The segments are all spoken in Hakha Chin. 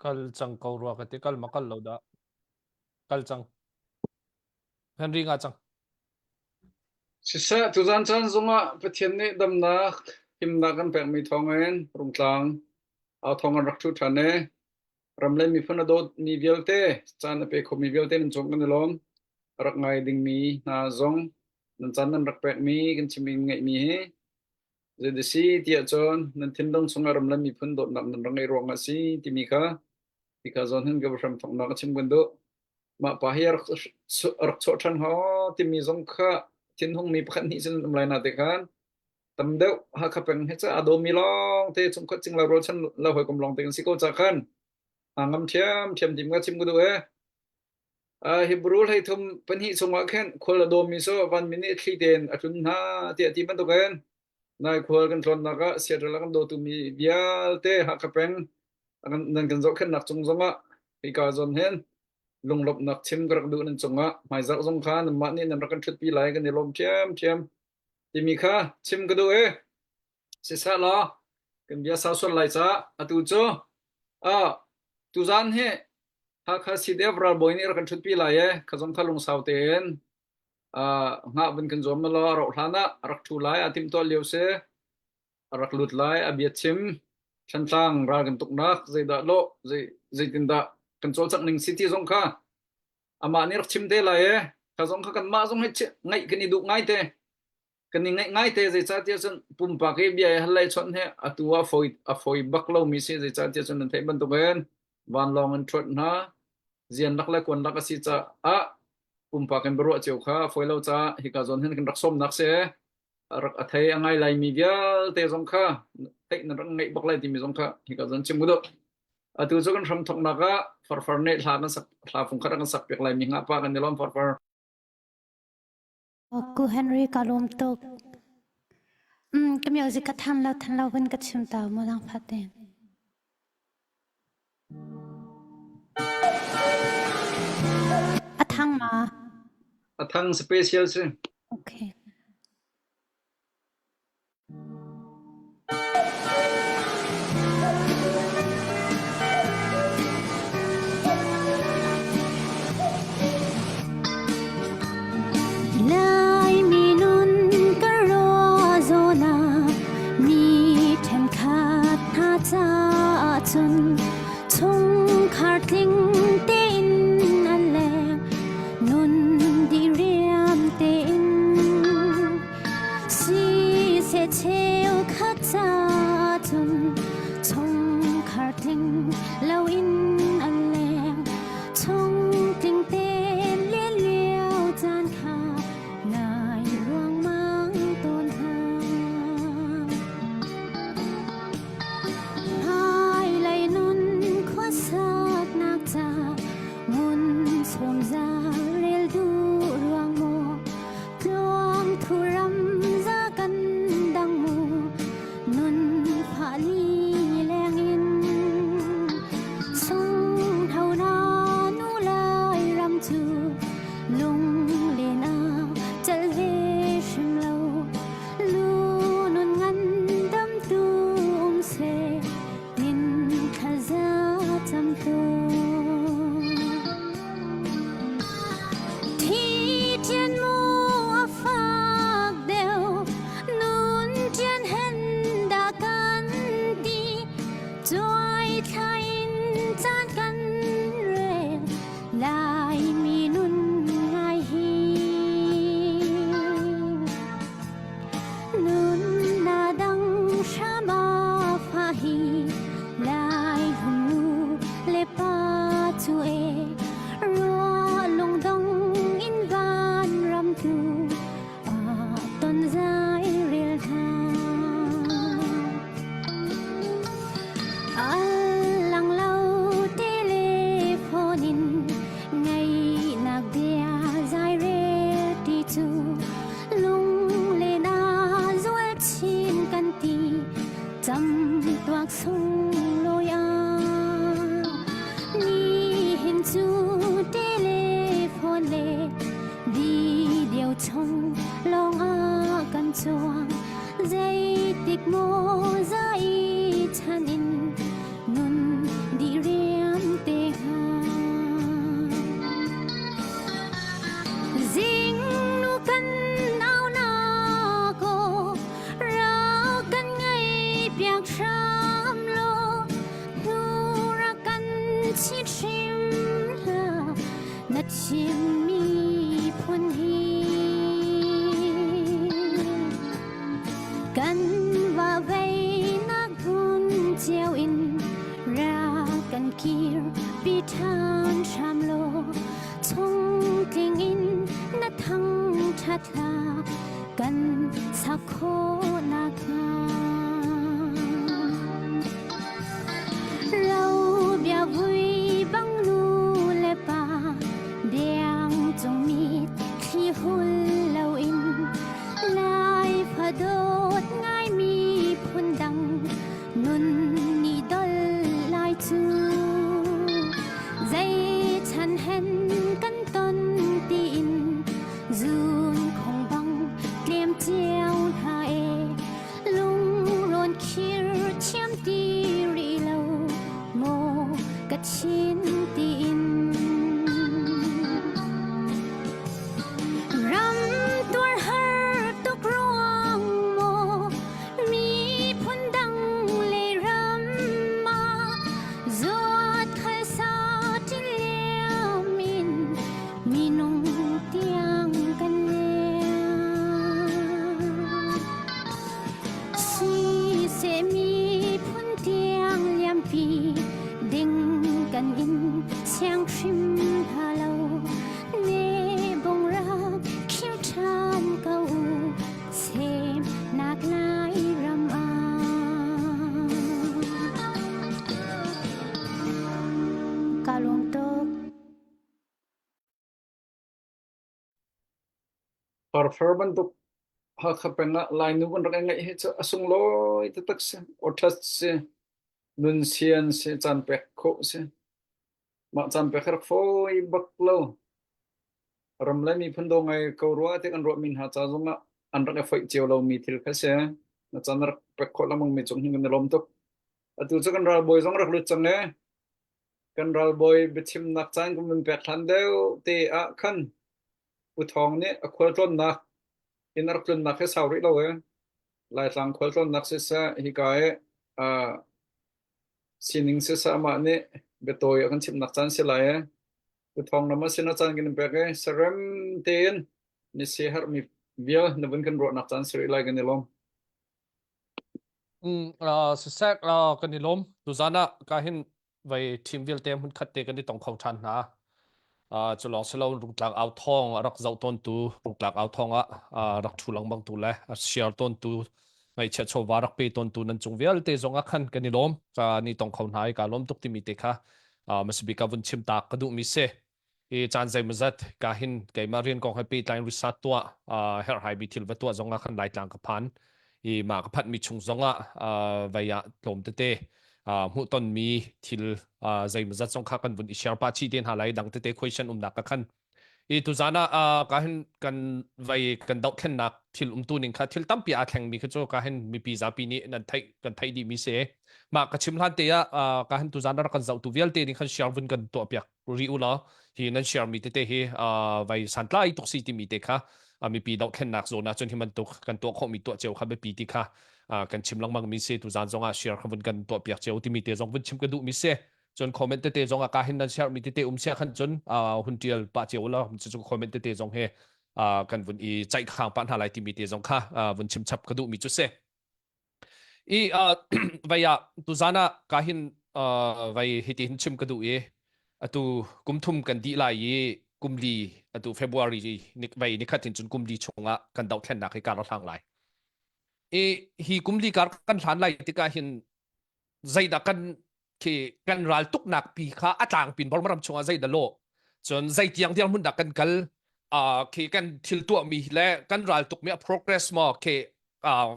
Kal cang ko rua ka ti kal ma kal lo dah. Kal cang. Henry nga cang. Siseh, tuzan caan zongah Pathian nih damnak, himnak kan pekmi thawngin Rungtlang au thawng an rak ṭhu ṭhan i ram le miphun a dawtmi vialte, caan a pe khomi vialte nan cung kan i lawm. A rak ngai dingmi hna zong nan caan nan rak pekmi kan chimmi ngeihmi hi zei si tiah cun nan thinlung chungah ram le miphun dawtnak nan rak ngeih ruangah a si timi kha hika zawn hin ka hram thawknak a chim kan duh. Mah pa hi a rak a rak chuah ṭhan hnga timi zong kha thinhungmi pakhat hnih sin um lai na te khan tam deuh Hakha peng hi ca a dawmi lawng te chungkhat cingla rualchan la hawikom lawng te kan si ko ca khan a ngam ṭhiam ṭhiam tim ka chim ka duh e. Uh, Hebrew hlei thum pahnih chungah khin khual a dawmi cu vanmi nih thli tein a tlun hna tiah ti bantukin nai khual kan tlawnnak ah Seattle a kan dawtu mi vialte Hakha peng nan kan zohkhenhnak cung zongah hika zawn hin lunglawmhnak chim ka rak duh nan cungah hmaizarh zong kha nanmah nih nan rak kan ṭhutpi lai kan i lawm ṭhiamṭhiam timi kha chim ka duh i siseh law kan bia sau sual lai caah atu cu ah tuzan hi Hakha CDF ralbawi nih rak kan ṭhutpi lai i kha zong kha lungsau tein uh, hngah vun kan zuam law a rauh hlan ah rak ṭhu lai a timhtuah lio si a rak lut lai a bia chim Thantlang ral kan tuknak zeidah lawh zei zeitindah kan cawlcangh ning si ti zong kha amah nih rak chim te lai e kha zong kha kanmah zong hi ngaih kan i duh ngai te kan i ngaih ngai te zeicahtiah cun pumpak i bia i hal lei chawnh hi atu ah fawi a fawi bak lomi si zeicahtiah cun nan theih bantukin vanlawng in ṭhuat hna zian lak le kuan lak a si caah pumpak in biaruah cio kha a fawi lo caah hika zawn hin kan rak sawmnak si rak a thei a ngai laimi vialte zong kha theih na rak ngeih bak lai timi zong kha hika zawn chim u atu cu kan hram thoknak ah farfar nih hla kan sak hla fung khat kan sak piak lai mi nga pa kan i lawm farfar Ku Henry ka lawm tuk. Mm, ka music ka than lo than lo vun ka chim ta mu lang phat te. A thang ma? A thang special si. Okay. Laimi nun ka ruah zawn ah mi ṭhenkhat hna caah cun chungkhar tling tein an leng nun diriam tein siseh cheukhat caah cun chungkhar tling loin an leng Chungtling tein len lio caan kha nai ruangmang tawn hna. Hmailei nun khuasaknak ca ngun sawm za rel duh ruang maw tluang thu ram za kan dang mu nun phah li leng in. Kirpi ṭhan hram law chungtling in na thangṭhat hla kan sak khawh nakhnga. Ro bia vui bang nu le pa deng cung mit thli hul loin Lai fa dawt ngaimi phundang nun nih dol lai cu zei chan hen kan ton tiin zun khong bang tlem cio hna e lungrawn khir thiam ti rih lo maw ka chin tiin Ram tuar har tuk ruang maw miphun dang le ram ah zuat khal sa ṭin liam in minung tiang kan liam. Siseh miphun tiang liampi ding kan in siang hrim hna lo. Ne bong rak khir ṭhan ko u semnak lai ram ah. Ka lawm tuk. Parfar bantuk Hakha peng ah Lainu kan rak i ngeih hi cu a sunglawi taktak si. Awṭhat si, nun sian si, caan pek khawh si. Mah caan pek rak fawi bak lo. Ram le miphun daw ngai ko rua ti kan ruahmi hna ca zongah an rak i foih cio lomi thil kha si. Na caan rak pek khawh lengmang mi cung hin kan i lawm tuk. Atu cu kan ralbawi zong rak lut cang e. Kan ralbawi biachimnak caan kan vun pek hlan deuh te ah khan Pu Thawng nih a khualtlawnnak inn a rak tlunnak hi sau rih lo e. Laitlang khualtlawnnak siseh hika i uh, sining siseh amah nih biatawi a kan chimhnak caan si lai e. Pu Thawng nama sin a caan kan in pek i sarem tein ni si herhmi vial na vun kan ruahnak caan si rih lai kan i lawm. Mm, uh, sisek uh, kan i lawm. Tuzan ah ka hin vai team vialte hmun khat te kan i tong kho ṭhan hna. Uh, cu lawng si lo Rungtlang au thawng a rak zoh tawntu Rungtlang au thawng ah uh, rak ṭhu lengmang tu le a share tawntu ngaihchiat chawva rak pe tawntu nan cung vialte zong ah khan kan i lawm ka ni tong kho hna i ka lawm tuk timi te kha uh, masabik ah vun chim tak ka duhmi si. I caan zeimawzat ka hin keimah rian kong he pehtlai in research tuah uh, herhhai mi thil va tuah zong ah khan Laitlang ka phan i mah ka phanh mi chung zong ah uh, vei ah tlawm tete uh, hmuhton mi thil uh, zeimawzat zong kha kan vun i share pa chi te hna lai dang tete question umnak ka khan i tuzan ah uh, ka hin kan vei kan dohthlennak thil umtu ning kha thil tampi aa thleng mi kha cu ka hin mipi zapi nih nan theih kan theih dih mi si mah ka chim hlan te ah uh, ka hin tuzan ah rak kan zohtu vialte nih khan share vun kan tuah piak ri u law hi nan share mi tete hi vai santlai tuk si timi te kha mipi dohthlennak zawn ah cun hi bantuk kan tuah khawhmi tuah cio kha biapi ti kha kan chim lengmang mi si tuzan zong ah share kha vun kan tuah piak cio timi te zong vun chim ka duh mi si cun comment tete zong ah ka hin nan share mi tete um sia khan cun hun tial pa cio la cu comment tete zong he kan vun i caih khang pa hna lai timi te zong kha vun chim chap ka duh mi cu si I uh, vai ah tuzan ah ka hin uh, vai hiti hin chim ka duh i atu kum thum kan dih lai i kum li atu February ni vai ni khat hin cun kum li chungah kan dohthlennak hi kar a hlang lai. I hi kum li kar kan hlan lai tikah hin zeidah kan khi kan ral tuknak pi kha a tlangpin Burma ram chungah zeidah lawh cun zeitiang tiang hmun dah kan kal uh, khi kan thil tuahmi le kan ral tukmi a progress maw khi uh,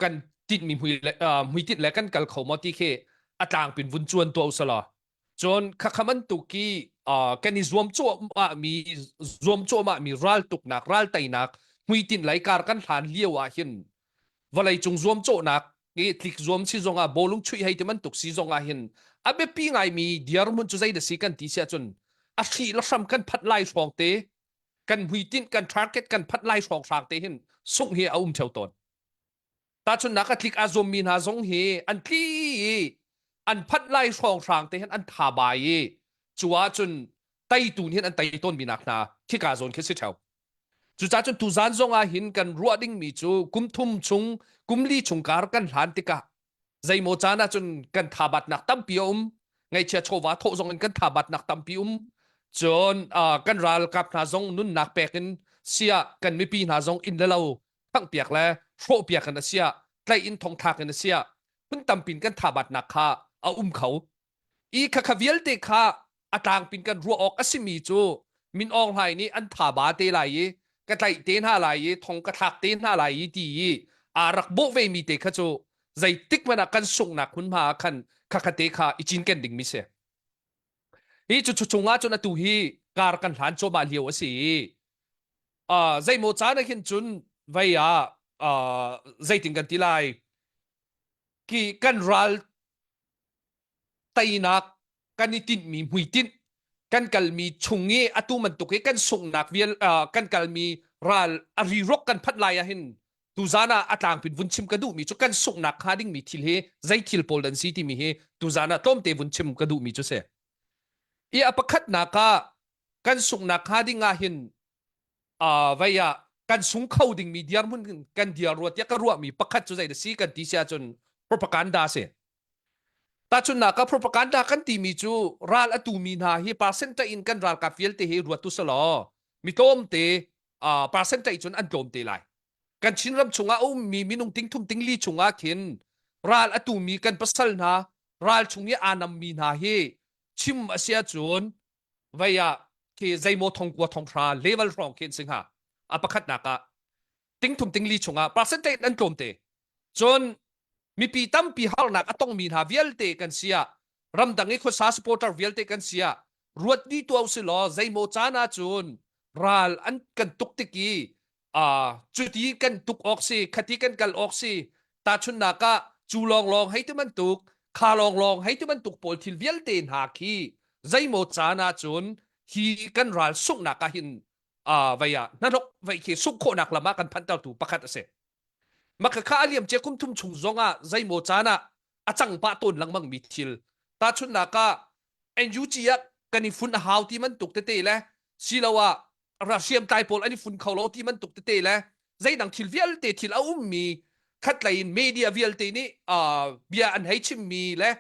kan tinhmi mui le uh, hmuitinh le kan kal kho maw ti khi a tlangpin vun cuan tuah usala cun khakha bantuk ki uh, kan i zuam cuahmah mi zuam cuahmah mi ral tuknak ral teinak hmuitinh lai kar kan hlan lio ah hin vawleicung zuamcawhnak i tlik zuam si zongah bawlung chuih hei ti bantuk si zongah hin a biapi ngaimi dirhmun cu zei da si kan ti si ahcun a hri le hram kan phanh lai hrawng te kan hmuitinh kan target kan phanh lai hrawng hrang te hin sungh hi a um theo tawn tahchunhnak a tlik a zuammi hna zong hi an tli i an phanh lai hrawng hrang te hin an tha bai i cu ahcun teitu nih hin an tei tawnmi nak hna khika zawn khi si theo Cucaah cun tuzan zong ah hin kan ruah dingmi cu kum thum chung, kum li chung kar kan hlan tikah zeimaw caan ah cun kan thabatnak tampi a um. Ngaihchia chawva thawh zong in kan thabatnak tampi um. Cun kan ralkap hna zong nunnak pek in sia kan mipi hna zong inn le lo thanghpiak le hrawhpiak in a sia tlaih in thongthlak in a sia phun tampin kan thabatnak kha a um kho. I khakha vialte kha a tlangpin kan ruah awk a simi cu Min Aung Hlaing nih an thaba te lai i ka tlaih te hna lai i thong ka thlak te hna lai i ti i aa rak bawh vemi te kha cu zeitik hmanh ah kan sunghnak hmunhma ah khan khakha te kha i cinken dingmi si. Hi cu chung ah cun atu hi kar kan hlan cuahmah lio a si i uh, zeimaw caan ah khin cun vei ah uh, zeitin kan ti lai ki kan ral teinak kan i tinhmi hmuitinh kan kalmi chung i atu bantuk i kan sunghnak vial uh, kan kalmi ral a rirok kan phanh lai ah hin tuzan ah a tlangpin vun chim ka duhmi cu kan sunghnak hnga dingmi thil hi zei thil pawl dan si timi hi tuzan ah tlawmte vun chim ka duhmi cu si i a pakhatnak ah kan sunghnak hnga ding ah hin uh, vei ah kan sung kho dingmi dirhmun kan dir rua tiah ka ruahmi pakhat cu zei da si kan ti si ahcun propaganda si Tahchunhnak ah propaganda kan timi cu ral a tumi hna hi percentage in kan ralkap vialte hi ruat tu selaw mi tlawmte uh, percentage cun an tlawm te lai. Kan Chinram chungah a ummi minung tingthum tingli chungah khin ral a tumi kan pasal hna ral chung i aa nammi hna hi chim a si ahcun vei ah khi zeimaw thongkua thonghra level hrawng khi an si hnga. A pakhatnak ah tingthum tingli chungah percentage an tlawm te. Cun mipi tampi harnak a tongmi hna vialte kan si ah ramdang i khuasa supporter vialte kan si ah ruat dih tuah usih law zeimaw caan ah cun ral an kan tuk tik i uh, cuti kan tuk awk si khati kan kal awk si tahchunhnak ah cu lawnglawng hei ti bantuk kha lawnglawng hei ti bantuk pawl thil vialte hna khi zeimaw caan ah cun hi kan ral sunghnak ah hin uh, vei ah hnahnok vei khi sungh khawhnak lam ah kan phantertu pakhat a si. Makhakha a liamcia kum thum chung zongah zeimaw caan ah a cang pah tawn lengmang mi thil. Tahchunhnak ah NUG ah kan i fun a hau ti bantuk tete le siloah hriamtlai pawl an i fun kho lo ti bantuk tete le zeidang thil vialte thil a ummi khatlei in media vialte nih uh, bia an hei chimmi le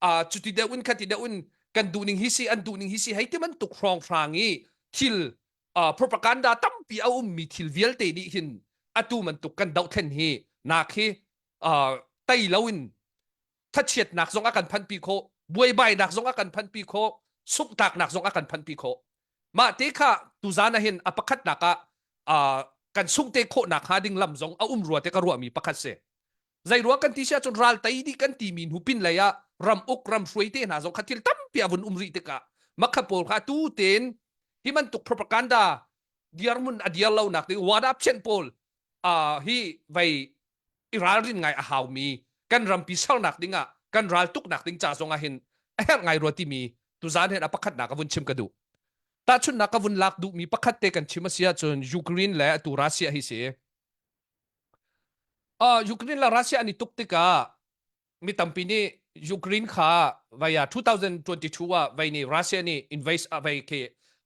uh, cuti deuh in khati deuh in kan duhning hi si an duhning hi si hei ti bantuk hrawnghrang i thil uh, propaganda tampi a ummi thil vialte nih hin atu bantuk kan dohthlen hi nak hi uh, tei loin thachiatnak zong a kan phanpi khawh buaibainak zong a kan phanpi khawh sunghtaknak zong a kan phanpi khawh mah te kha tuzan ah hin a pakhatnak ah uh, kan sungte khawhnak hnga ding lam zong a um rua te ka ruahmi pakhat si zei ruang kan ti sia cun ral tei dih kan timi hnu pin lei ah ram uk ram hruai te hna zong kha thil tampi a vun um rih tikah makha pawl kha tu ten hi bantuk propaganda dirmun a dir lo nak ding wada phian pawl uh, hi vei i ralrin ngai a haumi kan rampi sernak ding ah kan ral tuknak ding ca zong ah hin a herh ngai rua timi tuzan hen a pakhatnak a vun chim ka duh tahchunhnak ka vun lak duhmi pakhat te kan chim a si ahcun Ukraine le atu Russia hi si Uh, Ukraine le Russia an i tuk tikah mi tampi nih Ukraine kha vai ah 2022 ah vai nih Russia nih invade ah vai khi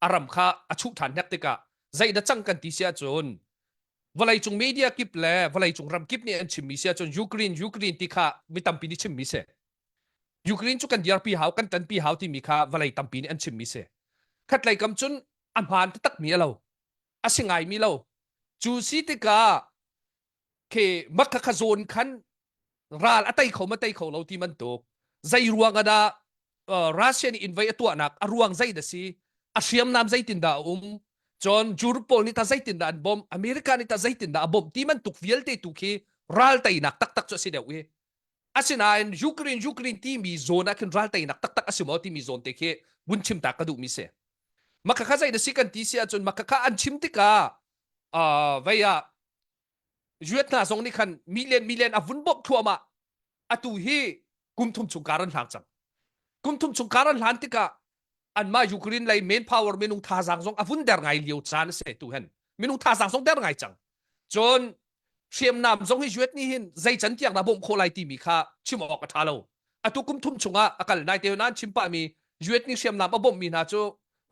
a ram kha a chuh ṭhan hnek tikah zei da cang kan ti si ahcun vawleicung media kip le vawleicung ram kip nih an chimmi si ahcun Ukraine Ukraine ti kha mi tampi nih chimmi si. Ukraine cu kan dirpi hau kan ṭanpi hau timi kha vawlei tampi nih an chimmi si. Khatlei kam cun a hmaan taktakmi a lo. A si ngaimi lo. Cu si tikah khi makha kha zawn khan ral a tei kho ma tei kho lo ti bantuk zei ruang ah dah uh, Russia nih invade a tuahnak a ruang zei dah si a hriamnam zeitin dah a um cun Europe pawl nih ta zeitin dah an bawmh America nih ta zeitin dah a bawmh ti bantuk vialte tu khi ral teinak taktak cu a si deuh i asinain Ukraine Ukraine timi zawn ah khin ral teinak taktak a si maw timi zawn te khi vun chim ta ka duhmi si makha kha zei na si kan ti si ahcun makha kha an chim tikah uh, vei ah US hna zong nih khan million million a vun bawmh thluahmah atu hi kum thum chung kar an hlang cang kum thum chung kar an hlan tikah anmah Ukraine lei main power minung thazaang zong a vun der ngai lio caan a si tu hen minung thazaang zong der ngai cang cun hriamnam zong hi US nih hin zei can tiang dah bawmh khawh lai timi kha chim awk a ṭha lo atu kum thum chungah a kal nai te nan chim pah mi US nih hriamnam a bawmh mi hna cu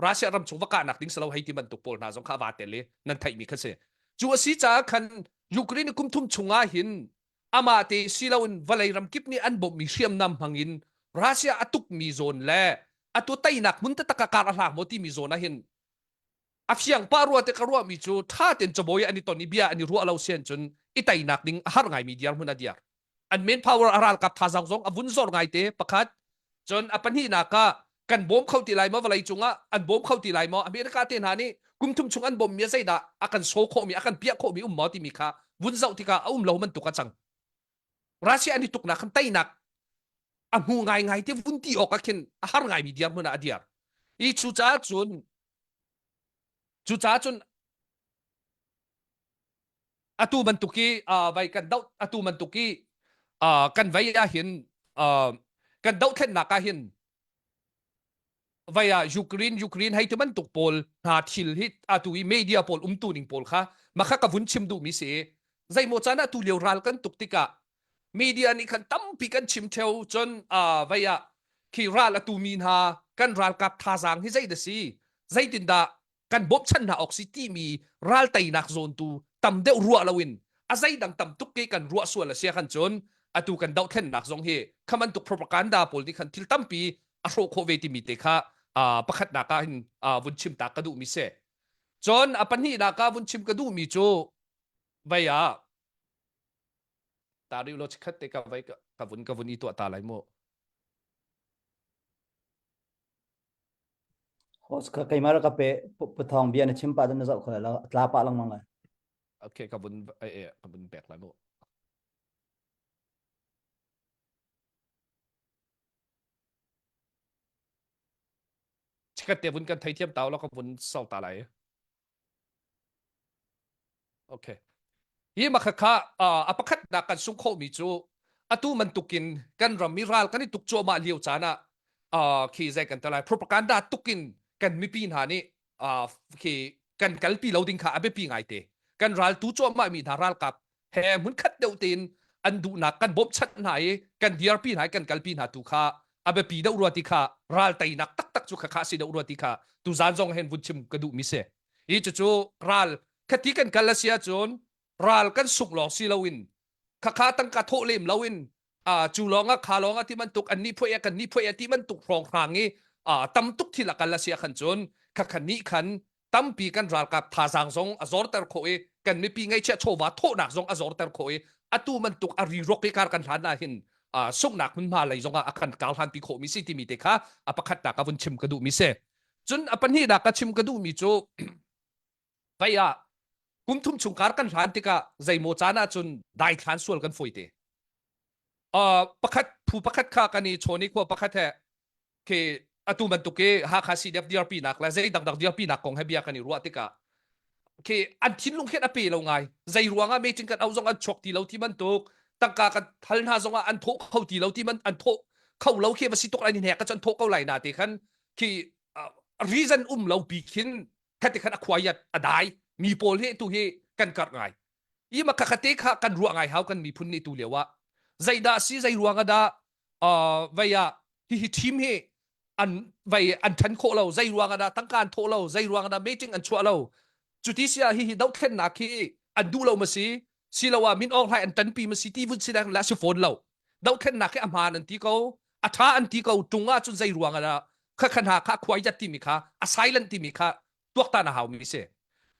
Russia ram chung va kahnak ding silo hei ti bantuk pawl hna zong kha va tel i nan theih mi kha si cu a si caah khan Ukraine kum thum chungah hin amah te si loin vawlei ram kip nih an bawmhmi hriamnam hmangin Russia a tukmi zawn le atu teinak hmun taktak ah kar a hlang maw timi zawn ah hin a fiang pa rua te ka ruahmi cu tha ten cabawi an i ton i bia an i ruah lo sian cun i teinak ding a har ngaimi diar hmun a diar an main power a ralkap thazaang zong a vun zor ngai te pakhat cun a pahnihnak ah kan bawm kho ti lai maw vawlei cungah an bawm kho ti lai maw America te hna nih kum thum chung an bawm mi zeidah a kan so khawhmi a kan piah khawhmi um maw timi kha vun zoh tikah a um lo bantuk a cang Russia an i tuknak khan teinak a hmu ngaingai te vun ti awk ah khin a har ngaimi dirhmun ah a dir i cucaah cun cucaah cun atu bantuk i uh, vai kan doh atu bantuk i uh, kan vei ah hin uh, kan dohthlennak ah hin vai ah Ukraine Ukraine hei ti bantuk pawl hna thil hi atu i media pawl umtu ning pawl kha makha ka vun chim duh mi si zeimaw caan ah tu lio ral kan tuk tikah media nih khan tampi kan chim theo cun uh, vai ah khi ral atu mi hna kan ralkap thazaang hi zei da si zeitindah kan bawmchan hna awk si timi ral teinak zawn tu tam deuh ruah loin a zeidang tam tuk ke kan ruah sual a sia khan cun atu kan dohthlennak zong hi khaman tuk propaganda pawl nih khan thil tampi a hrawh khawh ve timi te kha pakhatnak ah hin vun chim ta ka duh mi si cun a pahnihnak ah vun chim ka duh mi cu vei ah ta rih lo chikhat te ka vei ka vun ka vun i tuah ta lai mu Host ka keimah rak ka pe pathawng bia na chim pah na zoh kho lo tla pah lengmang lai. Okay ka vun eh ka vun pek lai mu. Chikat te vun kan theithiam tau lo ka vun sau ta lai. Okay. Hi makhakha a pakhatnak kan sung khawhmi cu atu bantukin kan ram i ral kan i tuk cuahmah lio caan ah khi zei kan talai propaganda tukin kan mipi hna nih khi kan kalpi lo ding kha a biapi ngai te kan ral tu cuahmah mi hna ralkap he hmunkhat deuh tein an duhnak kan bawmhchanh hna i kan dirpi hna i kan kalpi hna tu kha a biapi deuh rua ti kha ral teinak taktak cu khakha si deuh rua ti kha tuzan zong hen vun chim ka duh mi si hi cucu ral khati kan kal a si ahcun ral kan sungh lawng si loin khakha tangka thawh lem loin a cu lawng ah kha lawng ah ti bantuk an nih phuai kan nih phuai ti bantuk hrawng hrang i tam tuk thil a kal a si ah khan cun khakha nih khan tampi kan ralkap thazaang zong a zorter khawh i kan mipi ngaihchiah chawva thawhnak zong a zorter khawh i atu bantuk a ri rok i kar kan hlan ah hin sunghnak hmunhma lei zong ah a kan kar hlanpi khawh mi si timi te kha a pakhatnak a vun chim ka duh mi si cun a pahnihnak ka chim ka duh mi cu vai ah kum thum chung kar kan hlan tikah zeimaw caan ah cun daithlan sual kan fawi te uh, pakhat phu pakhat kha kan i chawn i khua pakhat he khi atu bantuk i Hakha CDF dirpi nak le zei dangdang dirpi nak kong he bia kan i ruah tikah khi an thinlung khin a pe lo ngai zei ruangah meeting kan au zong an chuak ti lo ti bantuk tangka kan hal hna zongah an thawh kho ti lo ti man an thawh kho lo khi va si tuk lai ni hnek ka cun thawh ko lai na te khan khi reason um lo pi khin khati khan a quiet a dai mi pawl hi tu hi kan karh ngai i ma kha te kha kan ruah ngai hau kan miphun nih tu lio ah zeidah si zei ruang ah dah vei ah hihi team hi an vei an ṭhen khawh lo zei ruang ah dah tangka an thawh lo zei ruang ah dah meeting an chuah lo cuti si ah hihi dothlennak hi an duh lo ma si siloah min Aung Hlaing an ṭanpi ma si ti vun si la si fawn lo dothlennak hi a hmaan an ti ko a ṭha an ti ko ṭung ah cun zei ruang ah dah kha kha hna kha khuai jat timi kha a silent timi kha tuaktan a hau mi si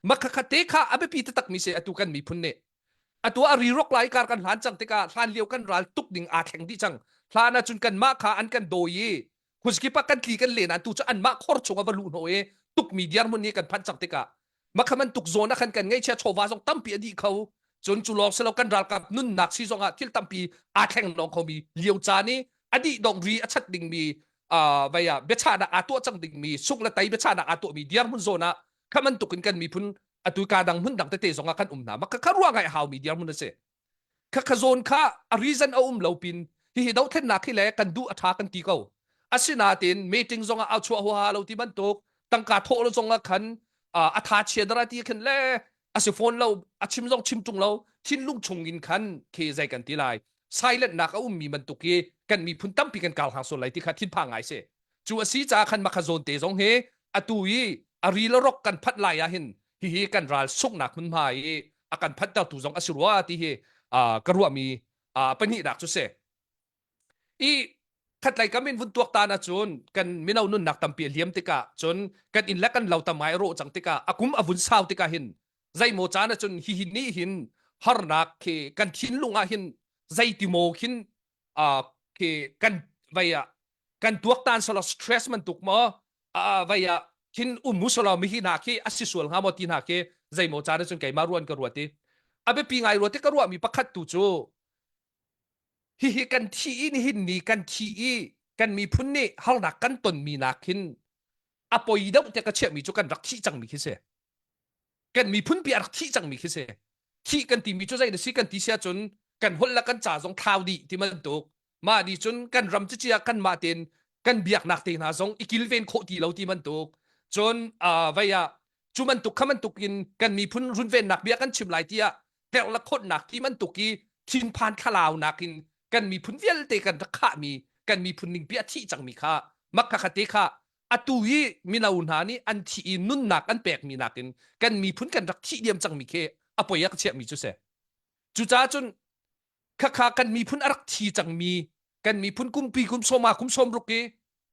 makha te kha a biapi taktak mi si atu kan miphun nih atu a ri rok lai kar kan hlan cang tikah hlan lio kan ral tuk ding aa thleng dih cang hlan ahcun kanmah kha an kan dawi i khuazkip ah kan tli kan len an tu cu anmah khor chung a va luh hnawh i tukmi dirhmun hi kan phanh cang tikah makha man tuk zawn ah khan kan ngeihchia chawva zong tampi a dih kho cun cu lawng silo kan ralkap nunnak si zong ah thil tampi aa thleng lawng khomi lio caan i a dih dong ri a chat dingmi uh, vei ah biachahnak aa tuah cang dingmi sung le tai biachahnak aa tuahmi dirhmun zawn ah kha bantuk in kan miphun atu ka dang hmun dang tete zong ah kan um hna maka kha ruang ai haumi dirhmun a si kha kha zawn kha a reason a um lo pin hihi dothlennak hi le kan duh a tha kan ti ko asinain meeting zong ah au chuah huaha lo ti bantuk tangka thawh lo zong ah khan a tha chia dara ti khan le a si phone lo a chim zong chim tung lo thinlung chung in khan khi zei kan ti lai silent nak a ummi bantuk hi kan miphun tampi kan kal hang sual lai ti kha thinphang ngai si cu a si caah khan makha zawn te zong hi atu i a ri le rok kan phanh lai ah hin hihi kan ral sunghnak hmunhma i a kan phanhtertu zong a si rua ti hi ka ruahmi pahnihnak cu si i. Khatlei kam in vun tuak tan ahcun kan mino nunnak tampi a liam tikah cun kan inn le kan lo tam ngai a rawh cang tikah a kum a vun sau tikah hin zeimaw caan ahcun hihi nih hin harnak khi kan thinlung ah hin zeiti maw khin uh, khi kan vei ah kan tuaktan solo stress bantuk maw uh, vei ah khin um mu solo mi hi hna khi a si sual hnga maw ti hna khi zeimaw caan ahcun keimah ruan ka ruat i a biapi ngai ruat i ka ruahmi pakhat tu cu hihi kan thi i nihin ni kan thi i kan miphun nih harnak kan tonmi nak hin a poi deuh te ka chiahmi cu kan rak thih cangmi khi si kan miphun pi a rak thih cangmi khi si thih kan timi cu zei na si kan ti sia cun kan holh le kan ca zong thlau dih ti bantuk mah ni cun kan ram cicia kan mah tein kan biaknak te hna zong i kilven khawh ti lo ti bantuk cun vei ah cu bantuk kha bantuk in kan miphun runvennak bia kan chim lai tiah terh le khawtnak ti bantuk i thinphan thlalau nakin kan miphun vialte kan rak khahmi kan miphun ning pi a thih cangmi kha makha kha te kha atu i mino hna nih an thih i nunnak an pekmi nakin kan miphun kan rak thih diam cangmi khi a poi a ka chiahmi cu si. Cucaah cun khakha kan miphun a rak thi cangmi kan miphun kumpi kum sawma kum sawmruk i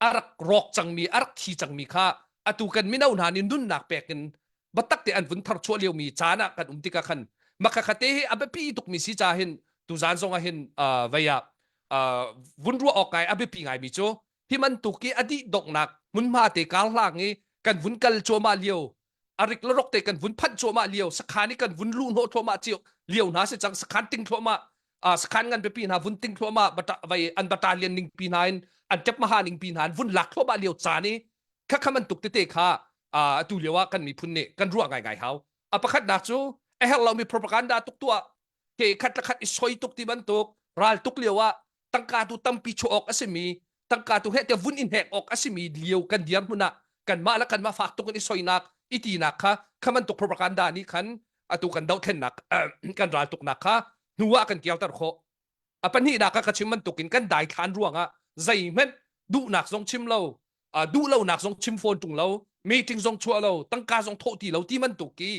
a rak rawk cangmi a rak thi cangmi kha atu kan mino hna nih nunnak pek in biatak te an vun tharchuah liomi caan ah kan um tikah khan makha te hi a biapi tukmi si ca hin tuzan zong ah hin vei ah vun ruah awk ngai a biapi ngaimi cu hi bantuk i a dih donghnak hmunhma te kar hlang i kan vun kal cuahmah lio a rik le rok te kan vun phanh cuahmah lio sakhan i kan vun luh hnawh thluahmah cio lio hna si cang sakhan ting thluahmah uh, sakhan ngan pipi hna vun ting thluahmah bata vai an battalion ning pi hna in an tep maha ning pi hna an vun lak thluahmah lio caan i kha kha man tuk tete kha uh, atu lio ah kan miphun nih kan ruah ngai ngai hau a pakhatnak cu a herh lomi propaganda tuk tuah ke khat le khat i soi tuk ti bantuk ral tuk lio ah tangka tu tampi chuah awk a simi tangka tu he te vun in hek awk a simi lio kan dir hmun ah kanmah le kanmah fak tuk in i soinak i tinak kha kha bantuk propaganda nih khan atu kan dohthlennak kan ral tuknak kha hnu ah kan kirter khawh a pahnihnak ah ka chim bantukin kan daithlan ruangah zeihmanh duhnak zong chim lo duh lonak zong chim fawn ṭung lo meeting zong chuah lo tangka zong thawh ti lo ti bantuk ki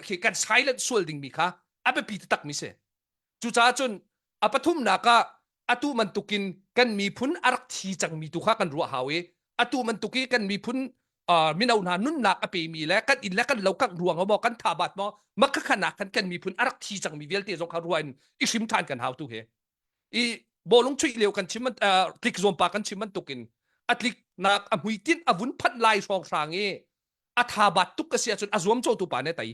khi kan silent sual dingmi kha a biapi taktak mi si Cucaah cun a pathumnak ah atu bantukin kan miphun a rak thi cangmi tu kha kan ruah hau i atu bantuk i kan miphun uh, mino hna nunnak a pemi le kan inn le kan lo kangh ruang maw kan thabat maw makhakhanak kan kan miphun a rak thi cangmi vialte zong kha ruah in i hrim ṭhan kan hau tu he i bawlung chuih lio kan chim uh, tlik zuam pa kan chim bantukin a tliknak a hmuitinh a vun phanh lai hrawng hrang i a thabat tuk ka si ahcun a zuam tu pa ne tai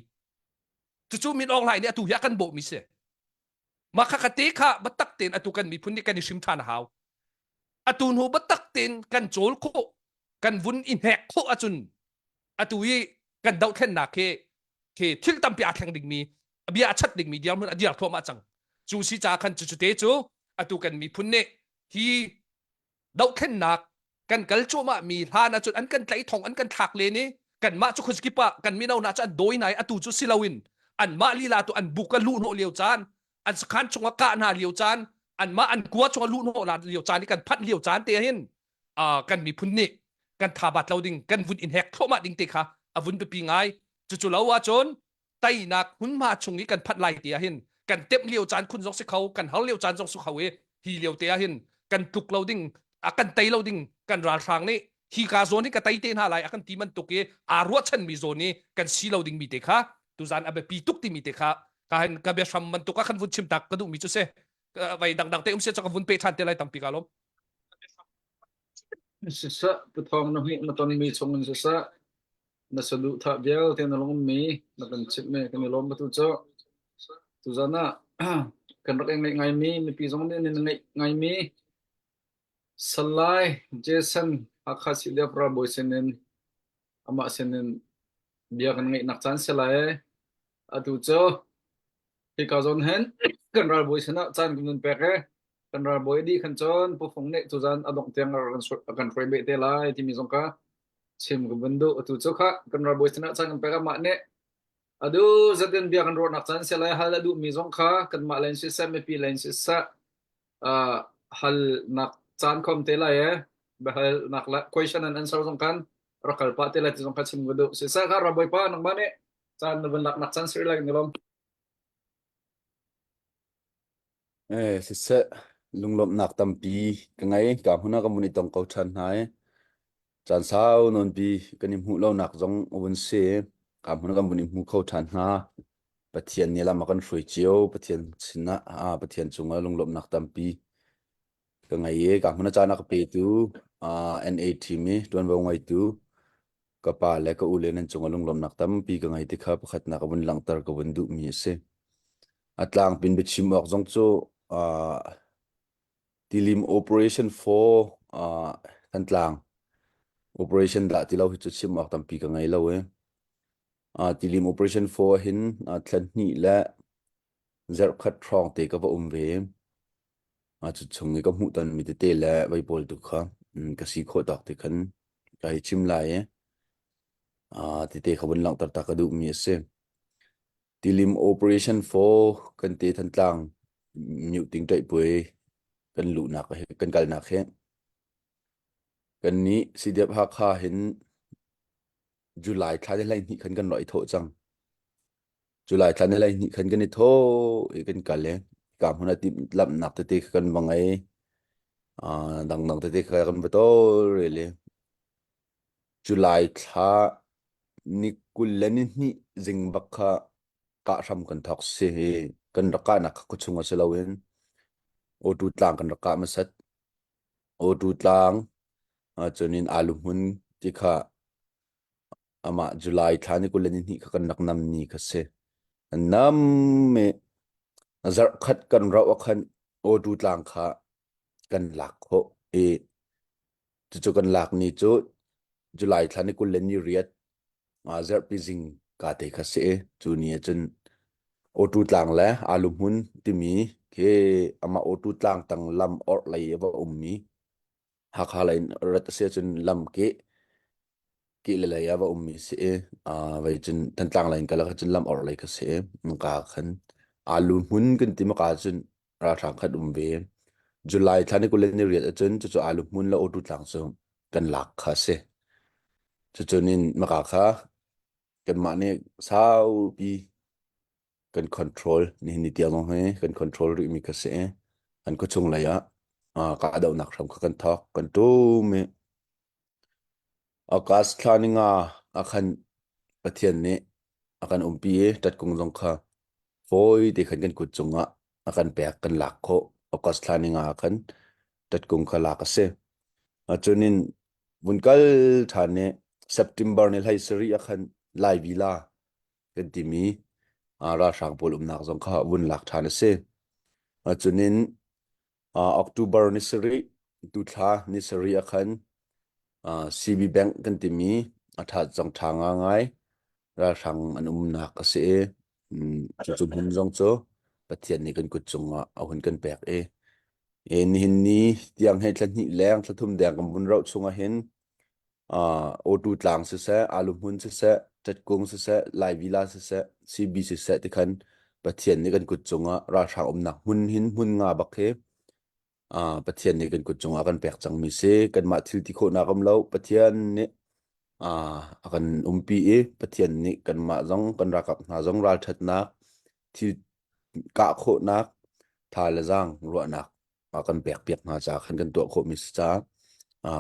Cucu Min Aung Hlaing nih atu hi a kan bawhmi si. Mah kha te kha biatak tein atu kan miphun nih kan i hrim ṭhan a hau. Atu hnu biatak tein kan cawl khawh, kan vun i hnek khawh ahcun atu i kan dohthlennak hi khi thil tampi aa thleng dingmi bia a chat dingmi dirhmun a dir thluahmah cang. Cu si caah khan cucu te cu atu kan miphun nih hi dohthlennak kan kal cuahmah mi hlan ahcun an kan tlaih thong an kan thlak len i kanmah cu khuazikip ah kan mino hna cu an dawi hna i atu cu si loin anmah lila tu an buk a luhhnawh lio caan an sakhan chungah kah hna lio caan anmah an kua chungah luhhnawh lio caan i kan phanh lio caan te hin kan miphun nih kan thabat lo ding kan vun in hek thluahmah ding te kha a vun biapi ngai cucu lo ahcun teinak hmunhma chung i kan phanh lai ti ah hin kan temh lio caan khun zong si kho kan har lio caan zong si kho i hi lio te ah hin kan tluk lo ding a kan tei lo ding kan ralhrang nih hi ka zawn hi ka tei te hna lai a kan ti bantuk i aa ruahchan mi zawn i kan si lo ding mi te kha tuzan a biapi tuk timi te kha ka hin ka biahram bantuk ah khan vun chim tak ka duh mi cu si vai dangdang te um se ka vun pe than te lai tampi ka lom Siseh, pathawng na hmuh na tonmi chungin siseh, na saduhthah vialte na lungummi na kan chimhmi kan i lawm batu cu tuzan ah kan rak i ngaih ngaimi mipi zong nih nan ngaih ngaimi Salai Jason Hakha CDF ralbawi sinin amah sinin bia kan ngeihnak caan si lai. Atu cu hika zawn hin kan ralbawi sinah caan kan nun pek i kan ralbawi dih khan cun Pu Fung nih tuzan a dongh tiang a kan hruai beh te lai timi zong kha chim ka vun duh. Atu cu kha kan ralbawi sinah caan kan pek amah nih adu zatin bia kan ruahnak caan si lai hal a duhmi zong kha kanmah len siseh mipi len siseh uh, halnak caan khom te lai e biahalnak le question and answer zong kan rak kal pah te lai ti zong kha chim ka duh siseh kha ralbawi pa nangmah nih caan na vun laknak caan sir lai ni lom Eh, siseh. Lunglawmhnak tampi ka ngei. Ka hmun ah ka vun i tong ko ṭhan hna i caan sau nawnpi kan i hmuh lonak zong a vun si. Ka hmun ah kan vun i hmu kho ṭhan hna. Pathian nih lam a kan hruai cio. Pathian sinah ah Pathian cungah lunglawmhnak tampi ka ngei i ka hmun ah caan a ka petu uh, NA team i ṭuanvo ngeitu ka pa le ka u le nan cungah lunglawmhnak tampi ka ngei ti kha pakhatnak ka vun langhter ka vun duhmi a si. A tlangpin biachim awk zong cu uh, Tilim Operation 4 uh, Thantlang operation dah ti lo hi cu chim awk tampi ka ngei lo i. Uh, Tilim Operation 4 hin uh, thla hnih le zarhkhat hrawng te ka va um ve. Uh, cu chung i ka hmuh tonmi tete le vei pawl tu kha um, ka si khawh tawk ti khan ka hei chim lai i uh, tete kha vun langhter ta ka duhmi a si. Tilim Operation 4 kan te Thantlang Myuhting ṭaihpuai kan luhnak hi kan kalnak hi kan nih CDF Hakha hin July thla ni 12 khan kan rak i thawh cang. July thla ni 12 khan kan i thawh i kan kal i ka hmun ah timhlamhnak tete kha kan va ngei. Uh, dangdang tete kha kan va tawlrel i July thla ni 22 zing bak kha kah hram kan thawk si hi kan rak kahnak kha khuachung a si loin Awtu tlang kan rak kah hmasat. Awtu tlang cunin Alu hmun ti kha amah July thla ni 22 kha kan rak nam ni kha si. Nam i zarh khat kan rauh ah khan Awtu tlang kha kan lak khawh i Cucu kan lak ni cu July thla ni 28 zarhpi zing ka te kha si i cu ni ah cun Awtu tlang le Alu hmun timi khi amah Awtu tlang tang lam orh lei a va ummi Hakha lei in rat a si ahcun lam keh keh le lei ah va ummi si i vei cun Thantlang lei in kal ahcun lam orh lei kha si i ka khan Alu hmun kan ti maka cun ralhrang khat um ve. July thla ni 28 ahcun cucu alu hmun le awtu tlang cu kan lak kha a si. Cucun in maka kha kanmah nih saupi kan control nihin ni tiang zong hi kan control rihmi kha si. An khuachung lei ah kahdohnak hram kha kan thawk kan tum i August thla ni nga ah khan Pathian nih a kan umpi i ṭatkung zong kha fawi te khan kan kut cungah a kan pek kan lak khawh. August thla ni nga ah khan ṭatkung kha lak a si. Cun in vun kal ṭhan i September ni 17 ah khan Lai Vila kan timi ralhrang pawl umnak zong kha vun lak ṭhan a si. Cun in October ni sarih tuthla ni sarih ah khan CB Bank kan timi a ṭhat zong ṭha ngangai ralhrang an umnak a si i cucu hmun zong cu Pathian nih kan kut cungah a hun kan pek i nihin ni tiang hei thla hnih leng thla thum deng kan vun rauh chungah hin Awtu tlang siseh, alu hmun siseh, ṭetkung siseh, Lai vila siseh, CB siseh ti khan Pathian nih kan kut cungah ralhrang umnak hmun hin hmun nga bak hi Pathian nih kan kut cungah kan pek cangmi si. Kanmah thil ti khawhnak um lo. Pathian nih a kan umpi i Pathian nih kanmah zong kan ralkap hna zong ralṭhatnak, thil kah khawhnak, tha le zaang ruahnak a kan pekpiak hna caah khan kan tuah khawhmi si caah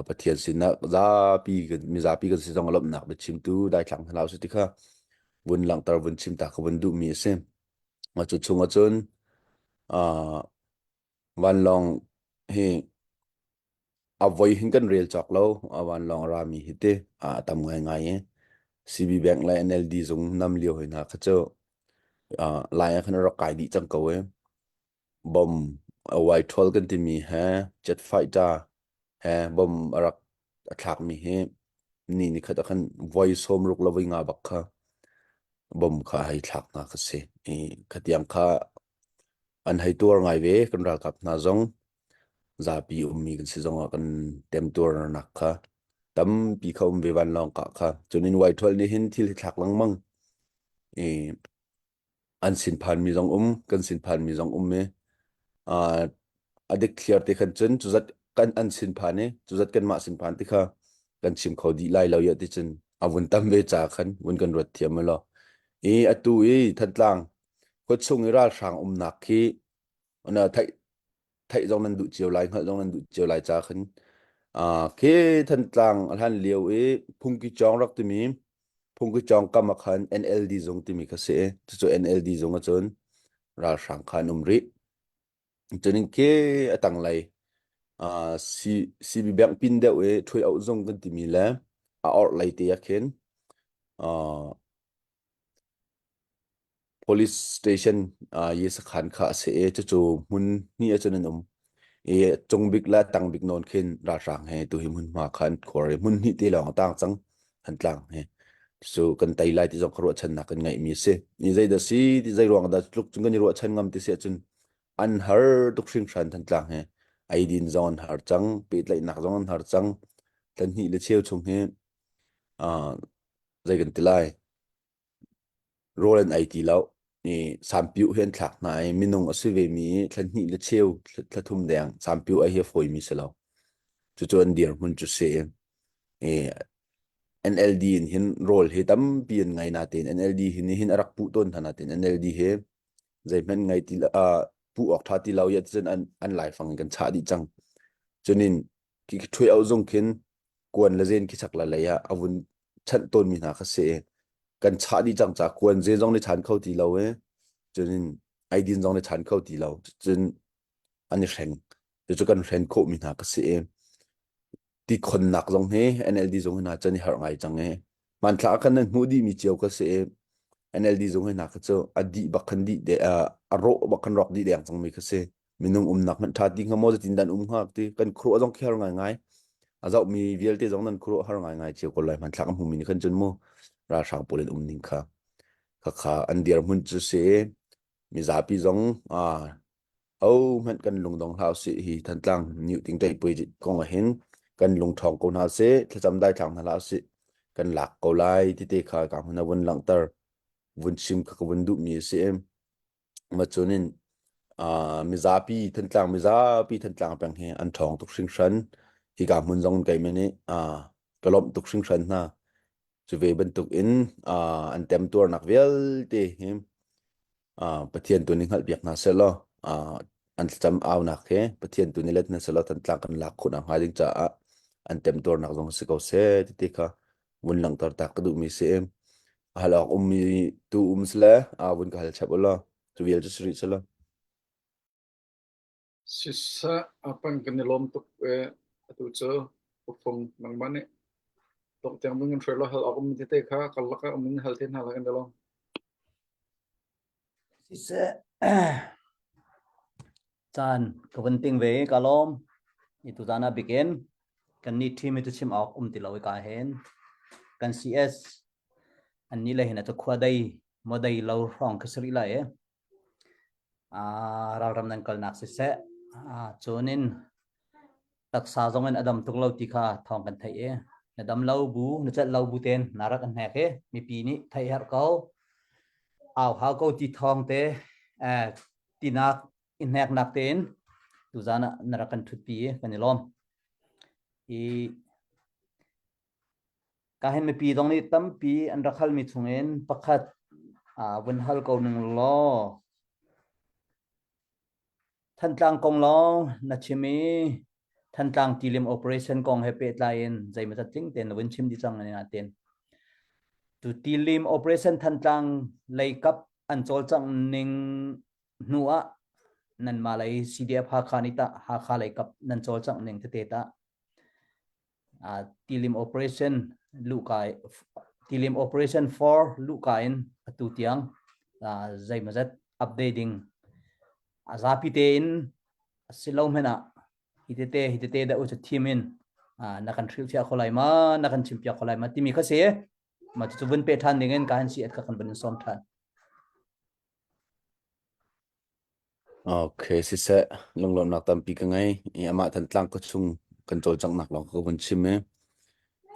Pathian sinah zapi mizapi kan si zong lawmhnak biachimtu daithlang hna hlah usih ti kha vun langhter vun chim ta kha vun duhmi a si. Cu chung ahcun vanlawng hi a voi hin kan rel cawk lo a vanlawng a rami hi ti a tam ngaingai i CB Bank le NLD zung nam lio hoi hna kha cu lai ah khan a rak kai dih cang ko i Bomb a Whitehall kan timi he jet fighter he bomb a rak a thlakmi hi ni nikhat ah khan voi 60 le voi nga bak kha bomb kha a hei thlak hna kha si. I khatiang kha an hei tuar ngai ve kan ralkap hna zong zapi ummi kan si zong ah kan temtuarnak kha tampi kha um ve vanlawng kah kha. Cun in Whitehall nih hin thil hi thlak lengmang. I an sin phanmi zong um kan sin phanmi zong um i uh, a dikthliar te khan cun cuzat kan an sin phan i cuzat kanmah sin phan ti kha kan chim kho dih lai lo ya ti cun a vun tam ve ca khan vun kan ruat thiam lo i atu i Thantlang khuachung i ralhrang umnak khi na theih. Theih zong nan duh cio lai, hngalh zong nan duh cio lai ca khin khi Thantlang a hlan lio i phungki cawng rak timi phungki cawng kam ah khan NLD zung timi kha si i cucu NLD zung ahcun ralhrang kha an um rih. Cun in khi a tanglei CB Bank pin deuh i ṭhui auh zung kan timi le a orhlei te ah khin Police station ye sakhan kha a si i cucu hmun hnih ahcun an um. I cung bik le tang bik nawn khin ralhrang he tuhi hmunhma kha an khuar i hmun hnih te lawng a tang cang Thantlang he. Cu kan tei lai ti zong kha ruahchannak kan ngeihmi a si. Ni zeidah si ti zei ruang dah tluk cun kan i ruahchan ngam ti si ahcun an har tuk hringhran Thantlang he. Eidin zong an har cang, pehtlaihnak zong an har cang. Thlan hnih le cheu chung hi zei kan ti lai rawl an ei ti lo i sampiuh hi an thlak hna i minung a si vemi thla hnih le cheu thla thum deng sampiuh ei hi a fawimi si lo cucu an dirhmun cu si i NLD in hin rawl hi tampi an ngai natein NLD hi nihin a rak puh tawn hna natein NLD hi zeihmanh ngai ti uh, puh awk ṭha ti lo ya cun an an laifang in kan chah dih cang cunin khi ṭhui au zung khin kuan le zen khi chak la lei ah a vun chanh tawnmi hna kha si i kan chah dih cang ca kuan zen zong nih chan kho ti lo i cunin eidin zong nih chan kho ti lo cun an i hreng cucu kan hren khawhmi hna ka si i ti khonnak zong hi NLD zong hi hna chan i harh ngai cang i hmanthlak ah khan nan hmuh dihmi cio ka si i NLD zong hi hna kha cu a dih bak khan dih de a rawh bak khan rawk dih deng cangmi kha si minung umnak hmanh ṭha ti hnga maw zeitin dan um hnga ti kan khuaruah zong khi har ngaingai a zohmi vialte zong nan khuaruah har ngaingai cio ko lai hmanthlak a hmumi nih khan cun mu ralhrang pawl in um ning kha khakha an dirhmun cu si mizapi zong a ho hmanh kan lungdong hlah usih hi Thantlang New Ting Ṭaihpui kong ah hin kan lungṭhawng ko hna sih thlacam daithlang hna hlah usih kan lak ko lai ti te kha ka hmun a vun langhter vun chim kha ka vun duhmi a si Macunin mizapi Thantlang mizapi Thantlang peng hi an ṭhawng tuk hringhran. Hika hmun zong keimah nih ka lawmh tuk hringhran hna. Cu ve bantuk in an temtuarnak vialte hi Pathian tu nih hngalhpiak hna sehlaw an thlacam aunak hi Pathian tu nih let hna sehlaw Thantlang kan lak khawh nakhnga ding caah an temtuarnak zong si ko seh ti ti kha vun langhter ta ka duhmi si. A hal awk ummi tu um sile vun ka hal chap u law cu vial cu si rih selaw. Siseh apan kan i lawm tuk e atu cu ufung nangmah nih dongh tiang vun kan hruai law hal awk ummi tete kha karlak ah um in hal te hna lai kan i lawm. Siseh caan ka vun ting ve i ka lawm. I tuzaan ah bikin kan nih ṭhim i tu chim awk um ti lo i ka hen. Kan CS an nih le hin a khua dei maw dei lo hrawng ka si rih lai i. Ralram nan kalnak siseh, cun in taksa zong in a dam tuk lo ti kha thawng kan theih i na dam lo bu na celh lo bu ten na rak an hnek i mipi nih theih herh ko au hau ko ti thawng te tinak i hneknak tein tuzan ah na rak kan ṭhutpi i kan i lawm. I ka hin mipi zong nih tampi an rak halmi chungin pakhat vun hal ko ning law Thantlang kong lawng na chim i Thantlang tilim operation kong he pehtlai in zeimaw zat tling tein na vun chim dih cang nain tu tilim operation Thantlang lei kap an cawlcangh ning hnu ah nanmah lei CDF Hakha nih tah Hakha lei kap nan cawlcangh ning tete tah tilim operation luhka tilim operation for luhka in atu tiang zeimawzat updating a zapi tein si lo hmanh ah hi tete hi tete dah u cu thim in na kan hrilhfiah kho lai ma na kan chimpiak kho lai ma timi kha si ma cu vun pe ṭhan ding in ka han si at kha kan vun in sawm ṭhan. Okay, siseh, lunglawmhnak tampi ka ngei. I amah Thantlang khuachung kan cawlcanghnak lawng ka vun chim i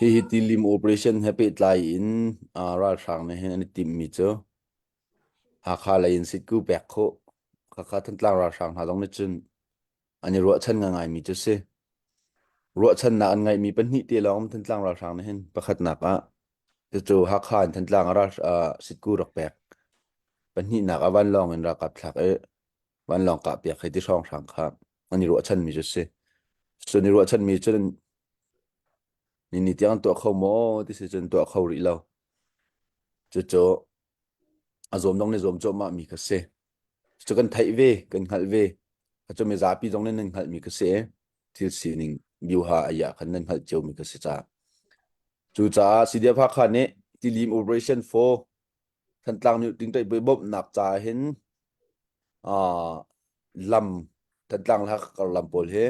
hihi tilim operation he pehtlai in uh, ralhrang nih hin an i timhmi cu Hakha lei in sitku pek khawh. Hakha Thantlang ralhrang hna zong nih cun an i ruahchan ngaingaimi cu si. Ruahchannak an ngeihmi pahnih te lawng Thantlang ralhrang nih hin pakhatnak ah cucu Hakha in Thantlang ah ral uh, sitku rak pek. Pahnihnak ah vanlawng in ralkap thlak i vanlawng kahpiak hei ti hrawnghrang kha. An i ruahchanmi cu si. Cun i ruahchanmi cun ni ni tiang tuah kho maw ti si cun tuah kho rih lo. Cucu a zuam dong nih zuam cuahmah mi kha si. Cu kan theih ve, kan hngalh ve. Cu mizapi zong nih nan hngalhmi kha si. Thil sining biuha ayah khan nan hngalh ciomi kha si caah. Cucaah CDF Hakha nih Tilim Operation 4 Thantlang nih tingṭaih bawmhnak caah hin uh, lam Thantlang le Hakha kar lam pawl hi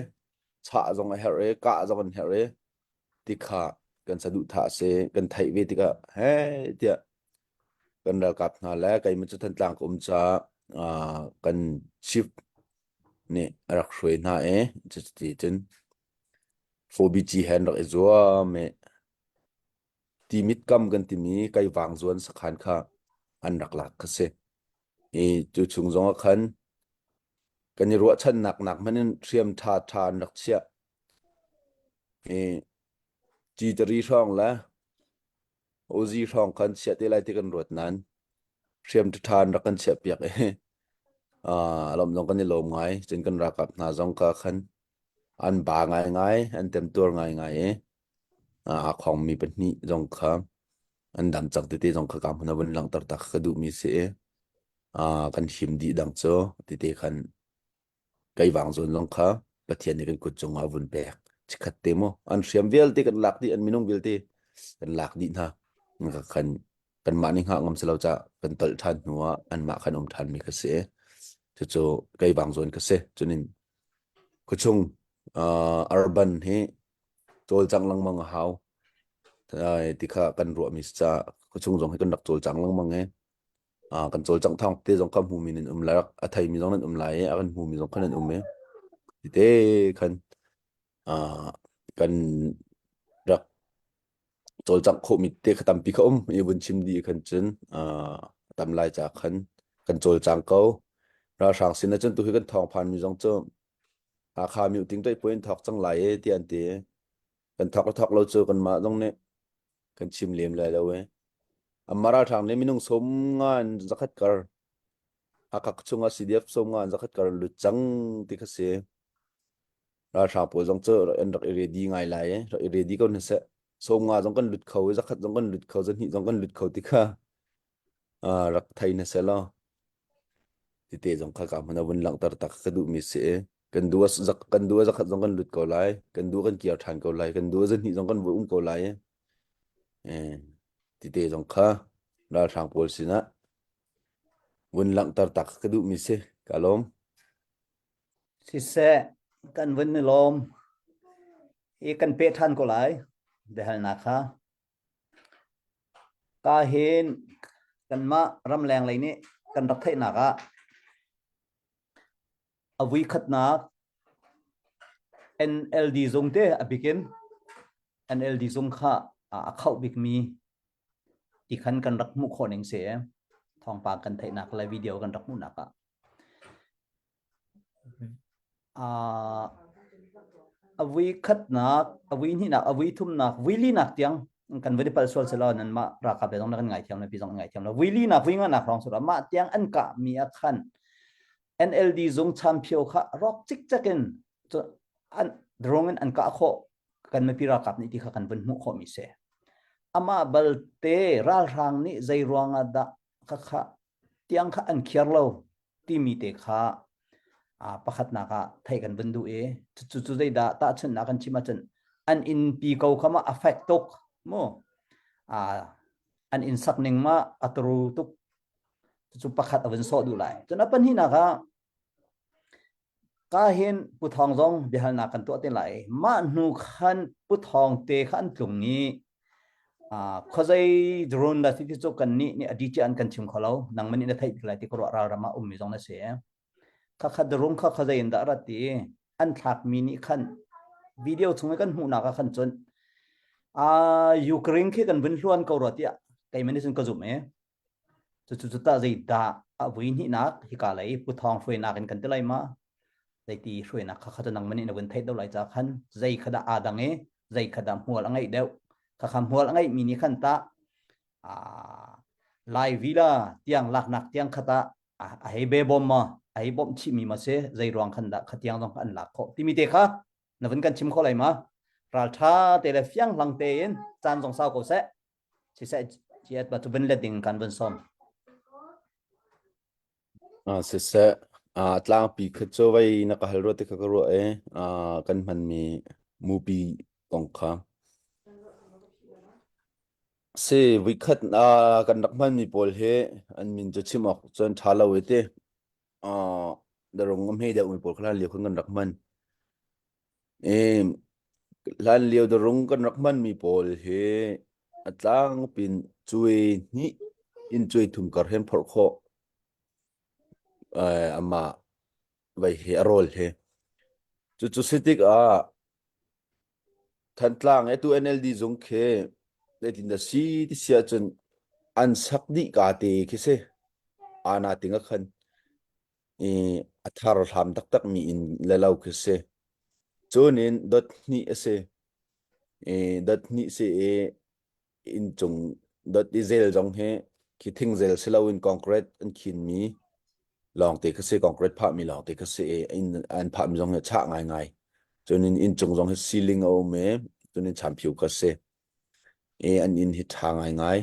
chah zong a herh i kah zong an herh i tikha kan saduhthah a si kan theih ve tikah he tiah kan ralkap hna le keimah cu Thantlang ka um caah uh, kan chief nih a rak hruai hna i cuti cun 4BG he an rak i zuam i Timit kam kan timi Kaivang zuan sakhan kha an rak lak kha si. I cu chung zong ah khan kan i ruahchannak nak hmanh in hriam ṭha ṭha an rak chiah. I Citari hrawng le Uzi hrawng khan chiah te lai ti kan ruat nain hriam ṭha an rak kan chiah piak i uh, lawm zong kan i lawm ngai. Cun kan ralkap hna zong ka khan an ba ngaingai, an temtuar ngaingai i aa khongmi pahnih zong kha an dam cang tete zong kha ka hmun a vun langhter ta ka duhmi si i kan him dih dang cu tete khan keivang zawn zong kha Pathian nih kan kut cungah a vun pek chikhat te mu an hriam vialte kan lak dih an minung vialte kan lak dih hna kan kanmah nih hngah ngam si lo ca kan tolh ṭhan hnu ah anmah khan um ṭhan mi kha si cucu keivang zawn ka si cunin khuachung uh, urban hi cawlcang lengmang a hau. Ti kha kan ruahmi si caah khuachung zong hi kan rak cawlcang lengmang i kan cawlcangh thawng te zong kha hmumi nan um lai a theimi zong nan um lai i a kan hmumi zong kha nan um i tite khan kan rak cawlcangh khawhmi te kha tampi kha um i vun chim dih khan cun a tam lai ca khan kan cawlcang ko. Ralhrang sin ah cun tu hi kan thawngphanmi zong cu Hakha mioting toih puai in thawk cang lai e tiah an ti. Kan thawk le thawk lo cu kanmah zong nih kan chim lem lai lo e. Amah ralhrang nih minung sawm nga in zakhat kar Hakha chungah CDF sawm nga in zakhat kar an lut cang ti kha si. Ralhrang pawl zong cu an rak i ready ngai lai e. Rak i ready ko hna seh. Sawm nga zong kan lut kho i zakhat zong kan lut kho, zahnih zong kan lut kho ti kha rak thei hna seh law. Tite zong kha ka hmun a vun langhter tak ka duhmi si i kan duh kan duh zakhat zong kan lut ko lai kan duh kan kir ṭhan ko lai kan duh zahnih zong kan vui um ko lai eh tite zong kha ralhrang pawl sinah vun langhter tak ka duhmi si ka lawm Siseh kan vun i lawm i kan peh ṭhan ko lai biahalnak kha. Ka hin kanmah ramleng lei nih kan rak theihnak ah a vui khatnak NLD zung te a bikin NLD zung kha a khauh bikmi ti khan kan rak hmuh khawh ning si thawngpang kan theihnak le video kan rak hmuhnak ah A vui khatnak, a vui hnihnak, a vui thumnak, vui linak tiang kan van i palh sual selaw nanmah ralkap le zong na kan ngaithiam lo, pi zong ngaithiam lo. Vui linak, vui nganak hrawng selaw mah tiang an kahmi ah khan NLD zung champhio kha rawk cikcek in an drone in an kah khawh kan mipi ralkap nih ti kha kan vun hmuh khawhmi si. Amah balte ralhrang nih zei ruangah dah khakha tiang kha an khiar lo timi te kha pakhatnak ah theih kan vun duh i cu cu zeidah tahchunhnak kan chim ahcun an inn pi ko kha ma a fek tuk mu an inn sak ning ma a turu tuk cu pakhat a vun sawh duh lai cun a pahnihnak ah Ka hin Pu Thawng zong biahalnak kan tuah te lai. Mah hnu khan Pu Thawng te kha an tlung i khuazei drone la ti cu kan nih nih a detail an kan chim kho lo. Nangmah nih na theih bik lai ti ka ruah ralram ah ummi zong na si. Kha kha drone kha khuazei in dah rat ti an thlakmi nih khan video chung i kan hmuhnak ah khan cun Ukraine khi kan vun hluan ko rua tiah keimah nih cun ka zumh i Cucu cu tah zeidah a vui hnihnak hika lei Pu Thawng hruainak in kan ti lai ma? Zeiti hruainak kha kha cu nangmah nih na vun theih deuh lai ca khan zei kha dah aa dang i zei kha dah hmual a ngeih deuh. Khakha hmual a ngeihmi nih khan tah Lai vila tiang laknak tiang kha tah a hei be bawm maw? Ai bawmh chihmi ma si zei ruang khan dah khatiang zong an lak khawh timi te kha na vun kan chim kho lai ma? Ralṭha te le fiang hlang tein caan zong sau ko seh. Siseh chiat ba tu vun let ding kan vun som. Ah, siseh ah tlangpi kha cu vei na ka hal rua ti kha ka ruah i ah kan hmanmi mupi kong kha. Si vuikhat ah kan rak hmanmi pawl hi an min cu chim awk cun ṭha lo i ti. Ah darung a hme deuhmi pawl kha hlan lio khan kan rak hman. I hlan lio darung kan rak hmanmi pawl hi a tlangpin cuai hnih in cuai thum kar hen phorh khawh. Eh, amah vei hi a rawl hi. Cucu si tikah Thantlang atu NLD zung khi zeitin dah si ti si ahcun an sak dih ka te khi si. Ana ting a khan i a thar hlam taktak mi in le lo khi si. Cun in dot hnih a si. I dot hnih si i inncung dot i zel zong hi khi thingzel si loin concrete an khinmi lawngte kha si concrete phahmi lawngte kha si i inn an phahmi zong hi a chah ngaingai. Cun in inncung zong hi ceiling a um i cun in champhiu kha si i an inn hi ṭha ngaingai.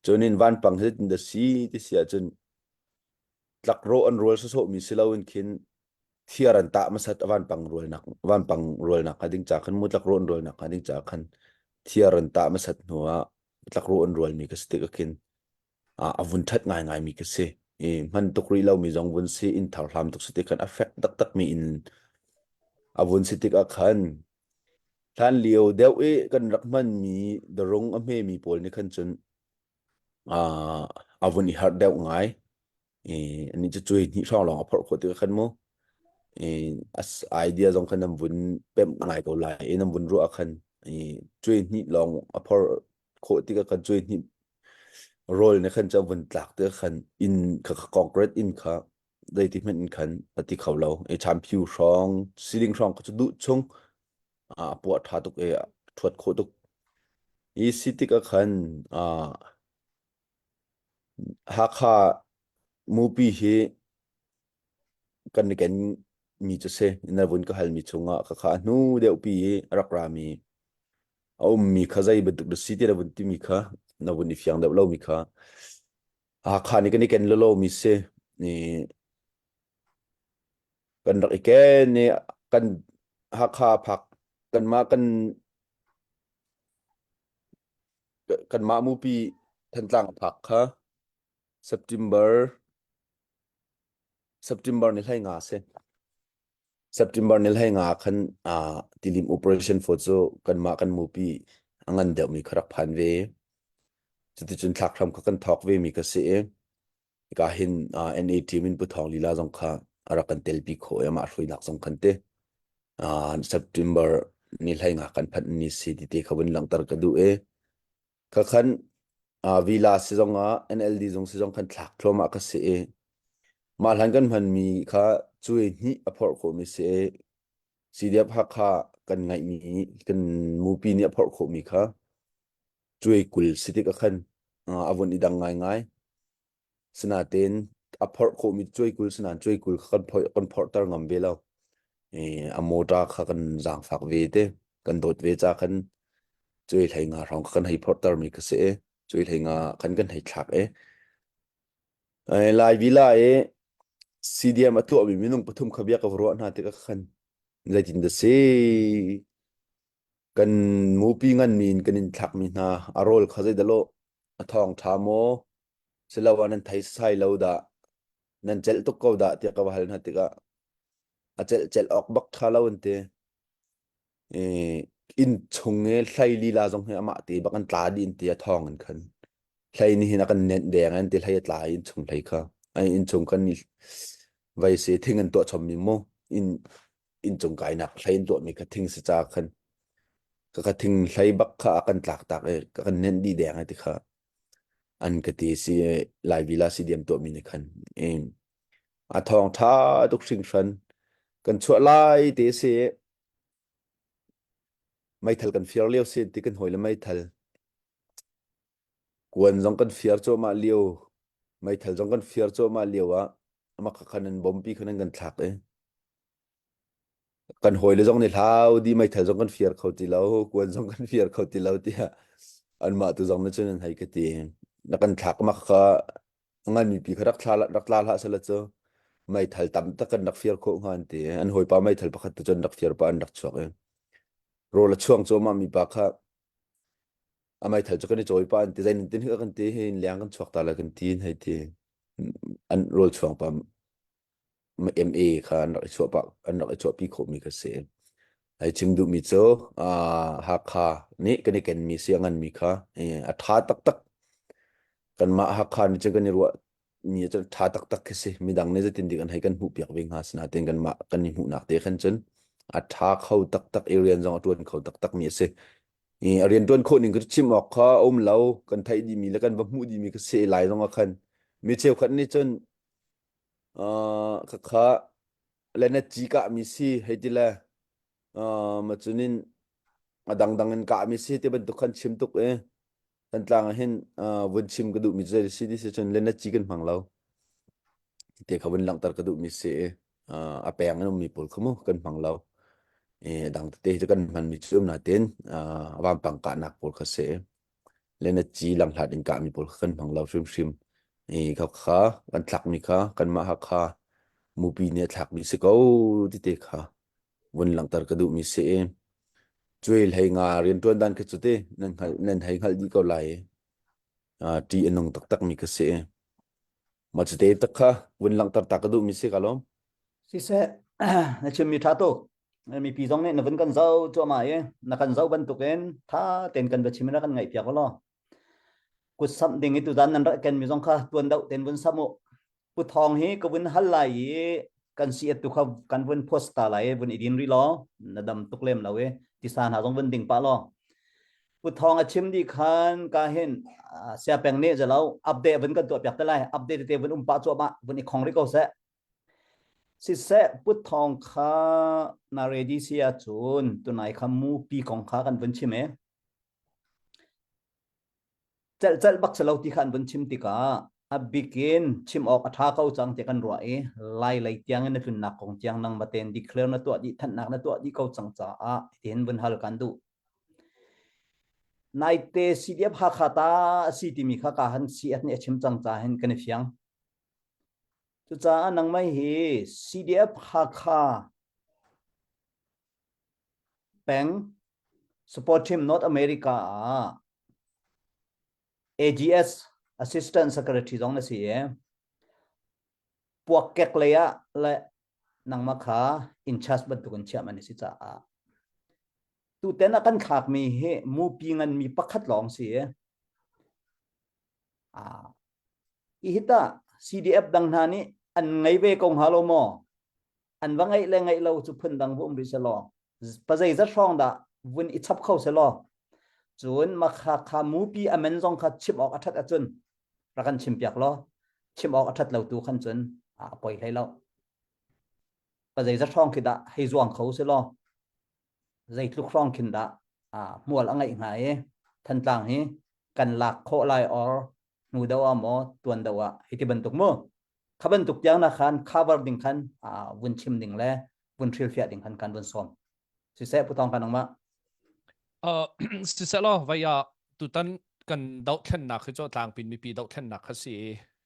Cun in vanpang hi zeitin dah si ti si ahcun tlakrawh an rual sawsawhmi si loin khin thiar an tah hmasat a vanpang rualnak vanpang rualnak hnga ding ca khan mu tlakrawh an rualnak hnga ding ca khan thiar an tah hmasat hnu ah tlakrawh an rualmi ka si tik ah khin a vun ṭhat ngaingai mi ka si i hman tuk rih lomi zong vun si inn thar hlam tuk si tik khan a fek taktak mi inn a vun si tik ah khan hlan lio deuh i kan rak hmanmi darung a hmemi pawl nih khan cun a vun i harh deuh ngai. I anih cu cui hnih hrawng lawng a phorh khawh tikah khan mu i as idea zong khan nan vun pemh ngai ko lai i nan vun ruah ah khan i cui hnih lawng a phorh khawh tikah khan cui hnih rawl ne khan cu a vun tlak tikah khan inn kha concrete inn kha zeiti hmanh in khan a ti kho lo i champhiu hrawng ceiling hrawng kha cu duh chung a puah ṭha tuk i a ṭhuat khawh tuk. Hi si tikah khan uh, Hakha mupi hi kan i ken mi cu si. Na vun ka halmi chungah khakha a hnu deuhpi i a rak rami a ummi kha zei bantuk na si ti na vun timi kha na vun i fiang deuh lomi kha Hakha nih kan i ken lolomi si. I kan rak i ken i kan Hakha phak kanmah kan kanmah mupi Thantlang phak kha September September ni hlei nga si. September ni hlei nga khan uh, tilim operation for cu kanmah kan mupi a ngan deuhmi kha rak phan ve. Cuticun thlak hram kha kan thawk ve mi ka si i Hika hin uh, NA team in Pu Thawng Lila zong kha a rak kan telpi khawh i amah hruainak zong khan te uh, September ni hlei nga kan phanh ni si ti te kha vun langhter ka duh i kha khan uh, Villa si zong ah NLD zong si zong khan thlak thluahmah ka si i mah hlan kan hmanmi kha cuai hnih a phorh khawhmi si i CDF Hakha kan ngaihmi kan mupi nih a phorh khawhmi kha cuai 20 si tik ah khan a vun i dang ngaingai. Sinain a phorh khawhmi cuai 20 sinain cuai 20 kha kan phorh kan phorhter ngam ve lo. I a motor kha kan zaangfak ve te, kan dawt ve ca khan cuai 15 hrawng kha kan hei phorhter mi kha si i cuai 15 khan kan hei thlak i Lai vila i CDM a tuahmi minung pathum kha bia ka va ruah hna tikah khan zeitin dah si Kan mupi nganmi in kan in thlakmi hna a rawl kha zeidah lawh a thawng ṭha maw siloah nan thei sai lo dah nan celh tuk ko dah tiah ka va hal hna tikah a celh celh awk bak ṭha lo an ti. I inn chung i hlei lila zong hi amah te bak an tla dih an ti a thawng in khan. Hlei nih hin a kan nenh deng an ti hlei a tla i inn chung hlei kha. Ai inn chung kan i vei si thing an tuah chommi mu inn inncung kainak hlei an tuahmi kha thing si ca khan ka ka thing hlei bak kha a kan tlak tak i ka kan nenh dih deng ai ti kha an ka ti si lai vila si diam tuahmi nih khan a thawng ṭha tuk hringhran kan chuah lai te si meithal kan fiar lio si ti kan hawi le meithal kuan zong kan fiar cuahmah lio meithal zong kan fiar cuahmah lio ah. Mah kha khan an bompi khan an kan thlak i kan hawile zong nih hlau di meithal zong kan fir kho ti lo kuan zong kan fir kho ti lo tiah anmah tu zong nih cun an hei ka ti na kan thlak mak kha ngan mipi kha rak thla rak tla hlah sela cu meithal tam tak kan rak fir khawh hnga an ti an hawipa meithal pakhat tu cun rak fir pa an rak chuak i rawl a chuang cuahmah mi pa kha a meithal cu kan i cawi pa an ti zei nan tin hi kan ti hi leng kan chuak ta la kan ti hei ti an rawl chuang pa MA kha an rak i chuah pah an rak i chuahpi khawhmi kha si. Ai chim duhmi cu Hakha nih kan i kenmi si a nganmi kha a ṭha taktak. Kanmah Hakha nih cun kan i ruah mi cu ṭha taktak khi si. Midang nih zeitin dik an hei kan hmuhpiak ve hnga sinain kanmah kan i hmuhnak te khan cun a ṭha kho taktak i rian zong a ṭuan kho taktak mi a si. I a rian ṭuan khawh ning ka chim awk kha a um lo. Kan theih dihmi le kan va hmuh dihmi kha si lai zong ah khan mi cheukhat nih cun Uh, khakha lenet ci kahmi si hei ti le uh, ma cunin a dangdang in kahmi si ti bantuk khan chim tuk i Thantlang ah hin uh, vun chim ka duhmi cu si ti si cun lenet ci kan hmang lo te kha vun langhter ka duhmi si i uh, a peng in ummi pawl kha mu kan hmang lo i dang tete cu kan hmanmi cu um natin uh, vampang kahnak pawl kha si le na ci lamhlat in kahmi pawl kha kan hmang lo hrimhrim. I kha kha kan thlakmi kha kanmah Hakha mupi nih a thlakmi si ko ti te kha vun langhter ka duhmi si i cuai hlei nga rianṭuan dan kha cu ti nan hngal nan hei hngalh dih ko lai i ṭih a nung taktakmi kha si i mah cu te tak kha vun langhter ta ka duhmi si ka lawm. Siseh na chimmi ṭha tuk. Mipi zong nih na vun kan zoh cuahmah i na kan zoh bantukin tha tein kan va chim in rak kan ngaihpiak law. Kut samh ding i tuzan nan rak kenmi zong kha tuan deuh tein vun sam u. Pu Thawng hi ka vun hal lai i kan si atu kha kan vun post ta lai i vun i din rih law na dam tuk lem lo i tisa hna zong vun ding pah law. Pu Thawng a chim dih khan ka hin siapeng nih zalo update vun kan tuah piak te lai update te vun um pah cuahmah vun i khong rih ko seh. Siseh Pu Thawng kha na ready si ahcun tunai kha mupi kong kha kan vun chim e. Celh celh bak si lo ti kha an vun chim tikah a bikin chim awk a ṭha ko cang ti kan ruah i lai lei tiang in na tlunnak kong tiang nang maten declare na tuah dih thanhnak na tuah dih ko cang caah hitin vun hal kan duh. Naite CDF Hakha ta a si timi kha ka han CS nih a chim cang ca hin kan i fiang. Cucaah nangmah hi CDF Hakha peng Support Team North America ah AGS Assistant Secretary zong na si i puakkek lei ah le nangmah kha in charge bantuk in chiah man si caah tuten a kan thlakmi hi mupi nganmi pakhat lawng si i Hi tah CDF dang hna nih an ngei ve ko hnga lo maw? An va ngeih le ngeih lo cu phundang va um rih selaw pazeizat hrawng dah vun i chap kho selaw cun makha kha mupi a men zong kha chim awk a ṭhat ahcun rak kan chimpiak law chim awk a ṭhat lo tu khan cun a poi hlei lo. Pazeizat hrawng khi dah hei zuang kho selaw zeitluk hrawng khin dah hmual a ngeih hnga i Thantlang hi kan lak khawh lai or hnu deuh ah maw tuan deuh ah hi ti bantuk mu kha bantuk tiang na khan cover ding khan vun chim ding le vun hrilhfiah ding khan kan vun sawm siseh putong kan angma uh siseh lo vai ah tutan kan dohthlennak hi cu tlangpin mipi dohthlennak kha si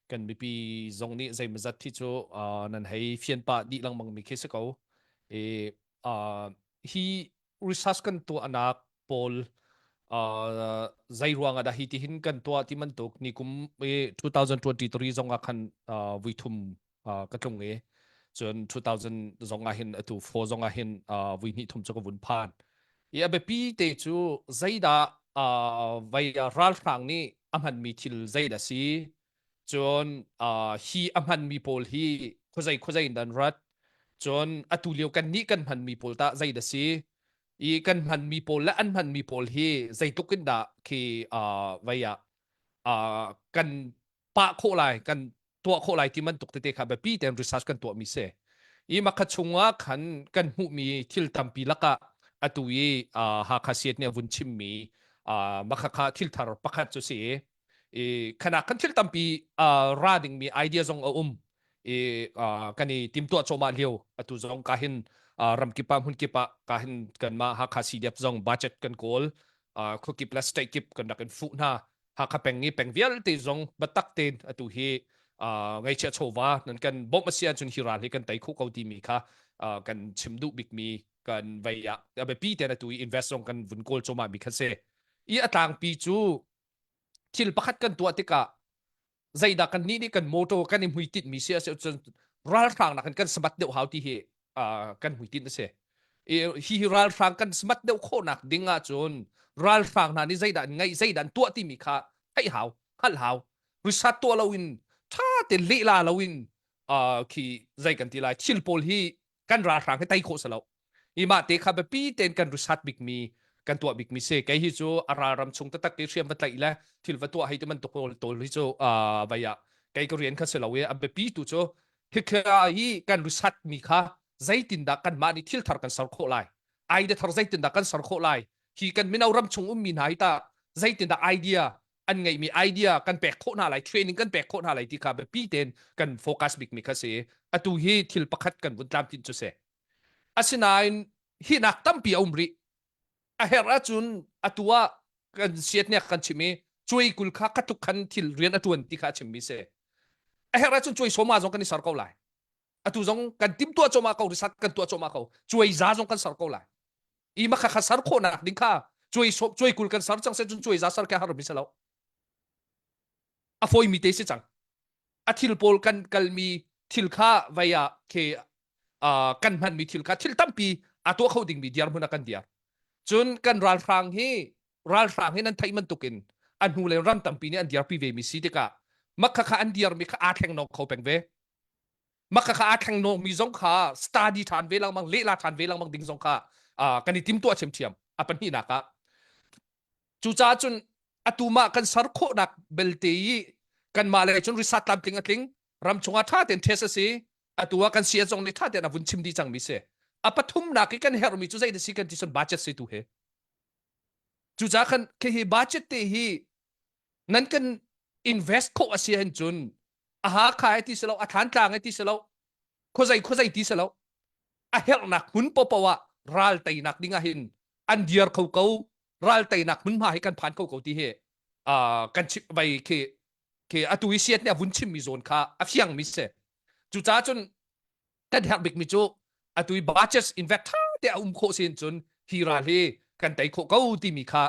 kan mipi zong nih zeimazat thi cu nan hei fian pah dih lengmang mi khi si ko i uh, hi research kan tuahnak pawl uh, zei ruang ah dah hi ti hin kan tuah ti bantuk ni kum 2023 zong ah khan uh, vui thum uh, ka tlung i cun 2000 zong ah hin atu 4 zong ah hin uh, vui hnih thum cu ka vun phan i a biapi te cu zeidah uh, vai ralhrang nih a hmanmi thil zeidah si Cun uh, hi a hmanmi pawl hi khuazei khuazei in an rat. Cun atu lio kan nih kan hmanmi pawl tah zei dah si? I kan hmanmi pawl le an hmanmi pawl hi zeitluk in dah khi uh, vei ah uh, kan pah khawh lai, kan tuah khawh lai ti bantuk tete kha biapi tein research kan tuahmi si. I makha chungah khan kan hmuhmi thil tampi lakah atu i uh, Hakha Siat nih a vun chimmi uh, makha kha thil thar pakhat cu si i i khana kan thil tampi uh, ra dingmi idea zong a um. I kan i timtuah cawmah lio atu zong ka hin ramkip ah hmunkip ah ka hin kanmah Hakha CDF zong budget kan kawl khuakip le state kip kan rak in fuh hna. Hakha peng i peng vialte zong biatak tein atu hi ngaihchiah chawva nan kan bawmh a si ahcun hi ral hi kan tei khawh ko timi kha kan chim duh bikmi kan vei ah a biapi tein atu i invest zong kan vun kawl cuahmah mi kha si. I a tlangpi cu thil pakhat kan tuah tikah zeidah kan nih nih kan motor kan i hmuitinh mi si a si cun ralhrang nakin kan smart deuh hau ti hi kan hmuitinh a si. Hi hi ralhrang kan smart deuh khawhnak ding ahcun ralhrang hna nih zeidah an ngeih zeidah an tuah timi kha theih hau hngalh hau research tuah loin ṭha tein lehla loin khi zei kan ti lai thil pawl hi kan ralhrang hi tei khawh si lo i mah te kha biapi tein kan research bikmi kan tuah bikmi si kei hi cu a ralram chung taktak te hriam va tlaih le thil va tuah hei ti bantuk tawl tawl hi cu vai ah kei ka rian kha si lo i a biapi tu cu hikha hi kan research mi kha zeitindah kanmah nih thil thar kan ser khawh lai idea thar zeitindah kan ser khawh lai hi kan mino ram chung ummi hna hi ta zeitindah idea an ngeihmi idea kan pek khawh hna lai training kan pek khawh hna lai ti kha biapi tein kan focus bikmi kha si atu hi thil pakhat kan vun tlamtlinh cu si asinain hinak tampi a um rih a herh ahcun atu ah kan siatnek kan chim i cuai kul kha khatluk khan thil rian a tuan ti kha a chimmi si a herh ahcun cuai sawma zong kan i ser ko lai atu zong kan timtuah cawma ko risat kan tuah cawma ko cuai za zong kan ser ko lai i ma kha kha ser khawhnak ding kha cuai sawm cuai kul kan ser cang se cun cuai za ser kha har mi si lo a fawi mi te si cang a thil pawl kan kalmi thil kha vei ah khi kan hmanmi thil kha thil tampi a tuah kho dingmi dirhmun ah kan dir cun kan ralhrang hi ralhrang hi nan theih bantukin a hnu le ram tampi nih an dirpi ve mi si tikah makha kha an dirmi kha aa thleng nawng kho peng ve makha kha aa thleng nawng mi zong kha study ṭhan ve lengmang lehla ṭhan ve lengmang ding zong kha kan i timtuah thiamthiam a pahnihnak ah Cucaah cun atu mah kan ser khawhnak belte i kanmah lei cun risat tlamtling a tling ram chungah ṭha tein test a si atu ah kan CS zong nih ṭha tein a vun chim dih cangmi si a pathumnak i kan herhmi cu zei si kan ti cun budget si tu hi cucaah kan khi hi budget te hi nan kan invest khawh a si hin cun a Hakha ai ti si lo a Thantlang ai ti si lo khuazei khuazei ti si lo a herhnak hmun popo ah ral teinak ding ah hin an diar kho ko ral teinak hmunhma hi kan phan kho ko ti hi kan chim vai khi khi atu i siat nih a vun chimmi zawn kha a fiang mi si cucaah cun kan herh bikmi cu atu i budget invest tha te a um khawh sin cun hi ral hi kan tei khawh ko timi kha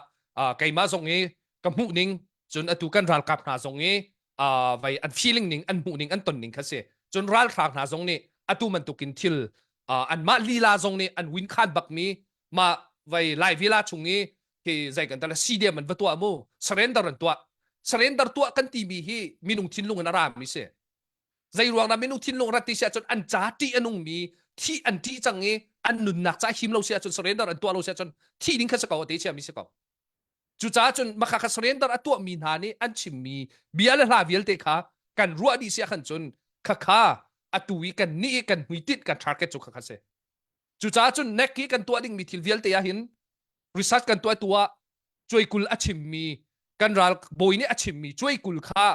keimah zong i ka hmuh ning cun atu kan ralkap hna zong i vai an feeling ning an hmuh ning an ton ning kha si cun ralhrang hna zong nih atu bantukin thil anmah lila zong nih an win khan bakmi mah vai lai vila chung i khi zei kan tala CDM an va tuah mu surrender an tuah surrender tuah kan timi hi minung thinlung in a rami si zei ruang dah minung thinlung rat ti si ahcun an ca ṭih a nungmi thih an ṭih cang i an nunnak ca him lo si ahcun surrender an tuah lo si ahcun thih ding kha si ko a te chiami si ko Cucaah cun maka kha surrender a tuahmi hna nih an chimmi bia le hla vialte kha kan ruah dih si ahkhan cun khakha atu i kan nih i kan hmuitinh kan target cu khakha si. Cucaah cun nek i kan tuah dingmi thil vialte ah hin research kan tuah tu ah cuaikul a chimmi kan ral bawi nih a chimmi cuaikul kha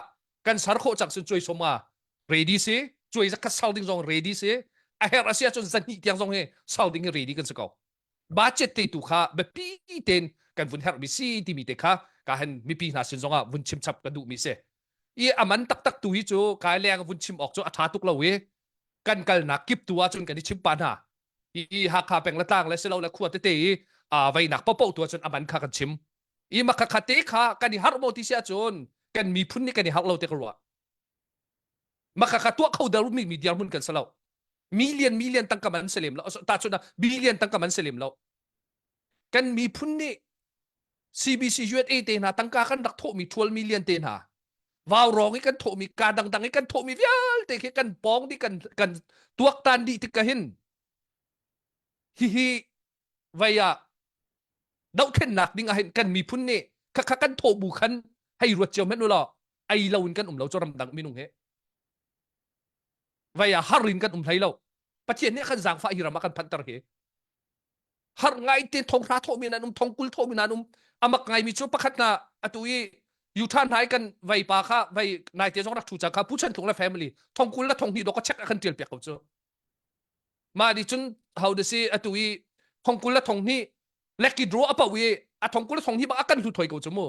kan ser khawh cang cun cuai soma ready si cuai zakhat sal ding zong ready si a herh a si ahcun zahnih tiang zong hi sal ding hi ready kan si ko. Budget te tu kha biapi tein kan vun herhmi si timi te kha ka han mipi hna sin zongah vun chim chap ka duhmi si. I aman taktak tu hi cu kai leng vun chim awk cu a tha tuk lo i kan kalnak kip tu ahcun kan i chim pa hna. I Hakha peng le tlang le silo le khua tete i veinak popo tu ahcun aman kha kan chim. I makha kha te kha kan i harh maw ti si ahcun kan miphun nih kan i harh lo te ka ruah. Makha kha tuah kho deuh mi mi dirhmun kan si lo. Million million tangka man si lem lo. Tahchunh ah billion tangka man si lem lo. Kan miphun nih CBC USA te hna tangka kan rak thawhmi 12 million te hna vaurawng i kan thawhmi ka dangdang i kan thawhmi vialte khi kan pawng dih kan kan tuaktan dih tik ka hin hihi vei ah dohthlennak ding ah hin kan miphun nih khakha kan thawh bu khan hei ruat cio hmanh u law ei lo in kan um lo cu ramdang minung he vei ah har in kan um hlei lo pathian nih kan zaangfah hi ram ah kan phanter hi har ngai te thong hra thawh mi nan um thong kul thawh mi nan um amak ngai mi cu pakhat na atu i Utah nai kan vei pa kha vei nai te zong rak thu cang kha Pu Chan Tlung le family thongkul le thonghnih dok ka check a kan tial piak ko cu. Mah di cun how to say atu i thongkul le thonghnih lucky draw a pau i a thongkul le thonghnih bak a kan hlu thoi ko cu mu.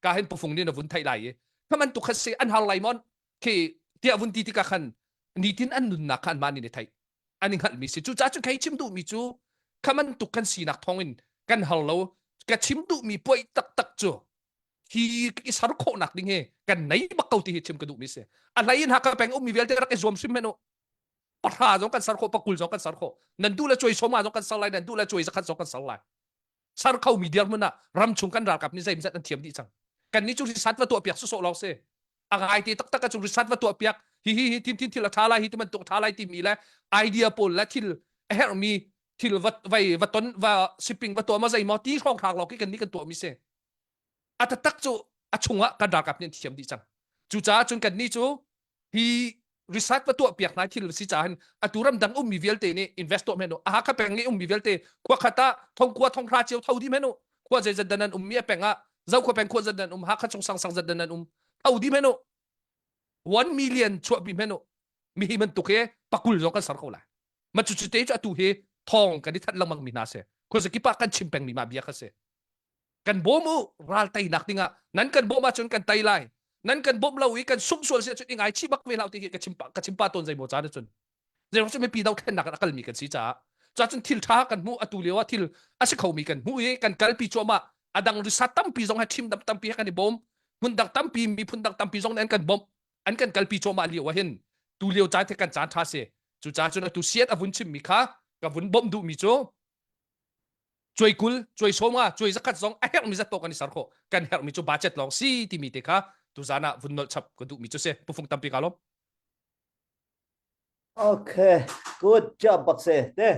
Ka hin pufung nih na vun theih lai i khaman tu kha se an har lai mon khi tiah vun ti tikah khan nitin an nunnak kha an mah nih ni theih an i hngalhmi si. Cucaah cun kei chim duhmi cu kha bantuk kan sinak thawngin kan har lo. Ka chim duhmi puai taktak cu hi i ser khawhnak ding hi kan nei bak ko ti hi chim ka duhmi si. A hlei in Hakha peng ummi vialte rak i zuam hrim hen u. Pahra zong kan ser khawh, pakul zong kan ser khawh. Nan duh le cuai sawma zong kan ser lai, nan duh le cuai zakhat zong kan ser lai. Ser khomi dirhmun ah ramchung kan ralkap nih zeimzat an thiam dih cang. Kan nih cu risat va tuah piak sawsawh lawng si. A ngai te taktak ah cu risat va tuah piak hi hi hi tin tin thil a tha lai hi ti bantuk tha lai timi le idea pawl le thil a herhmi thil va vai va ton va shipping va tuah ma zei maw ti hrawng thlak lawng khi kan nih kan tuah mi si. A taktak cu a chungah kan ralkap nih an thiam dih cang. Cucaah cun kan nih cu hi research va tuah piak hna thil si caah hin atu ramdang ummi vialte nih invest tuah men u a Hakha peng i ummi vialte khua khat ah thongkua thonghra cio tho dih men u khua zeizat dan an ummi a peng ah Zokhua peng khua zat dan um Hakha chung sang sang zat dan an um tho dih men u 1 million chuahpi men u mi hi bantuk hi pakul zong kan ser ko lai ma cu cu te cu atu hi thong kan i that lengmang mi hna si khuazakip ah kan chim peng mi ma bia kha si Kan bawm u ral teinak dingah nan kan bawm ahcun kan tei lai. Nan kan bawmh lo i kan sungh sual si ahcun i ngaichih bak ve hlah ti hi ka chim ka chim pa tawn zeimaw caan ahcun. Zeiruang cu mipi dothlennak in a kalmi kan si caah. Cacun thil ṭha kan hmuh atu lio ah thil a si khomi kan hmuh i kan kalpi cuahmah. A dang risat tampi zong he ṭhim dam tampi he kan i bawm. Hmun dang tampi miphun dang tampi zong nih an kan bawmh. An kan kalpi cuahmah lio ah hin tu lio caan the kan caan ṭha si. Cucaah cun atu siat a vun chimmi kha ka vun bawmh duhmi cu cuai 20 cuai 50 cuai 100 zong a herhmi zat paoh kan i ser khawh kan herhmi cu budget lawng si timi te kha tuzan ah vun nolh chap ka duhmi cu si pufung tampi ka lawm Okay, good job bak se te.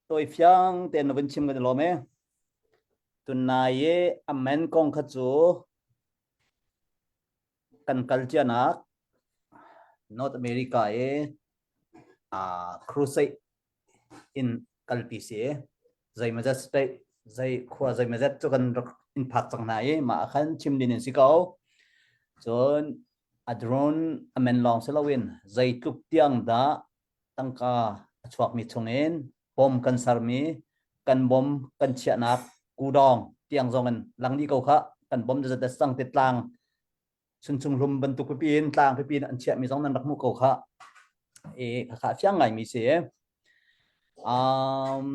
Toi fiang ten na vun chim kan lawm e. Tunai e amen kong kha cu kan kal cianak North America e uh, crusade in kalpi si. Zeimawzat state zei khua zeimawzat cu kan rak in phak cang hna i mah ah khan chim ding in si ko. Cun a drone a men lawng si loin zeitluk tiang dah tangka a chuakmi chungin bom kan sermi kan bom kan chiahnak kudawng tiang zong in lang dih ko kha kan bom zat sang te tlang Chuncung hlum bantuk pipi in tlang pipi in an chiahmi zong nan rak hmuh ko kha. E khakha fiang ngaimi si. Um,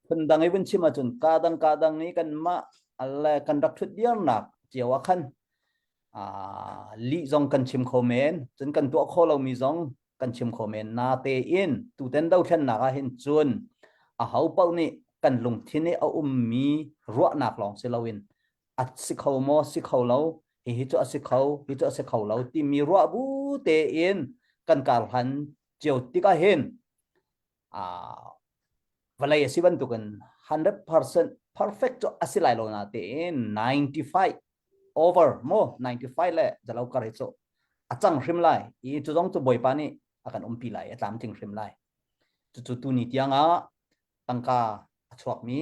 phundang i vun chim ahcun ka dang ka dang i kanmah le kan rak thut diarnak cio ah khan lih zong kan chim kho men cun kan tuah kho lomi zong kan chim kho men na tein tuten dothlennak ah hin cun a ho paoh nih kan lungthin i a ummi ruahnak lawng si loin a si kho maw si kho lo hihi cu a si kho hi cu a si kho lo timi ruah bu tein kan kar hlan cio tikah hin vawlei a si bantukin 100% perfect cu a si lai lo na tein 95 over mo 95 le zalo kar hi cu a cang hrim lai i cu zong cu bawipa nih a kan umpi lai a tlamtling hrim lai cucu tu ni tiang ah tangka a chuakmi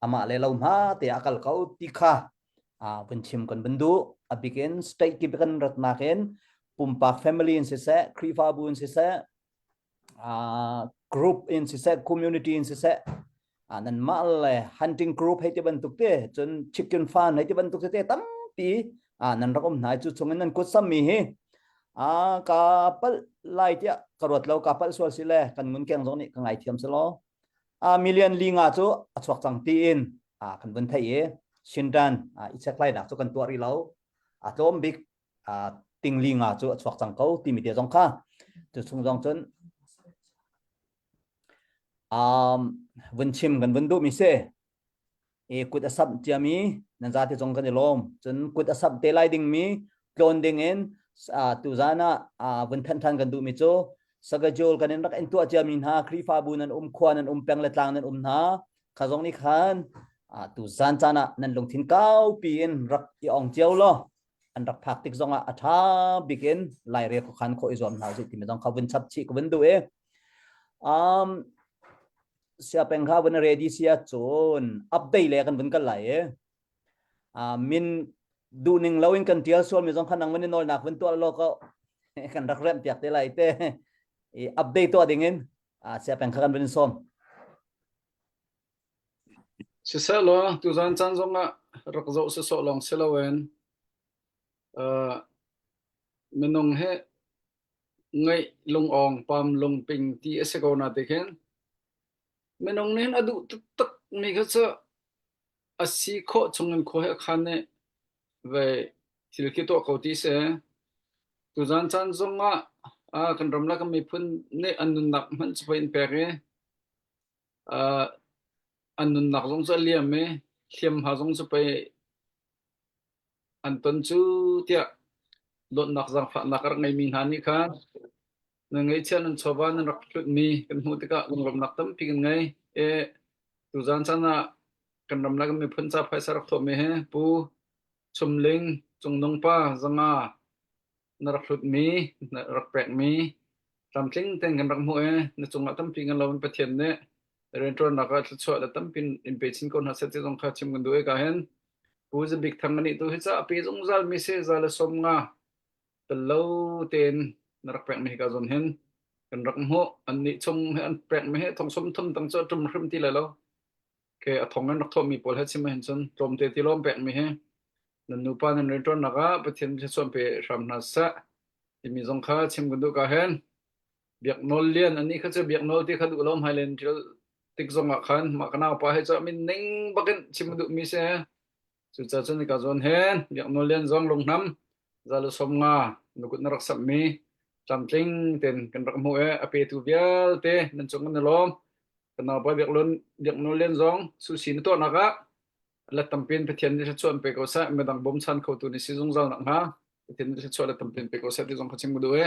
amah le lo hma te a kal ko ti kha vun chim kan vun duh a bikin state kip kan ratnak in pumpak family in siseh Khrihfabu in siseh group in siseh community in siseh nan mah le hunting group hei ti bantuk te cun chicken farm hei ti bantuk te tampi nan rak um hna cu chungin nan kut sammi hi ka palh lai tiah ka ruat lo ka palh sual si le kan ngun keng zong nih ka ngaithiam si law million li nga cu a chuak cang tiin kan vun theih i Shindan i chekhlainak cu kan tuah rih lo a tlawm bik ting li nga cu a chuak cang ko timi te zong kha cu chung zong cun um, vun chim kan vun duhmi si i kut a samh ciami nan zate zong kan i lawm cun kut a samh te lai dingmi tlawn ding in tuzan ah vun thanh than kan duhmi cu sagajul kan in rak in tuah ciami hna Khrihfabu nan um khua nan um peng le tlang nan um hna kha zong nih khan tuzan caan ah nan lungthin kaupi in rak i ong cio law an rak phak tik zong ah a ṭha bik in lairel khuakhan khawh i zuam hna usih timi zong kha vun chap chih ka vun duh i um, siapeng kha vun ready sia cun update le kan vun kal lai i. Min duhning loin kan tial sual mi zong kha nang van i nawlnak van tuah law ko kan rak remh piak te lai te i update tuah ding in sia peng kha kan van in sawm. Siseh law tuzan caan zongah rak zoh sawsawh lawng si loin uh, minung he ngaih lungawng pam lungping ti a si ko na ti khin minung nih hin a duh taktak mi kha cu a si khawh chungin khua he a khan i vei thil khi tuah ko ti si. Tuzan caan zongah uh, kan ram le kan miphun nih an nunnak hmanh cu pei in pek i uh, an nunnak zong cu a liam i hliamhma zong cu pei an ton cu tiah dawtnak zaangfahnak a rak ngeimi hna nih khan nan ngeihchiah nan chawva nan rak hlutmi kan hmuh tikah lunglawmhnak tampi kan ngei. E tuzan caan ah kan ram le kan miphun ca phaisa rak thawhmi hi Pu Chum Ling, Cungnung Pa, Zanga na rak hlutmi, na rak pekmi tlamtling tein kan rak hmuh i na cungah tampi kan lo in Pathian nih rianṭuannak ah thluachuah le tampi in pe chin ko hna seh ti zong kha chim kan duh i ka hin Pu Za Bik Thang anih tu hi ca a pe zungzal mi si za le som nga tel lo tein na rak pekmi hi ka zawn hin kan rak hmuh an nih chung he an pekmi he thong som thum tang cu a ṭum hrim ti lai lo ke a thong an rak thawhmi pawl he chim ahhin cun tlawmte ti lawm pekmi hi nan nupa nan rianṭuannak ah Pathian thluachuah pe hram hna seh timi zong kha chim kan duh ka hin Biak Nawl Lian anih kha cu Biak Nawl ti kha duh lo hmailen ṭial tik zong ah khan mah ka naupa he cu min ning bakin chim a duhmi si. Cucaah cun ka zawn hen Biak Nawl Lian zong lunghnam zalu som nga nukut na rak samhmi tlamtling ten kan rak hmuh i a petu vialte nan cung kan i lawm. Kan naupa Biak Lun Biak Nawl Lian zong susi na tuahnak ah let tampin Pathian nih thluachuah pe ko seh midang bawmchan khotu ni si zungzal nak hnga Pathian nih thluachuah let tampin pe ko seh ti zong kha chim ka duh i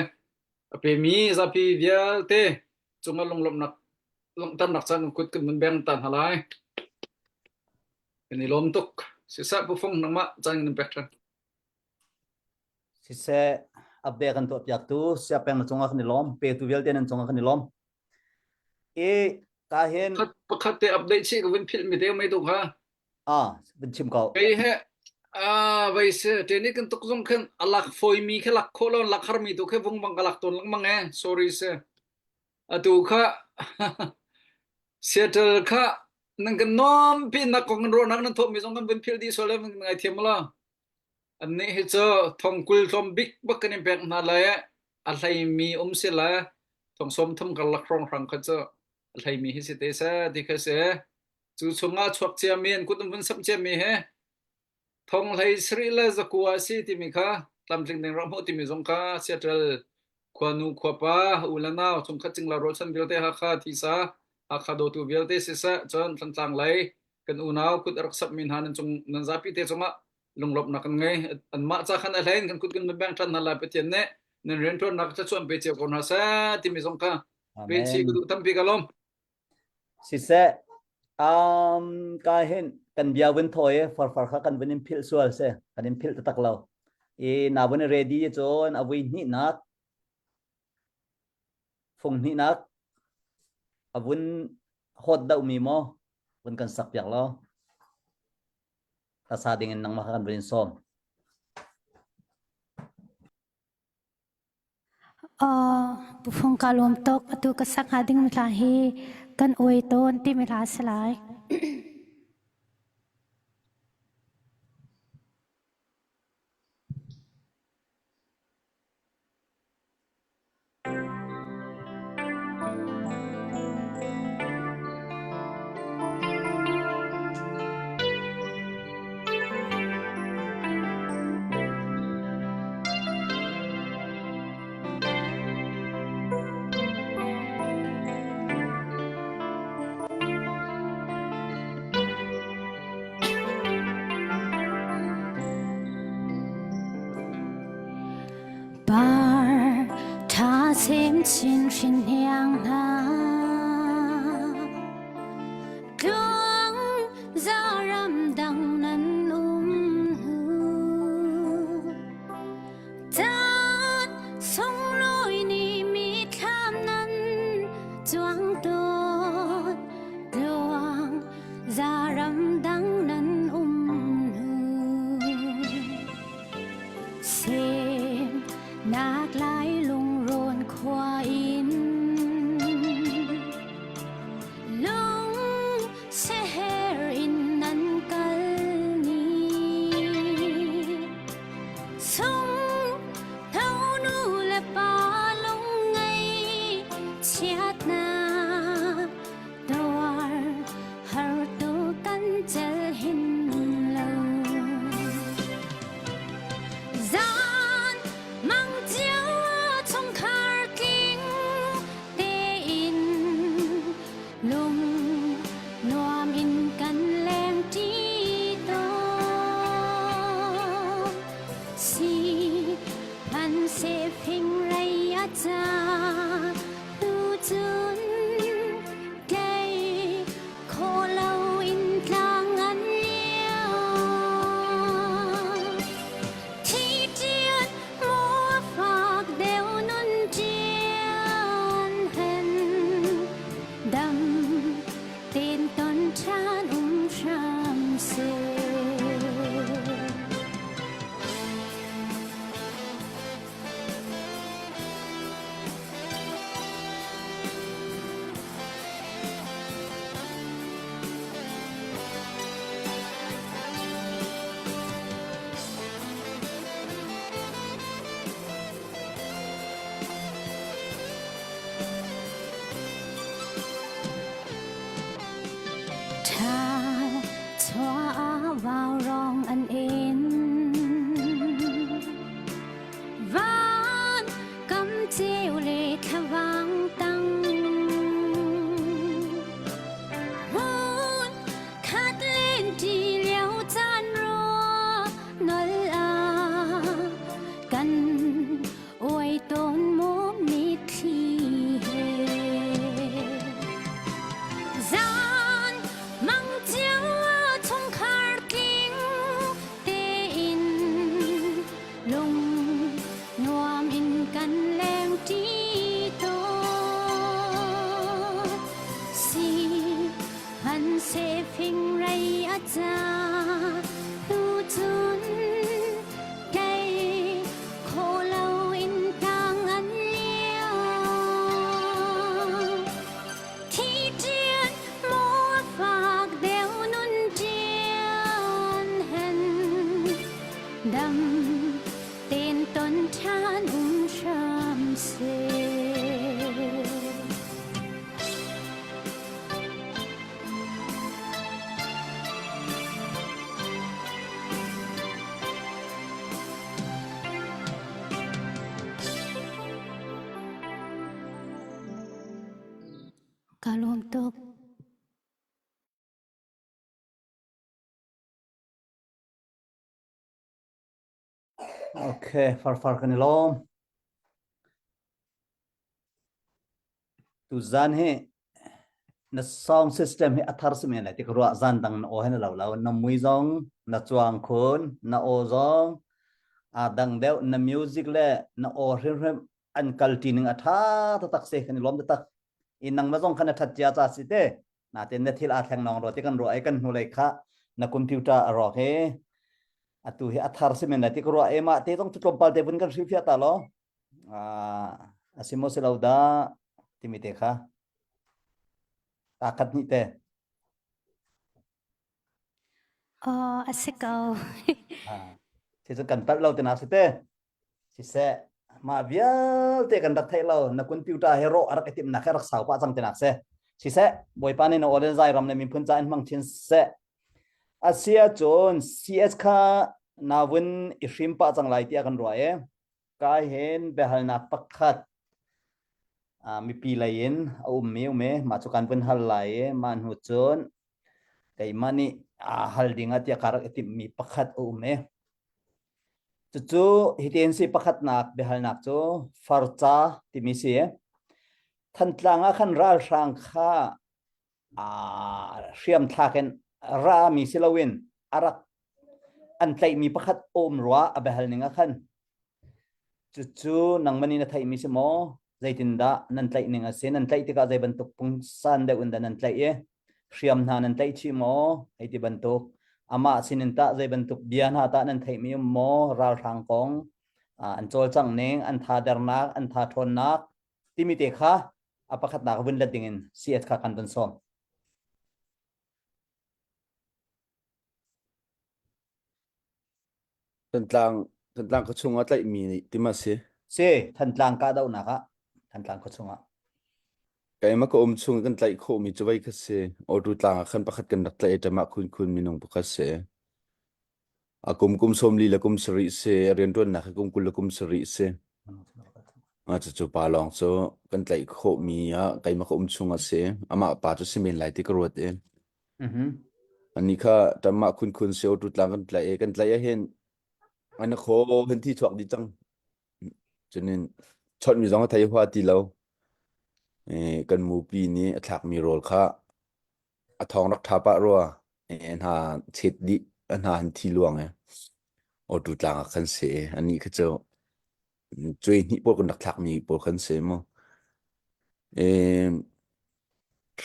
a pemi zapi vialte cungah lunglawmhnak langhternak caan kan kut kan mun beng ta hna lai. Kan i lawm tuk. Siseh Pu Fung nangmah caan kan pek ṭhan. Siseh update kan tuah piak tu siapeng na cungah kan i lawm petu vialte nan cungah kan i lawm. I ka hin Pakhat te update chih ka vun philh mi te mei tu kha. Ah, vun chim ko. Kei he ah vai se teni kan tuk zong khan alak foi mi kha lak kho lo lak har mi tu khe vung bang ka lak ton lengmang e sorry se atu kha Seattle kha nan kan nom pi nak kong ro nak nan thop mi zong kan vun phil di so le ngai thiam la an nih hi chu thongkul tlom bik bak kan in pek hna lai a hlei mi um si la thong som thum kar lak rong hrang kha chu a hlei mi hi si te se ti kha se Cu chungah chuak ciami an kut an vun samh ciami he thong hlei sarih le zakua a si timi kha tlamtling ding rak hmuh timi zong kha Seattle khuanu khuapa u le nau chungkhat cingla rualchan vialte Hakha thisa Hakha dawtu vialte siseh cun Thantlang lei kan unau kut a rak samhmi hna nan cung nan zapi te cungah lunglawmhnak kan ngei anmah ca khan a hlein kan kut kan beng ṭhan hna lai Pathian nih nan rianṭuannak thluachuah pe cio ko hna seh timi zong kha pe chi ka duh tampi ka lawm Siseh, um, ka hin kan bia vun thawi i farfar kha kan vun in philh sual si, kan in philh taktak lo. I na vun i ready cun a vui hnihnak, fung hnihnak, a vun hawt dohmi maw vun kan sak piak law. Hlasa ding in nangmah kha kan vun in sawm. Bufung kaa lawm tuk. Atu ka sak hnga dingmi hla hi kan uai tawn timi hla a si lai. Par ṭha chin hrin hniang hna Tluang zaram dang nan um hnu Caan sunglawi nih mithlam nan cuang tawn Tluang zaram dang nan um hnu. Nak lai lungrawn khua in lung seher in nan kal ni sung tho nu le pa lung ngei chiatnak tuar har tu kan cel hin lo zan mang cio chungkhar tling tein lung nuam in kan leng ṭi tawn si han se fing rei a ca Tucun tlei khawh loin tlang an liam. Thi ṭian maw fak deuh nun ṭian hen dam ten ton ṭhan um hram seh. Ṭha chuah vaurawng an in Van kam ceu le thlavang tang Hmun khat len ṭi lio caan rua nol ah kan uai tawn maw mitthli he Zan mang cio ah chungkhar tling tein lung nuam in kan leng ṭi tawn si hmanhseh fingrei a ca tu cun kei khawh loin tang an liam Thi ṭian maw fak deuh nun ṭian hen dam ten ton ṭhan um hram seh. Ka lawm tuk. Okay, farfar kan i lawm. Tu zan hi na sound system hi a thar si men lai ti ka ruah zan dang na aw he na lo lo na mui zong na cuang khun na aw zong a dang deuh na music le na aw hrimhrim an kal ṭi ning a ṭha taktak si kan i lawm taktak i nangmah zong khan a ṭhat cia ca si te natin na thil aa thleng nong ro ti kan ruah i kan hnulei kha na computer a rawk i atu hi a thar si men lai ti ka ruah i mah te zong cu tlawmpal te vun kan hrilhfiah ta law a si maw si lo dah timi te kha ta khat hnih te Aw, a si ko. Si cu kan palh lo ti nak si te. Siseh, mah vialte kan rak theih lo na computer he rawh a rak i timhnak he rak sau pah cang tinak si. Siseh, Bawipa nih na aw le zai ram le miphun ca in hmang chin seh. Asia cun CS kha na vun i hrim pah cang lai tiah kan ruah i ka hin biahalnak pakhat mipi lei in a ummi um i mah cu kan vun hal lai i mah hnu cun keimah nih hal ding ah tiah ka rak i timhmi pakhat a um i Cucu hitin si pakhatnak biahalnak cu farca timi si. Thantlang ah khan ralhrang kha hriamthlak in rami si loin a rak an tlaihmi pakhat a um rua a biahal ning ah khan. Cucu nangmah nih na theihmi si maw? Zeitindah nan tlaih ning a si? Nan tlaih tikah zei bantuk pungsan deuh in dah nan tlaih i hriam hna nan tlaih chih maw? Hei ti bantuk. Amah sinin tah zei bantuk bia hna tah nan theihmi um maw? Ralhrang kong. An cawlcangh ning, an tha dernak, an tha ṭhawnnak timi te kha a pakhatnak vun let dingin CS kha kan vun sawm. Thantlang Thantlang khuachung ah tlaihmi nih tima si. Si, Thantlang kahdohnak ah Thantlang khuachung ah. Keimah ka um chung kan tlaih khawhmi cu vei kha si. Awtu tlang ah khan pakhat kan rak tlaih i ṭamah khun khun minung pakhat si. A kum kum 40 le kum sarih si, a rianṭuannak hi kum 20 le kum sarih si. Ah, cucu pa lawng cu kan tlaih khawhmi ah keimah ka um chung a si. Amah pa cu si men lai ti ka ruat i. Mhm. Ani kha ṭamah khun khun si awtu tlang kan tlaih i kan tlaih ahhin an khaw hin thi chuak dih cang. Cunin chawnhmi zong a thei hua ti lo. Eh, kan mupi nih a thlakmi rawl kha a thawng rak ṭha pah rua. Eh, hna chet dih, a hna han thi luang e. Awtu tlang ah khan si. Anih kha cu cuai hnih pawl kan rak thlakmi pawl khan si mu. Eh,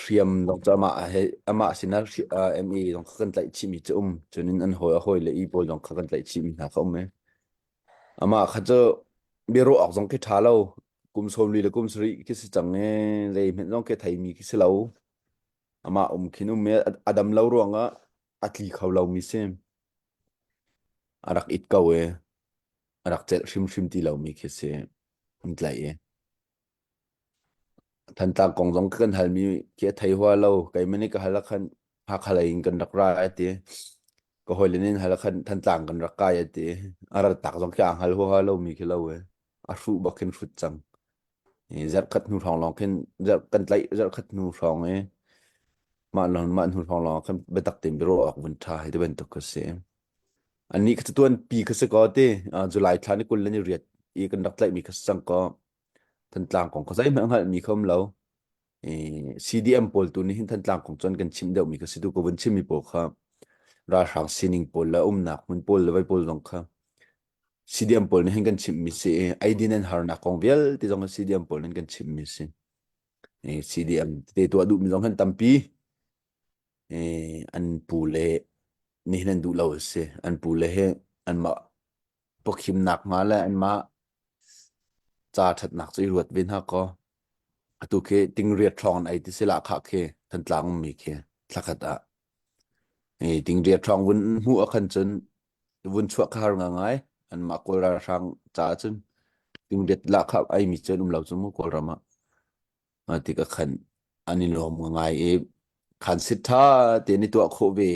hriam zong cu amah he amah sinah MA zong kha kan tlaih chihmi cu um. Cunin an hawi a hawi le i pawl zong kha kan tlaih chihmi hna kha um e. Amah kha cu biaruah awk zong khi ṭha lo. Kum 40 le kum sarih khi si cang i zeihmanh zong khi theimi khi si lo. Amah um khin um i a dam lo ruangah a tli kho lomi si. A rak it ko i a rak celh hrimhrim ti lomi khi si. An tlaih i. Thantlang kong zong kan halmi khi a thei hua lo. Keimah nih ka hal ah khan Hakha lei in kan rak ra a ti. Ka hawile nih an hal ah khan Thantlang kan rak kai a ti. A rat tak zong khi aa hngal huaha lomi khi lo e. A hruh bak khin hrut cang. I zarhkhat hnu hrawng lawng khin zarh kan tlaih zarhkhat hnu hrawng i mah lawng mah hnu hrawng lawng khan biatak tein biaruah awk vun ṭha hei ti bantuk kha si. Annih kha tuan pi kha si kaw ti July thla ni 20 le ni riat i kan rak tlaihmi kha si cang kaw Thantlang kong kha zeihmanh hngalhmi kha um lo. I CDM pawl tu nih hin Thantlang kong cun kan chimh deuhmi kha si tu ka vun chimmi pawl kha ralhrang sining pawl le umnak hmun pawl le vai pawl zong kha CDM pawl nih hin kan chimhmi si i eidin an harnak kong vialte zong hi CDM pawl nih kan chimhmi si. I CDM te tuah duhmi zong hin tampi i an pu le nihin an duh lo a si. An pu le hi anmah pawkhimnak hnga le anmah ca ṭhatnak cu i ruat ve hna kaw atu khi tingriat hrawng an ei ti si lahkhah khi Thantlang ummi khi thlakhat ah i tingriat hrawng vun hmuh ah khan cun vun chuah kha har ngai anmah Kawl ralhrang caah cun tingriat lahkhah eimi cu an um lo cu mu Kawlram ah mah tik ah khan an i lawm ngai i khan sit ṭha tein i tuah khawh ve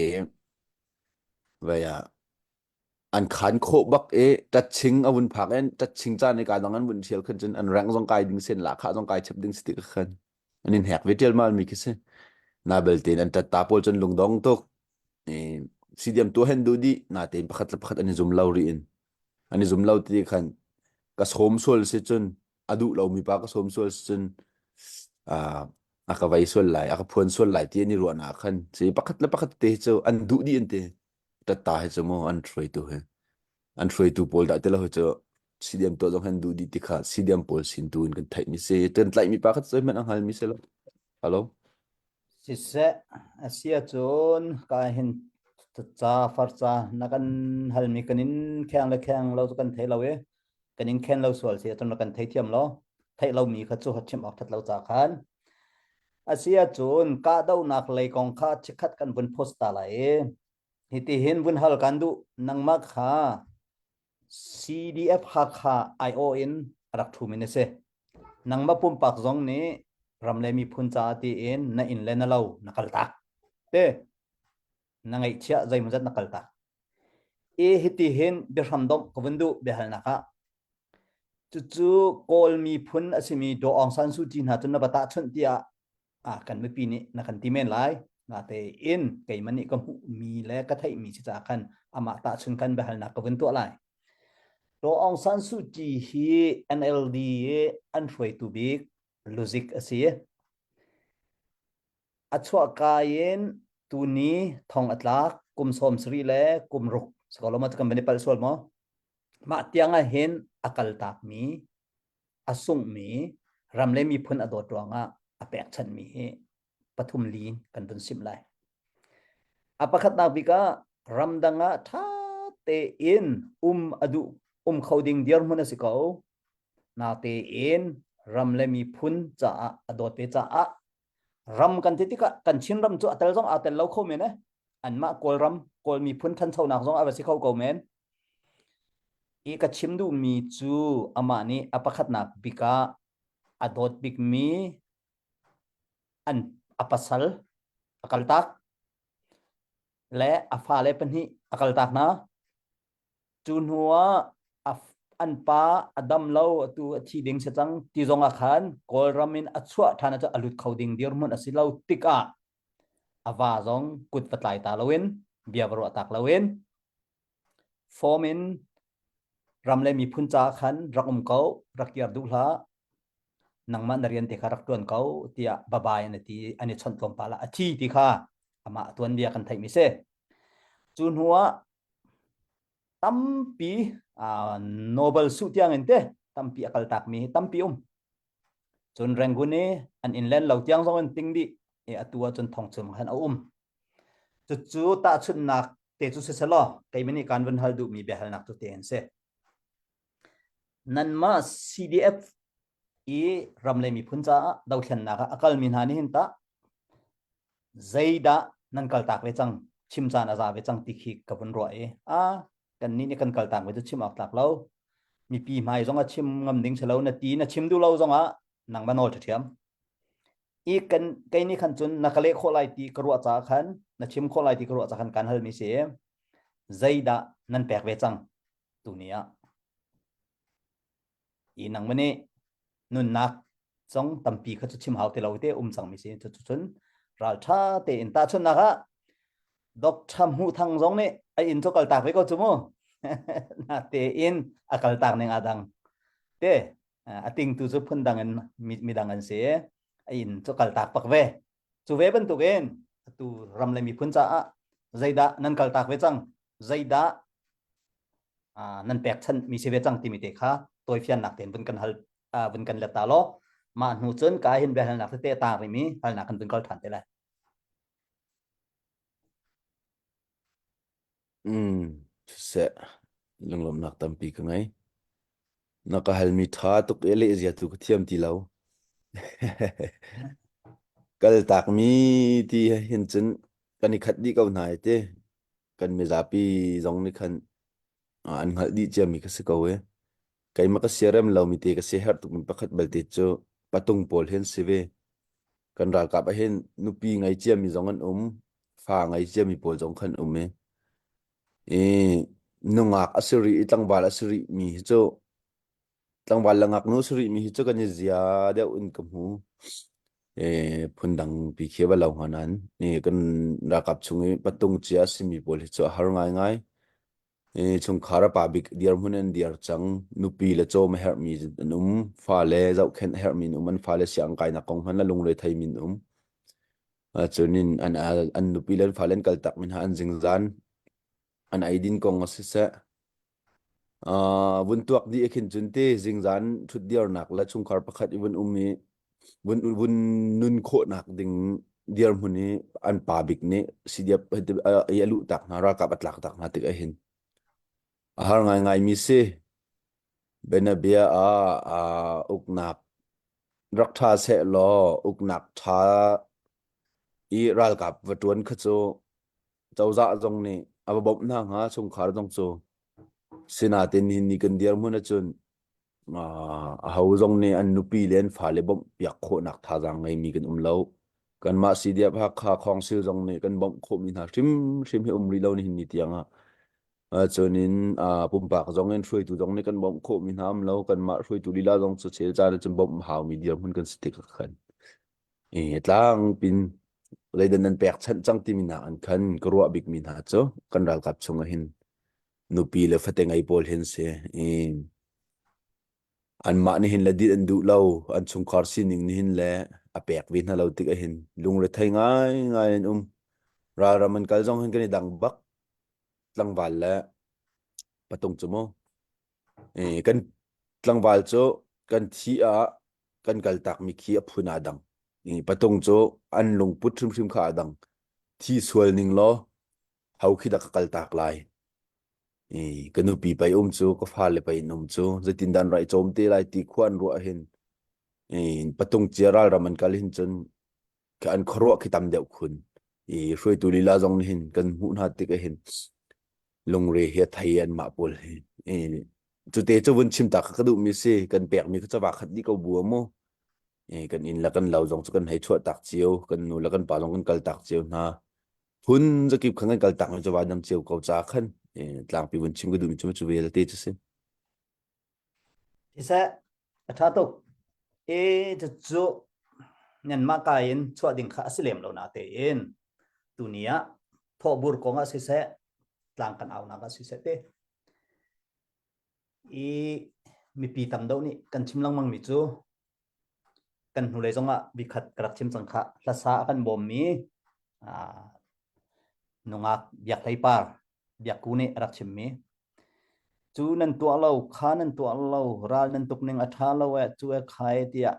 vai ah an khan khawh bak i ṭatching a vun phak in ṭatching caan i ka dang an vun ṭhial khan cun an rank zong kai ding sin lahkhah zong kai chap ding si ti khan an in hek ve ṭialmal mi khi si na belte an ṭat ta pawl cun lungdong tuk i CDM tu hen duh dih natein pakhat le pakhat an i zum lo rih in an i zum lo ti khan ka sawm sual si cun a duh lomi pa ka sawm sual si cun a ka vei sual lai a ka phuan sual lai ti an i ruahnak khan si pakhat le pakhat te cu an duh dih an ti Tatta hi cu mu an hruaitu hi an hruaitu pawl dah ti lo hi cu CDM tuah zong han duh dih ti kha CDM pawl sin tu in kan theih mi si kan tlaih mi pa kha zeihmanh a hngal mi si lo hello Siseh a si ahcun ka hin ca farca na kan halmi kan in kheng le kheng lo cu kan thei lo i kan in khen lo sual si ahcun na kan thei thiam lo theih lomi kha cu chim awk that lo ca khan a si ahcun kahdohnak lei kong kha chikkhat kan vun post ta lai i hiti hin vun hal kan duh nangmah kha CDF Hakha IO in rak ṭhumi na si nangmah pumpak zong nih ram le miphun caah tiin na inn le na lo na kaltak te na ngeihchiah zeimawzat na kaltak i hiti hin biahram domh ka vun duh biahalnak ah cucu Kawl miphun a simi Daw Aung San Suu Kyi hna cu na va tahchunh tiah ah kan mipi nih na kan ti men lai natein keimah nih ka hmuhmi le ka theihmi si caah khan amah tahchun kan biahalnak ka vun tuah lai Daw Aung San Suu Kyi hi NLD i an hruaitu bik luzik a si. A chuahka in tuni thong a tlak kum 70 le kum ruk sakaw kan van i palh sual maw? Mah tiang ah hin a kaltakmi a sunghmi ram le miphun a dawt ruangah a pekchanhmi hi pathum li kan vun simh lai. A pakhatnak bik ah ramdang ah ṭha tein um a duh. Um kho ding dirhmun a si ko. Natein ram le miphun caah a dawt ve caah ram kan ti tikah kan Chin ram cu a tel zong aa tel lo kho men eh. Anmah Kawlram, Kawl miphun ṭhanchonak zong a va si kho ko men. I ka chim duhmi cu amah nih a pakhatnak bik ah a dawt bikmi an a pasal a kaltak le a fale pahnih a kaltak hna. Cu hnu ah an pa a dam lo atu a thi ding si cang ti zong ah khan Kawlram in a chuah ṭhan ah a lut kho ding dirhmun a si lo tikah a va zong kut va tlai ta loin bia va ruah tak loin form in ram le miphun ca khan rak um ko rak kir duh hlah nangmah na rian te kha rak ṭuan ko tiah babai an ti an i chawnh tlawmpal ah a thi ti kha amah tuanbia kan theihmi si. Cu hnu ah tampi Nobel su tiang in te tampi a kal takmi tampi um. Cun Rangoon i an inn len lo tiang zong in ting dih i atu ah cun thong chung khan a um. Cucu tahchunhnak te cu si selaw keimah nih kan vun hal duhmi biahalnak cu te an si. Nanmah CDF i ram le miphun caah dothlennak ah a kalmi hna nih hin tah zeidah nan kaltak ve cang chim caan a za ve cang ti khi ka vun ruah i a kannih nih kan kaltak ve cu chim awk tlak lo mipi hmai zong a chim ngam ding si lo na ti na chim duh lo zong ah nang ma nawl ṭhiam i kan kei nih khan cun na ka leh khawh lai ti ka ruah caah khan na chim khawh lai ti ka ruah caah khan kan halmi si zeidah nan pek ve cang tuni ah i nangmah nih nunnak zong tampi kha cu chim hau ti lo te um cangmi si cu cun ralṭha tein tahchunhnak ah Dr. Hmuh Thang zong nih a inn cu kaltak ve ko cu mu na tein a kaltak ning a dang te a tingtu cu phundang in midang an si a inn cu kaltak pak ve cu ve bantukin atu ram le miphun caah zeidah nan kaltak ve cang zeidah nan pekchanh mi si ve cang timi te kha tawifiannak tein vun kan hal vun kan let ta law mah hnu cun ka hin biahalnak tete a tang rihmi halnak kan vun kal ṭhan te lai. Mm, siseh lunglawmhnak tampi ka ngei. Na ka halmi ṭha tuk i leh zia tu ka thiam ti lo. Kaltakmi ti hin cun kan i khat dih ko hna i ti. Kan mizapi zong nih khan an hngalh dih ciami ka si ko i keimah ka siarem lomi te ka siaherh tukmi pakhat belte cu patung pawl hi an si ve. Kan ralkap ah hin nupi ngei ciami zong an um, fa ngei ciami pawl zong khan um i i nungak a si rih i tlangval a si rih mi hi cu tlangval le ngaknu si rih mi hi cu kan i zia deuh in ka hmu. E, phundang pi khi va lo hnga nain ni kan ralkap chung i patung cia a simi pawl hi cu a har ngaingai. E, chungkhar a pa bik dirhmun an dir cang. Nupi le cawm a herhmi an um. Fale zohkhenh a herhmi an um. An fale siang kainak kong hmanh a lungre theimi an um. Cun in an, an nupi le an fale an kaltak mi hna an zingzan an eidin kong a siseh Uh, vun tuak dih khin cun te zingzan ṭhutdirnak le chungkhar pakhat i vun um i vun vun nun khawhnak ding dirhmun i an pa bik nih CDF i a luh tak hna ralkap a tlak tak hna tik ah hin a har ngaingai mi si bianabia ah uh, uknak rak ṭha seh law uknak ṭha i ralkap va ṭuan kha cu cozah zong nih a va bawmh hna hnga chungkhar zong cu sinain nihin ni kan dirhmun ahcun aho zong nih an nupi le an fale bawmh piak khawhnak thazaang ngeimi kan um lo kanmah CDF Hakha Council zong nih kan bawmh khawhmi hna hrimhrim hi um rih lo nihin ni tiang ah cun in pumpak zong in hruaitu zong nih kan bawmh khawhmi hna um lo kanmah hruaitu lila zong cu chel caan ahcun bawmh haumi dirhmun kan si tik ah khan I tlangpin zeidah nan pekchanh cang timi hna an khan ka ruah bikmi hna cu kan ralkap chungah hin nupi le fate ngei pawl hin si. I anmah nih hin le dit an duh lo, an chungkhar sining nih hin le a pek ve hna lo tik ah hin lungrethei ngaingai an um. Ralram an kal zong hin kan i dang bak. Tlangval le patung cu mu. I kan tlangval cu kan thi ah kan kaltakmi khi a phun aa dang. Patung cu an lungput hrimhrim kha aa dang. Thi sual ning law ho khi dah ka kaltak lai. I ka nupi pei um cu ka fale pei in um cu zeitin dan rai cawm te lai ti khua an ruah hin i patung cia ralram an kal hin cun an khuaruah khi tam deuh khun. I hruaitu lila zong nih hin kan hmuh hna tik ah hin lungre hi a thei an mah pawl hi. I cute cu vun chim ta kha ka duhmi si kan pekmi kha cawa khat dih ko bu mu. I kan inn le kan lo zong cu kan hei chuah tak cio, kan nu le kan pa zong kan kal tak cio hna. Phun zakip khan kan kal tak mi cawa dam cio ko ca khan tlangpi vun chim ka duhmi cu cu vialte cu si. Siseh, a ṭha tuk. E cucu nanmah ka in chuah ding kha a si lem lo natein tuni ah thawhbur kong ah siseh, tlang kan aunak ah siseh te i mipi tam deuh nih kan chim lengmang mi cu kan hnulei zongah bikhat ka rak chim cang khah hlasa a kan bawmmi nungak Biak Hlei Par Biak Ku nih a rak chimmi cu nan tuah lo kha nan tuah lo ral nan tuk ning a ṭha lo eh cu e khai tiah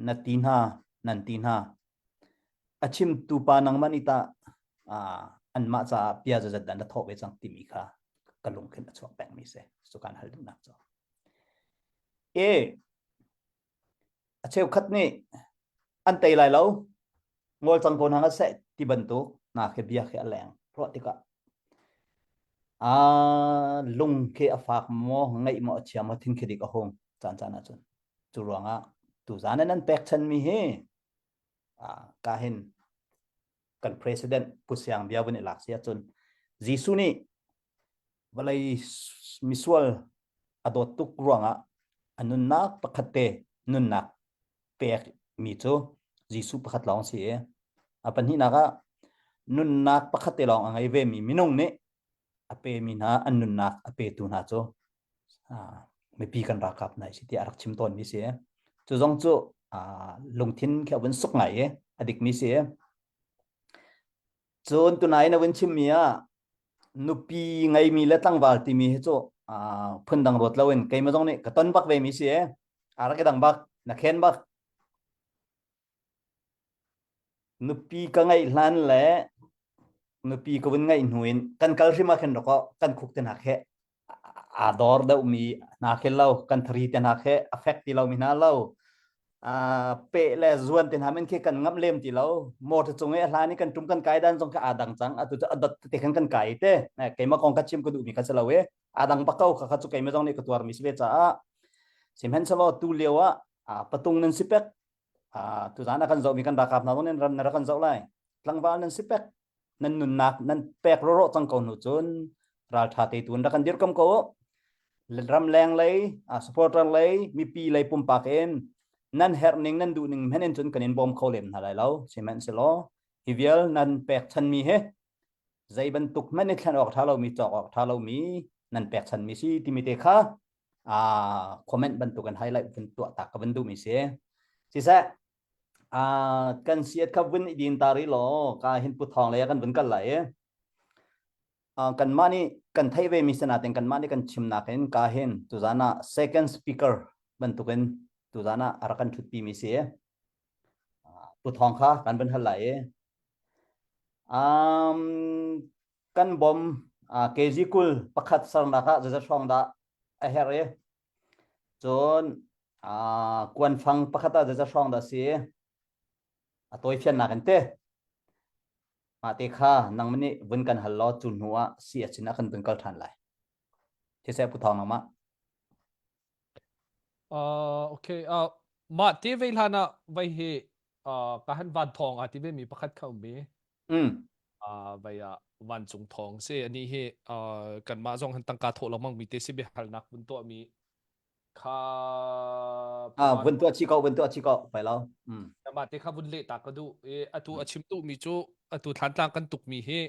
na ti hna nan ti hna a chimtu pa nangmah nih tah anmah caah bia zazat dah na thawh ve cang timi kha ka lungkhin a chuak pengmi si cu kan hal duhnak cu e A cheukhat nih an tei lai lo, ngol cang ko hna ngat seh ti bantuk hna khi bia khi a leng ruah tikah a lung khi a fak maw ngaih maw a chia maw thin khi dik a hung caan caan ahcun cu ruangah tuzan in an pekchanmi hi ka hin kan president Pu Siang bia vun i lak si ahcun Jesuh nih vawlei misual a dawt tuk ruangah a nunnak pakhat te nunnak pek mi cu Jesuh pakhat lawng si i a pahnihnak ah nunnak pakhat te lawng a ngei ve mi minung nih a pe mi hna an nunnak a petu hna cu mipi kan ralkap hna si tiah a rak chim tawn mi si. Cu zong cu lungthin khi a vun suk ngai i a dik mi si. Cun tunai na vun chimmi ah nupi ngeimi le tlangval timi hi cu phundang ruat loin keimah zong nih ka ton bak ve mi si e. A rak i dang bak, na khen bak. Nupi ka ngeih hlan le nupi ka vun ngeih hnu in kan kal hrim ah khin roko kan khuk te hna khi aa dor deuhmi hna khi lo kan thari te hna khi a fek ti lomi hna lo pe le zuan te hna men khi kan ngamh lem ti lo motor cung i a hlan i kan tum kan kai dan zong kha aa dang cang atu cu a dot te khan kan kai te keimah kong ka chim ka duhmi kha si lo i aa dang bak ko kha kha cu keimah zong nih ka tuarmi si ve caah sihmanhsehlaw tu lio ah patung nan si pek tuzan a kan zohmi kan ralkap hna zong nih nan rak kan zoh lai tlangval nan si pek nan nunnak nan pek roro cang ko hnu cun raltha te tu rak kan dirkam ko ramleng lei supporter lei mipi lei pumpak in nan herh ning nan duh ning men in cun kan in bawm kho lem hna lai lo sihmanhsehlaw hi vial nan pek chanmi hi zei bantuk hmanh i thlen awk tha lomi cawk awk tha lomi nan pek chanmi si timi te kha comment bantuk in highlight vun tuah tak ka vun duhmi si siseh kan siat kha vun i din ta ri law ka hin pu thawng lei ah kan vun kal lai i kanmah nih kan theih ve mi sinatin kanmah nih kan chimnak in ka hin tuzan ah second speaker bantukin tuzan ah a rak kan ṭhutpi mi si pu thawng kha kan vun hal lai i um, kan bom kg 20 pakhat sernak ah zeizat hrawng dah a herh i cun kuanfang pakhat ah zeizat hrawng dah si a tawifiannak in te mah te kha nang nih vun kan hal law cu hnu ah si a chin ah kan vun kal ṭhan lai siseh pu thawng nangmah Uh, okay. Uh, mah te vei hlan ah vai hi uh, ka han van thawng a ti ve mi pakhat kha um mi. Mm. Uh, vai ah vancung thawng si ani hi uh, kanmah zong han tangka thawh lengmang mi te si biahalnak vun tuah mi kha ah vun tuah chi ko vun tuah chi ko pai lo mm. mah te kha vun leh ta ka duh i atu a chim duh mi cu atu thlantlang kan tuk mi hi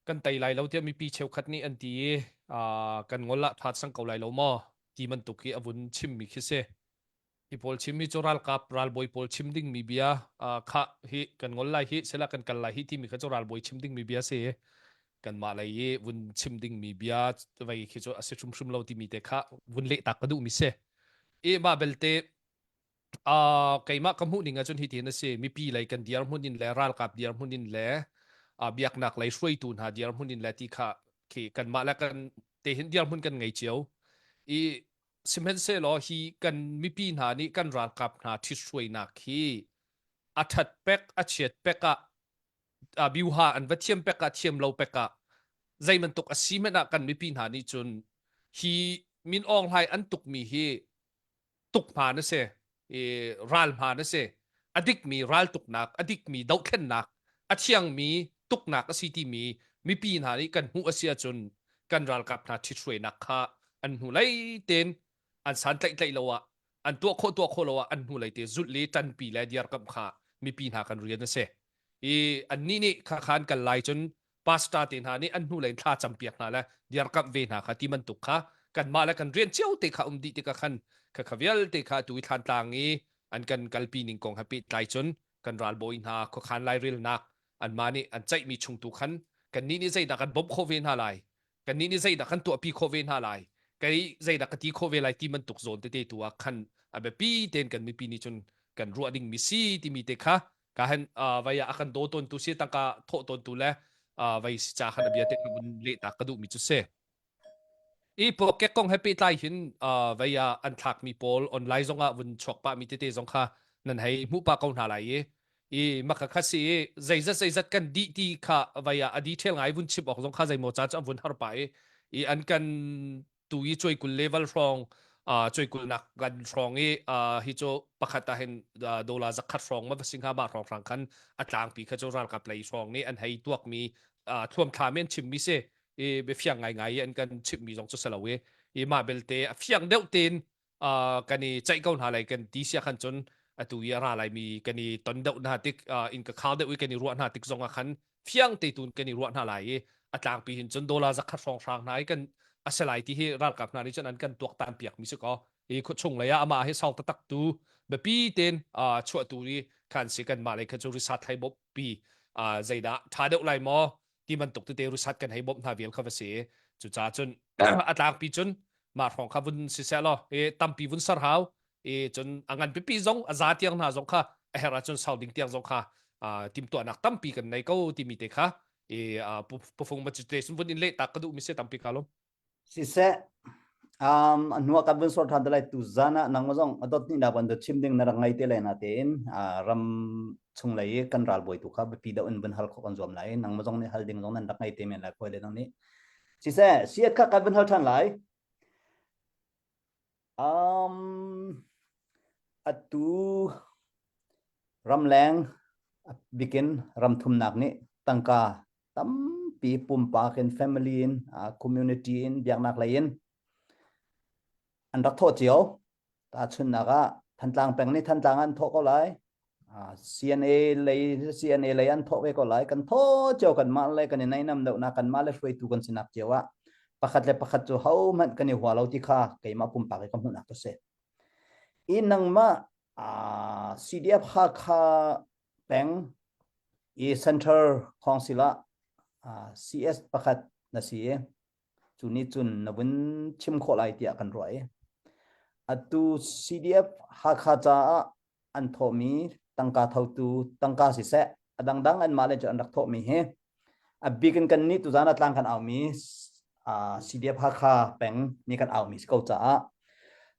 kan tei lai lo tiah mipi cheukhat nih an ti i kan ngol ah tha sang ko lai lo maw ti bantuk hi a vun chim mi khi si hi pawl chim mi cu ralkap ralbawi pawl chim ding mi bia kha hi kan ngol lai hi sela kan kal lai hi timi kha cu ralbawi chim ding mi bia si kanmah lei i vun chim ding mi bia vei khi cu a si hrimhrim lo timi te kha vun leh tak ka duh mi si i mah belte Uh, keimah ka hmuh ning ahcun hitin a si. Mipi lei kan dirhmun in le ralkap dirhmun in le uh, biaknak lei hruaitu hna dirhmun in le ti kha khi kanmah le kan. te hin dirhmun kan ngei cio. I sihmanhsehlaw hi kan mipi hna nih kan ralkap hna ṭhithruainak hi a ṭhat pek a chiat pek ah a biuha an va thiam pek ah thiam lo pek ah zei bantuk a si hmanh ah kan mipi hna nih cun hi Min Aung Hlaing an tukmi hi tuk hmaan a si i ral hmaan a si a dikmi raltuknak a dikmi dohthlennak a thiangmi tuknak a si timi mipi hna nih kan hmuh a si ahcun kan ralkap hna ṭhithruainak kha an hnulei tein an san tlaih tlaih lo ah an tuah khawh tuah khawh lo ah an hnulei te zulh le ṭanpi le diarkamh kha mipi hna kan rian a si i annih nih kha khan kal lai cun pastor te hna nih an hnulei thla campiak hna le diarkamh ve hna kha ti bantuk kha kanmah le kan rian cio te kha um dih tikah khan kha kha vialte kha tu i thlantlang i an kan kalpi ning kong he pehtlai cun kan ralbawi hna khuakhan lairelnak anmah nih an ceihmi chung tu khan kannih nih zeidah kan bawmh khawh ve hna lai kannih nih zeidah kan tuahpi khawh ve hna lai kei zeidah ka ti khawh ve lai ti bantuk zawn tete tu ah khan a biapi tein kan mipi nih cun kan ruah dingmi si timi te kha ka hen vai ah a kan daw tawn tu si tangka thawh tawn tu le vai si cha khan a bia te ka vun leh ta ka duh mi cu si i pokek kong he pehtlai hin vai ah an thlak mi pawl online zong ah vun chuak pah mi tete zong kha nan hei hmuh pa ko hna lai i i maka kha si i zeizat zeizat kan dih ti kha vai ah a detail ngai vun chim awk zong kha zeimaw ca cu an vun har pa i i an kan tu i cuaikul level hrawng cuaikul nak kan hrawng i hi cu pakhat ah hin dollar zakhat hrawng ma va singha ma hrawng hrang khan a tlangpi kha cu ralkap lei hrawng nih an hei tuak mi thuam thla men chim mi si i biafiang ngai ngai an kan chimh mi zong cu salo i i mah belte a fiang deuh tein kan i ceih ko hna lai kan ti sia khan cun atu i a ra lai mi kan i ton deuh hna tik in ka khau deuh i kan i ruah hna tik zong ah khan fiang te tun kan i ruah hna lai i a tlangpi hin cun dollar zakhat hrawng hrang hna i kan a si lai ti hi ralkap hna nih cun an kan tuaktan piak mi si ko hi khuachung lei ah amah hi sau taktak tu biapi ten chuah tu i khan si kan mah lei kha cu risat thlai bop pi zeidah tha deuh lai maw ti bantuk tete risat kan hei bawmh hna vial kha va si cucaah cun a tlangpi cun mah hrawng kha vun si seh law i tampi vun ser hau i cun a ngan pipi zong a za tiang hna zong kha a herh ahcun sau ding tiang zong kha timtuahnak tampi kan nei ko timi te kha i pufung ma te sun vun in leh tak ka duh mi se tampi ka lom Siseh, um, a hnuah kan vun sor ṭhan te lai tu zan ah nangmah zong a dot nih ban chim ding na rak ngei te lai na tein ram chung lei i kan ralbawi tu kha biapi deuh in vun hal khawh kan zuam lai nangmah zong nih hal ding zong nan rak ngei te men lai khuai le nang nih siseh siat kha kan vun hal ṭhan lai um, atu ramleng bikin ramthumnak nih tangka tampi pumpak in family in community in biaknak lei in an rak thawh cio tahchunhnak ah Thantlang peng nih Thantlang an thawh ko lai CNA lei CNA lei an thawh ve ko lai kan thaw cio kan mah le kan i nainam deuhnak kan mah le hruaitu kan sinak cio ah pakhat le pakhat cu ho hmanh kan i hua lo ti kha keimah pumpak i ka hmuhnak ka si i nangmah CDF Hakha peng i Central Council ah CS pakhat na si i cu nih cun na vun chim khawh lai tiah kan ruah i atu CDF Hakha caah an thawhmi tangka thotu tangka siseh a dangdang anmah le cu an rak thawhmi hi a bik in kan nih tuzan ah tlang kan aumi CDF Hakha peng nih kan aumi si ko caah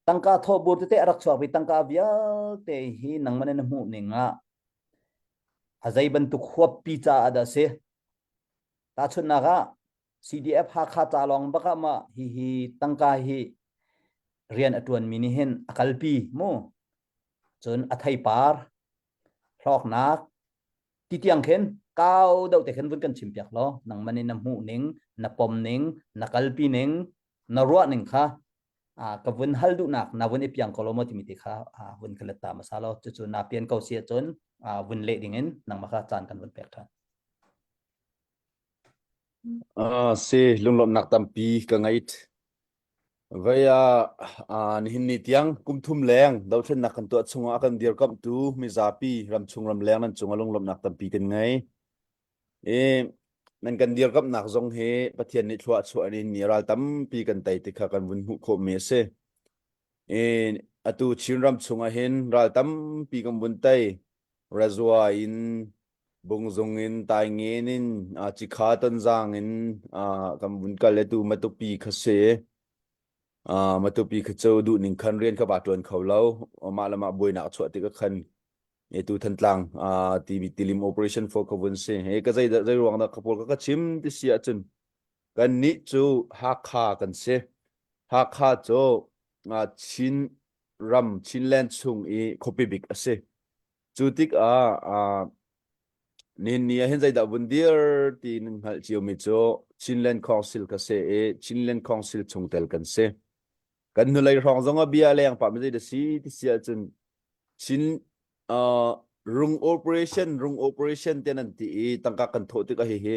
tangka thawhbur tete a rak chuak vi tangka vialte hi nangmah na hmuh ning ah a zei bantuk huappi caah dah si tahchunhnak ah CDF Hakha ca lawng bak ah ma hi hi tangka hi rian a tuan mi nih hin a kalpi mu cun a theipar hlawknak ti tiang khin kau deuh te khin vun kan chim piak law nangman in na hmuh ning na pom ning na kalpi ning na ruah ning kha ka vun hal duhnak na vun i piang ko lo maw timi te kha vun ka let ta masa lo cucu na pian ko si ahcun vun leh ding in nangmah kha caan kan vun pek ṭhan. Ah, si lunglawmhnak tampi ka ngei. Vei ah nihin ni tiang kum thum leng dothlennak kan tuah chungah a kan dirkamhtu mizapi ramchung ramleng nan cungah lunglawmhnak tampi kan ngei. I nan kan dirkamhnak zong hi Pathian nih thlua a chuah in ni ral tampi kan tei ti kha kan vun hmuh khawhmi a si. I atu Chin ram chungah hin ral tampi kan vun tei. Razua in. Bungzung in Taingen in Cikha Tonzang in kan vun kal le tu Matupi kha si. Matupi kha cu duhning khan rian kha ba ṭuan kho lo. Mah le mah buainak chuah tik ah khan tu Thantlang ti tilim operation for ka vun si. He ka zei zei ruang dah ka pawl ka ka chim ti si ahcun kannih cu Hakha kan si. Hakha cu Chin ram Chinland chung i khuapi bik a si. Cu tikah nihin ni ah hin zeidah vun dir ti nan hngalh ciomi cu Chinland Council ka si i Chinland Council chungtel kan si. Kan hnulei hrawng zong ah bia leng pah mi zeidah si ti si ahcun Chin uh, rung operation rung operation te nan ti i tangka kan thawh tikah hihi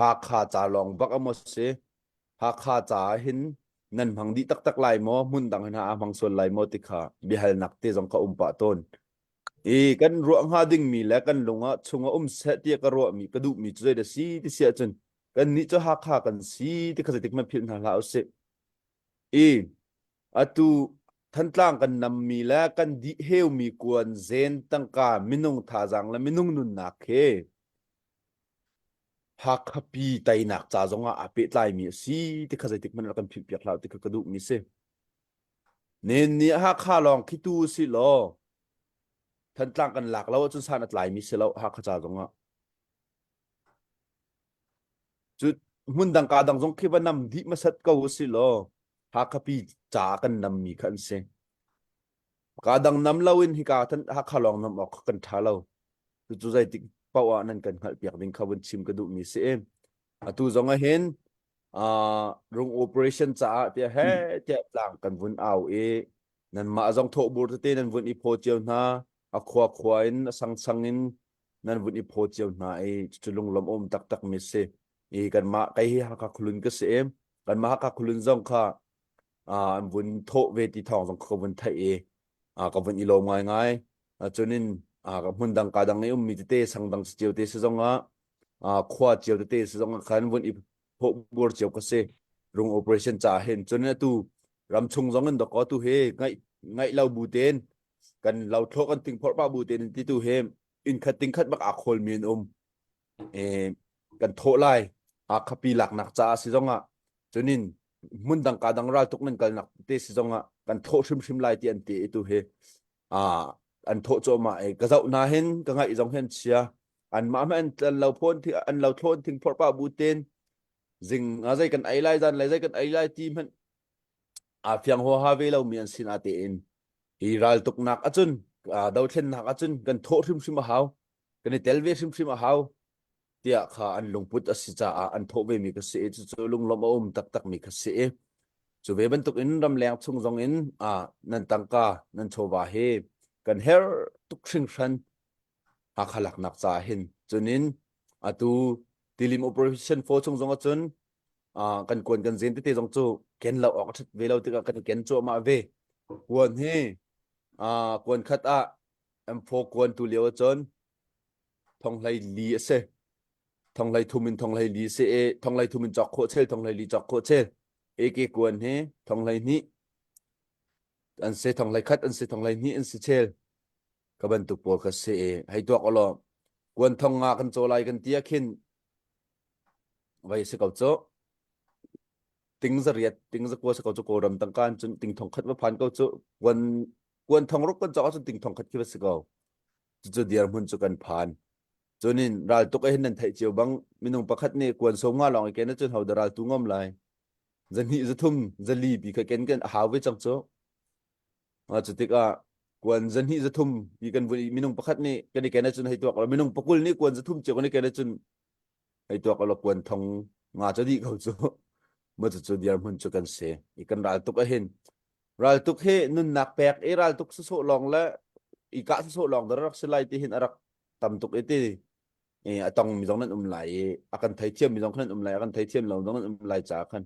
Hakha ca lawng bak a maw si Hakha ca ah hin nan hmang dih taktak lai maw hmun dang hin a hmang sual lai maw ti kha biahalnak te zong kha um pah tawn. I kan ruah hnga dingmi le kan lung ah chung ah um seh tiah ka ruahmi ka duhmi cu zeidah si ti si ahcun kannih cu Hakha kan si ti kha zeitik hmanh philh hna hlah usih. I atu Thantlang kan nammi le kan dih heumi kuan zen tangka minung thazaang le minung nunnak he Hakha pi teinak ca zongah aa pehtlaimi a si ti kha zeitik hmanh rak kan philh piak hlah ti kha ka duhmi si. Nen nih Hakha lawng khi tu si law Thantlang kan lak lo ahcun san a tlaimi si lo Hakha ca zongah. Cu hmun dang ka dang zong khi va nam dih hmasat ko si law Hakha pi ca kan nammi kha an si. Ka dang nam lo in hika Hakha lawng nam awk kan ṭha lo. Cucu zeitik paoh ah nan kan hngalhpiak ding kha vun chim ka duhmi si. Atu zong ah hin uh, rung operation caah tiah he tiah tlang kan vun au i nanmah zong thawhbur tete nan vun i phaw cio hna a khua khua in a sang sang in nan vun i phaw cio hna i cucu lunglawm um taktak mi si i kanmah kei hi Hakha khulun ka si i kanmah Hakha khulun zong kha uh, an vun thawh ve ti thawng zong ka vun theih i uh, ka vun i lawm ngaingai cunin uh, hmun dang ka dang i ummi tete sang dang cio te si zong ah khua cio tete si zong ah khan vun i bur cio ka si rung operation ca hin cun atu ram chung zong in dok tu he ngaih ngaih lo bu ten kan lo thlo kan ting phor pa bu ten ti tu he in khat ting khat bak a khol mi an um e kan thawh lai a khapi laknak ca si zong ah cunin hmun dang ka dang ral tuk nan kalnak te si zong ah kan thawh hrimhrim lai ti an ti tu he a an thawh cuahmah i ka zoh hna hin ka ngaih zong hin chia anmah hmanh an lo phone an lo thlawn thing phorh pah bu ten zing a zei kan ei lai zan lai zei kan ei lai ti hmanh a fiang huaha ve lo mi an sin a tein hi ral tuknak acun dothlennak acun kan thawh hrimhrim a hau kan i tel ve hrimhrim a hau tiah kha an lungput a si caah an thawh vemi ka si i cucu lunglawmh a um taktakmi ka si i cu ve bantuk in ramleng chung zong in a nan tangka nan chawva hi kan herh tuk hringhran Hakha laknak caah hin cunin atu tilim operation 4 chung zong ahcun kan kuan kan zen tete zong cu ken lo awk a ṭhat ve lo tikah kan ken cuahmah ve kuan hi kuan khat ah M4 kuan tu lio ahcun thonghlei li a si thonghlei thum in thonghlei li si i thonghlei thum in cawk khawh chel thonghlei li cawk khawh chel AK kuan hi thonghlei hnih an si thonghlei khat an si thonghlei hnih an si chel ka bantuk pawl kha si i hei tuak ulaw kuan thong nga kan caw lai kan ti ah khin vai si ko cu ting zariat ting zakua si ko cu kawlram tangka in cun ting thong khat va phan ko cu kuan kuan thong ruk kan cawk ahcun ting thong khat khi va si ko cucu dirhmun cu kan phan cunin ral tuk hin nan theih cio bang minung pakhat nih kuan som nga lawng i ken ahcun ho dah ral tu ngam lai zahnih zathum zali pi kha ken kan a hau ve cang cu cu tikah kuan zahnih zathum pi kan vun minung pakhat nih kan i ken ahcun hei tuak minung pakul nih kuan zathum cio kan i ken ahcun hei tuak lo kuan thong nga cu dih ko cu ma cu cu dirhmun cu kan si i kan ral tuk ahin ral tuk hi nunnak pek i ral tuk sawsawh lawng le i kah sawsawh lawng dar rak si lai ti hin a rak tam tuk i ti a tong mi zong nan um lai i a kan theithiam mi zong nan um lai a kan theithiam lo zong nan um lai ca khan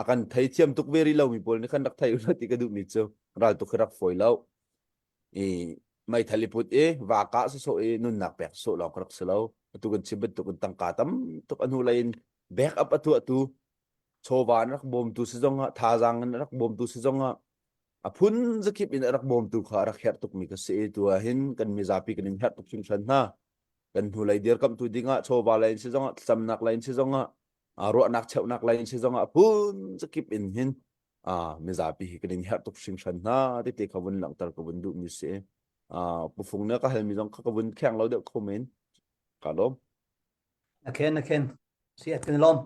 a kan theithiam tuk ve rih lo mi pawl nih khan rak thei u ti ka duh mi cu ral tuk hi rak fawi lo i meithal i put i va kah sawsawh i nunnak pek sawh lawng ka rak si lo atu kan chim bantuk in tangka tam tuk a hnu lei in back up a tuahtu chawva in rak bawmtu si zongah thazaang in rak bawmtu si zongah a phun zakip in a rak bawmtu kha a rak herh tukmi ka si i tu ah hin kan mizapi kan in herh tuk hringhran hna. Kan hnulei dirkamhtu dingah chawva lei in si zongah thlacamnak lei in si zongah ruahnak cheuhnak lei in si zongah phun zakip in hin mizapi hi kan in herh tuk hringhran hna tete kha vun langhter ka vun duhmi si. Pufung na ka halmi zong kha ka vun kheng lo deuh kho men. Ka lawm. Na khen na khen. Si at kan lawm.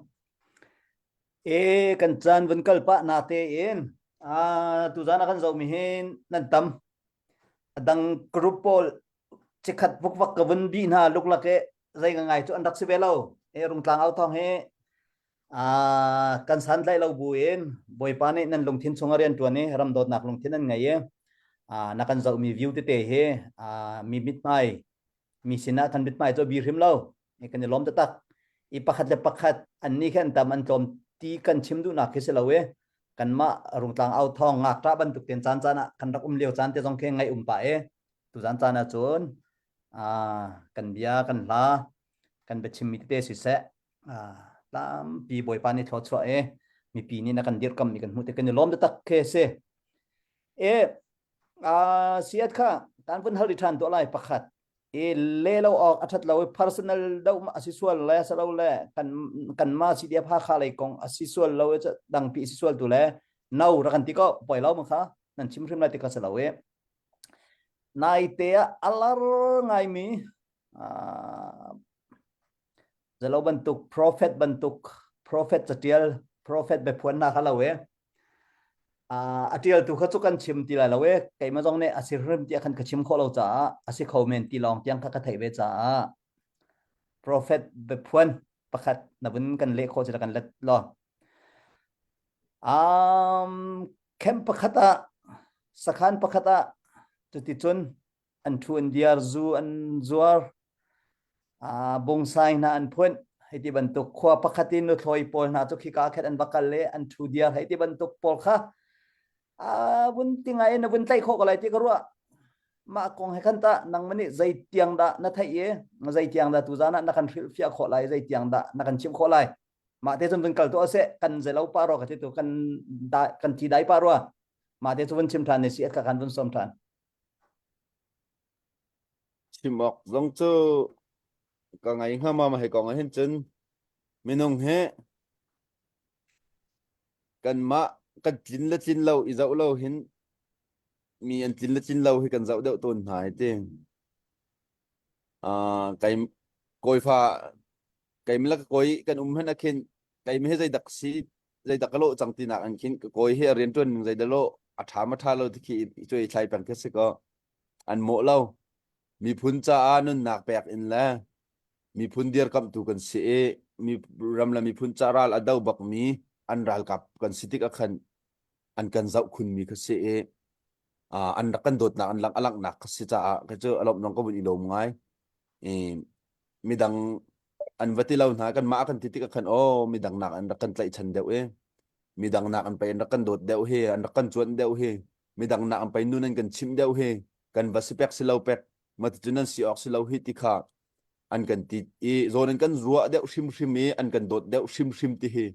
E kan caan vun kal pah na te in tuzan a kan zohmi hin nan tam. A dang group pawl chikhat vukvak ka vun bih hna luklak e zei nga ngai cu an rak si ve lo. E rungtlang au thawng hi kan san tlaih lo bu in Bawipa nih nan lungthin chung a rian ṭuan i ram dawtnak lungthin an ngei i na kan zohmi view tete hi mi mithmai mi sinah kan mithmai cu a bi hrim lo kan i lawm taktak i pakhat le pakhat an nih khan tam an tlawm ti kan chim duhnak khi si lo i kanmah rungtlang au thawng ngakṭah bantuk ten caan caan ah kan rak um lio caan te zong khi ngaih um pah i tuzan caan ah cun kan bia kan hla kan biachimmi tete siseh tampi Bawipa nih thluachuah i mipi nih na kan dirkammi kan hmuh te kan i lawm taktak khi si e siat kha kan vun hal ṭhan tuah lai pakhat i le lo awk a ṭhat lo i personal do a si sual le sa lo le kan kan ma CDF Hakha lei kong a si sual lo i dangpi si sual tu le no ra kan ti ko poi lo ma kha nan chim hrim lai ti kha si lo i nai te ah alar ngai mi zalo bantuk prophet bantuk prophet catial prophet biaphuan na kha lo e a ṭialtu kha cu kan chim ti lai lo e keimah zong nih a si hrim tiah khan ka chim khawh lo caah a si kho men ti lawng tiang kha ka theih ve caah prophet biaphuan pakhat na vun kan leh khawh ci kan let law um camp pakhat ah sakhan pakhat ah cuticun an thu an diar zu an zuar bungsai hna an phunh hei ti bantuk khua pakhat in nuthlawi pawl hna cu khika khet an va kal le an thu diar hei ti bantuk pawl kha vun ti ngai in na vun tlaih khawh ko lai ti ka ruah mah kong he khan ta nangmah nih zei tiang dah na theih i zei tiang dah tuzan ah na kan hrilh fiah khawh lai zei tiang dah na kan chimh khawh lai mah te cun vun kal tuah seh kan zelo pa rua ka ti tu kan da kan thi dai pa rua mah te cu vun chim than ne si ka kan vun som than Chim awk zong cu ka ngai hnga ma hei kong ah hin cun minung hi kanmah kan tlin le tlin lo i zoh lo hin mi an tlin le tlin lo hi kan zoh deuh tawn hna hi ti. Uh, kai kawifa keimah le ka kawi kan um hmanh ah khin keimah hi zeidak si zeidak ka lawh cang tinak an khin ka kawi hi a rianṭuan ning zeidah lawh a ṭha ma ṭha lo ti khi i cuai thlai peng khi si kaw an mawh lo miphun caah nunnak pek in le miphun dirkamhtu kan si i mi ram le miphun ca ral a do bakmi an ralkap kan si tik ah khan an kan zoh khunmi kha si i an rak kan dawtnak an lang a langhnak kha si caah kei cu a lawmh zong ka vun i lawm ngai i midang an va ti lo hna kanmah kan ti tikah khan aw midang nak an rak kan tlaihchan deuh i midang nak an pei an rak kan dawt deuh hi an rak kan cuanh deuh hi midang nak an pei nun an kan chimh deuh hi kan va si pek si lo pek ma ti cu nan si awk si lo hi ti kha an kan ti i zawn an kan ruah deuh hrimhrim i an kan dawt deuh hrimhrim ti hi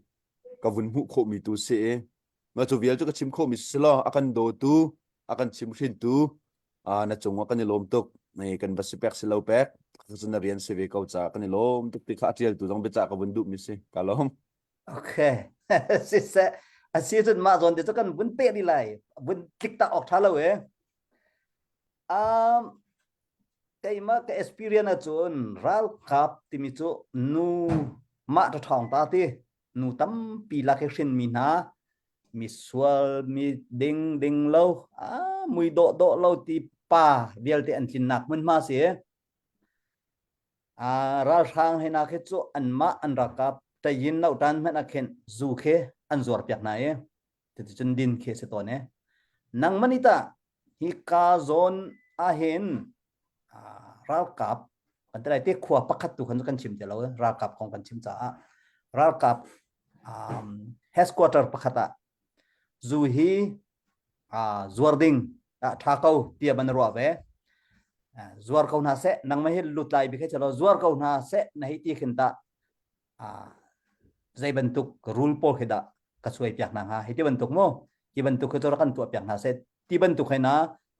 ka vun hmuh khawhmi tu si i ma cu vial cu ka chim khawhmi si law a kan dawtu a kan chimhrintu na cung ah kan i lawm tuk kan va si pek si lo pek cun na rian si ve ko ca kan i lawm tuk ti kha a ṭialtu zong biacah ka vun duhmi si ka lawm Okay. Siseh a si cun mah zawn te cu kan vun peh rih lai vun tlik tak awk ṭha lo e um keimah ka experience ahcun ralkap timi cu nu mah ṭha ta ti nu tampi lak i hrinmi hna mi sual mi ding ding lo a mui dawh dawh lo ti pa vialte an tlinnak hmunhma si a ralhrang he na khi cu anmah an ralkap tayin lo tan hmanh ah khin zu khi an zuar piak hna i cuticun din khi si tawn e nangmah nih tah hi ka zawn ahhin ralkap kan ti lai te khua pakhat tu khan kan chim ti lo ralkap kong kan chim caah ralkap um, headquarter pakhat ah zu hi uh, zuar ding ah tha ko tia ban ruah ve zuar ko hna seh nangmah hi lutlai bi khe chalo zuar ko hna seh na hi ti khin ta zei bantuk rule pawl khi dah ka suai piak hna hnga hi ti bantuk mu hi bantuk khi cu kan tuah piak hna seh ti bantuk he na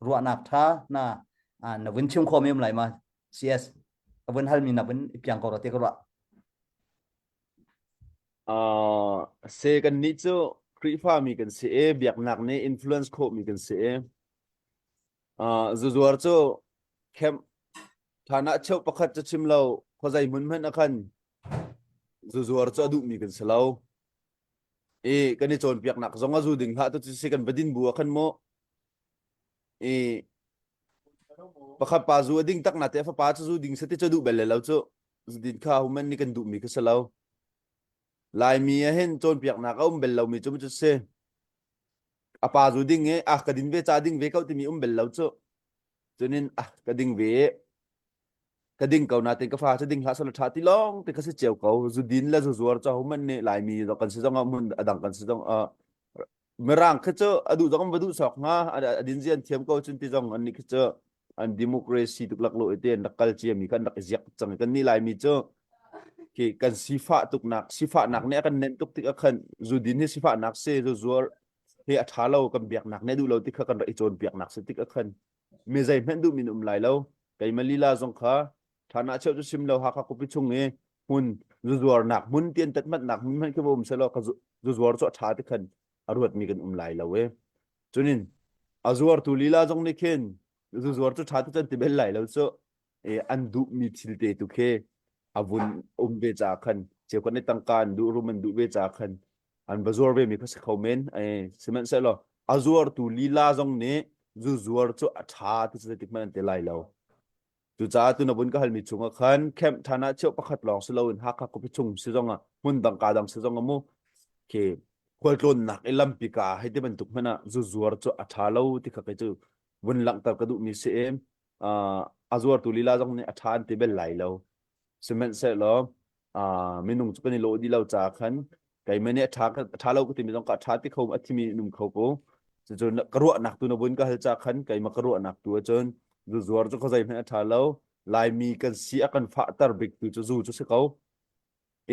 ruahnak tha na na vun chim khawm em lai ma CS. Ka vun halmi na vun i piang ko ro te ka ruah. Uh, se kan nih cu Khrihfa mi kan si i biaknak nih influence khawhmi kan si i uh, zuzuar cu camp than ah cheu pakhat cu chim lo khuazei hmun hmanh ah khan zuzuar cu a duhmi kan si lo i kan i cawnpiaknak zong a zu ding hlah tu si kan va din bu ah khan mu i pakhat pa zu a ding tak na te fapa cu zu ding se ti cu duh bel le lo cu zu din kha human nih kan duhmi kha si lo Laimi ah hin cawnpiaknak a um bel lomi cu cu si a pa zu ding i ah ka din ve ca ding ve ko timi um bel lo cu cunin ah ka ding ve ka ding ko natin ka fa cu ding hlah sala tha ti long te ka si cio ko zu din le zu zuar cho man nih Laimi zong kan si zong ah mun adang kan si zong ah Mirang khi cu a duh zong an va duh sawk hnga a din zian thiam ko cun ti zong an nih khi cu an democracy tuk lak lo te an rak kal cia mi kan rak i ziak cang kan nih Laimi cu khi kan sifah tuknak sifahnak nih a kan nenh tuk tik ah khan zu din hi sifahnak si zu zuar hi a ṭha lo kan biaknak nih duh lo ti kha kan rak i cawnpiaknak si tik ah khan mi zei hmanh duh min um lai lo keimah lila zong kha ṭhan ah cheu cu sim lo Hakha khuapi chung i hmun zuzuarnak hmun tian tatmatnak hmun hmanh khi va um selaw ka zuzuar cu a ṭha ti khan a ruatmi kan um lai lo e cunin a zuartu lila zong nih khin zuzuar cu ṭha ti cun ti bel lai lo cu e an duhmi thil te tu khi a vun um ve ca khan cheukhat nih tangka an duh rum an duh ve ca khan an va zuar ve mi kha si kho men e sihmanhsehlaw a zuartu lila zong nih zu zuar cu a ṭha ti cu zeitik hmanh an ti lai lo Cucaah tu na vun ka halmi chungah khan camp ṭhan ah cheu pakhat lawng si loin Hakha khuapi chung si zongah hmun dang ka dang si zongah mu khi khualtlawnnak i lampi ka hei ti bantuk hmanh ah zu zuar cu a ṭha lo ti kha kei cu vun langhter ka duhmi si i a zuartu lila zong nih a ṭha an ti bel lai lo. Sihmanhsehlaw minung cu kan i lawh dih lo caah khan keimah nih a ṭha a ṭha lo ka timi zong ka ṭha ti kho a thimi in um kho ko. Cucu ka ruahnak tu na vun ka hal ca khan keimah ka ruahnak tu ahcun zu zuar cu khuazei hmanh a ṭha lo. Laimi kan si a kan fahter bik tu cu zu cu si ko.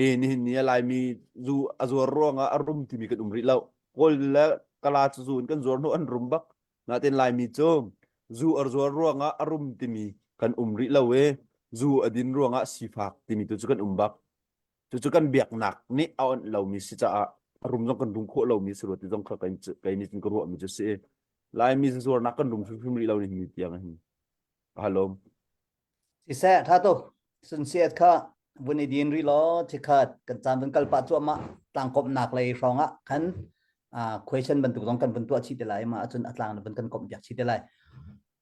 E nihin ni ah Laimi zu a zuar ruangah a rum timi kan um rih lo. Kawl le Kala cu zu in kan zuar hnu an rum bak. Natin Laimi cu zu a zuar ruangah a rum timi kan um rih lo i zu a din ruangah sifak timi tu cu kan um bak. Cucu kan biaknak nih a onh lomi si caah a rum zong kan rum khawh lomi si rua ti zong kha kei nih cun ka ruahmi cu si. Laimi zuarnak kan rum hrimhrim rih lo ni hi tiang hin. Halom. Siseh, ṭha tuk. Sunsiat kha vun i din rih law chikhat kan caan vun kal pah cuahmah tlangkawmhnak lei hrawng ah khan question bantuk zong kan vun tuah chih te lai mah ahcun a tlang na vun kan komh piak chih te lai.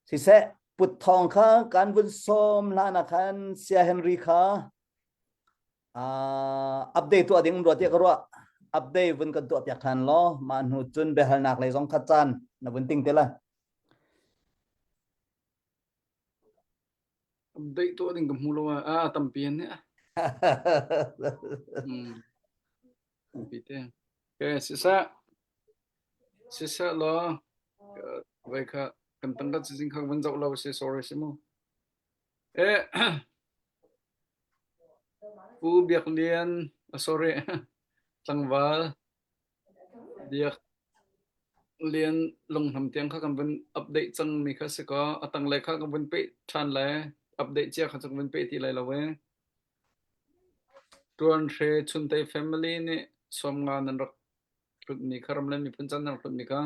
Siseh, put thawng kha kan vun sawm hlan ah khan Sia Henry kha update tuah ding um rua tiah ka ruah. Update vun kan tuah piak ṭhan law mah hnu cun biahalnak lei zong kha caan na vun ting te lai. Update tuah ding ka hmu lo ah tampi an nih. Hmm. Tampi te. Okay, siseh. Siseh law vai kha kan tangka cizing kha van zoh lo si sorry si mu. Eh Pu Biak Lian, sorry, tlangval Biak Lian Lunghnam tiang kha kan vun update cangmi kha si kaw a tanglei kha kan vun peh ṭhan lai. Update cia kha cu kan vun peh ti lai lo ee. Ṭuan Hre Chuntei family nih sawmnga nan rak hlutmi kha ram le miphun can nan rak hlutmi kha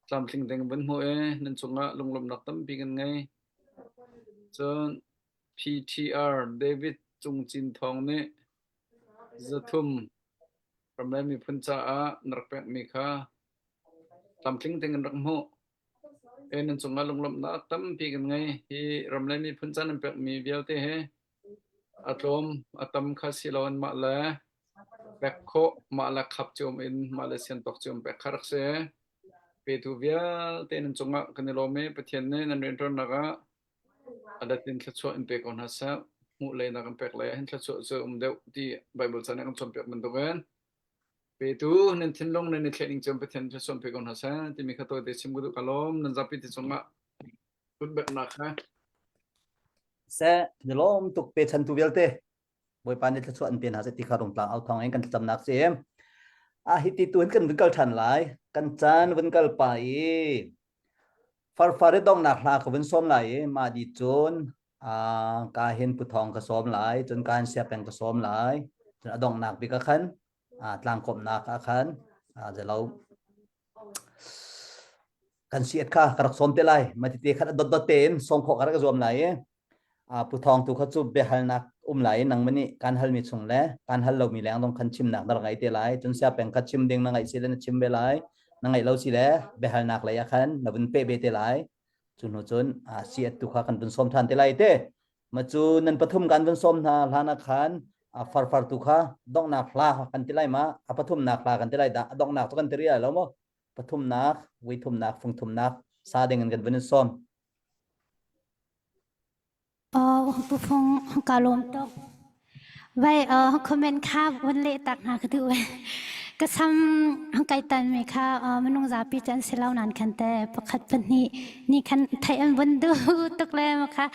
tlamtling ding vun hmuh ee. Nan cungah lunglawmhnak tampi kan ngei. Cun PTR David Cung Cin Thawng nih 300 ram le miphun caah na rak pekmi kha tlamtling tein kan rak hmuh. E nan cungah lunglawmhnak tampi kan ngei. Hi ram le miphun ca nan pekmi vialte hi a tlawm a tam kha si lo in mah le pek khawh, mah le khap ciom in, mah le sian tawk ciom pek kha rak si. Petu vialte nan cungah kan i lawm i Pathian nih nan rianṭuannak ah A let in thluachuah in pe ko hna seh. Hmuh leinak in pek lei ah hin thluachuah cu um deuh ti Baibal ca nih a kan cawnpiak bantukin petu nan thinlung nan i thleh ning cu Pathian thluachuah in pe ko hna seh timi kha tawite chim ka duh ka lawm nan zapi te cungah kutbeknak kha Seh, ni lawm tuk pe chantu vialte Bawipa nih thluachuah an pe hna seh ti kha rungtlang au thawng in kan thlacamnak si. A hi ti tu in kan vun kal ṭhan lai. Kan caan vun kal pa i farfar i donghnak hla ka vun sawm lai i mah di cun. Ka hin Pu Thawng ka sawm lai, cun ka hin Siapeng ka sawm lai. Cun a donghnak bik ah khan tlangkawmhnak ah khan zelo kan siat kha ka rak sawm te lai. Ma tete khan a dotdot tein sawm khawh ka rak zuam lai i Pu Thawng tu kha cu biahalnak um lai i nangmah nih kan halmi chung le kan hal lomi leng dong khan chimnak na rak ngei te lai. Cun Siapeng kha chim ding na ngaih si le na chim ve lai. Na ngaih lo si le biahalnak lei ah khan na vun peh ve te lai. Cu hnu cun siat tu kha kan vun sawm ṭhan te lai te. Ma cu nan pathum kan vun sawm hna hlan ah khan farfar tu kha donghnak hla kan ti lai ma a pathumnak hla kan ti lai dah a donghnak cu kan ti rih lai lo maw pathumnak vuithumnak fungthumnak sa ding in kan vun in sawm. Pu Phung ka lawm tuk. Vai comment kha vun leh tak hna ka duh. Ka sam kai tan mi kha minung zapi cu an si lo nan khan te pakhat pahnih ni khan theih an vun duh tuk le ma kha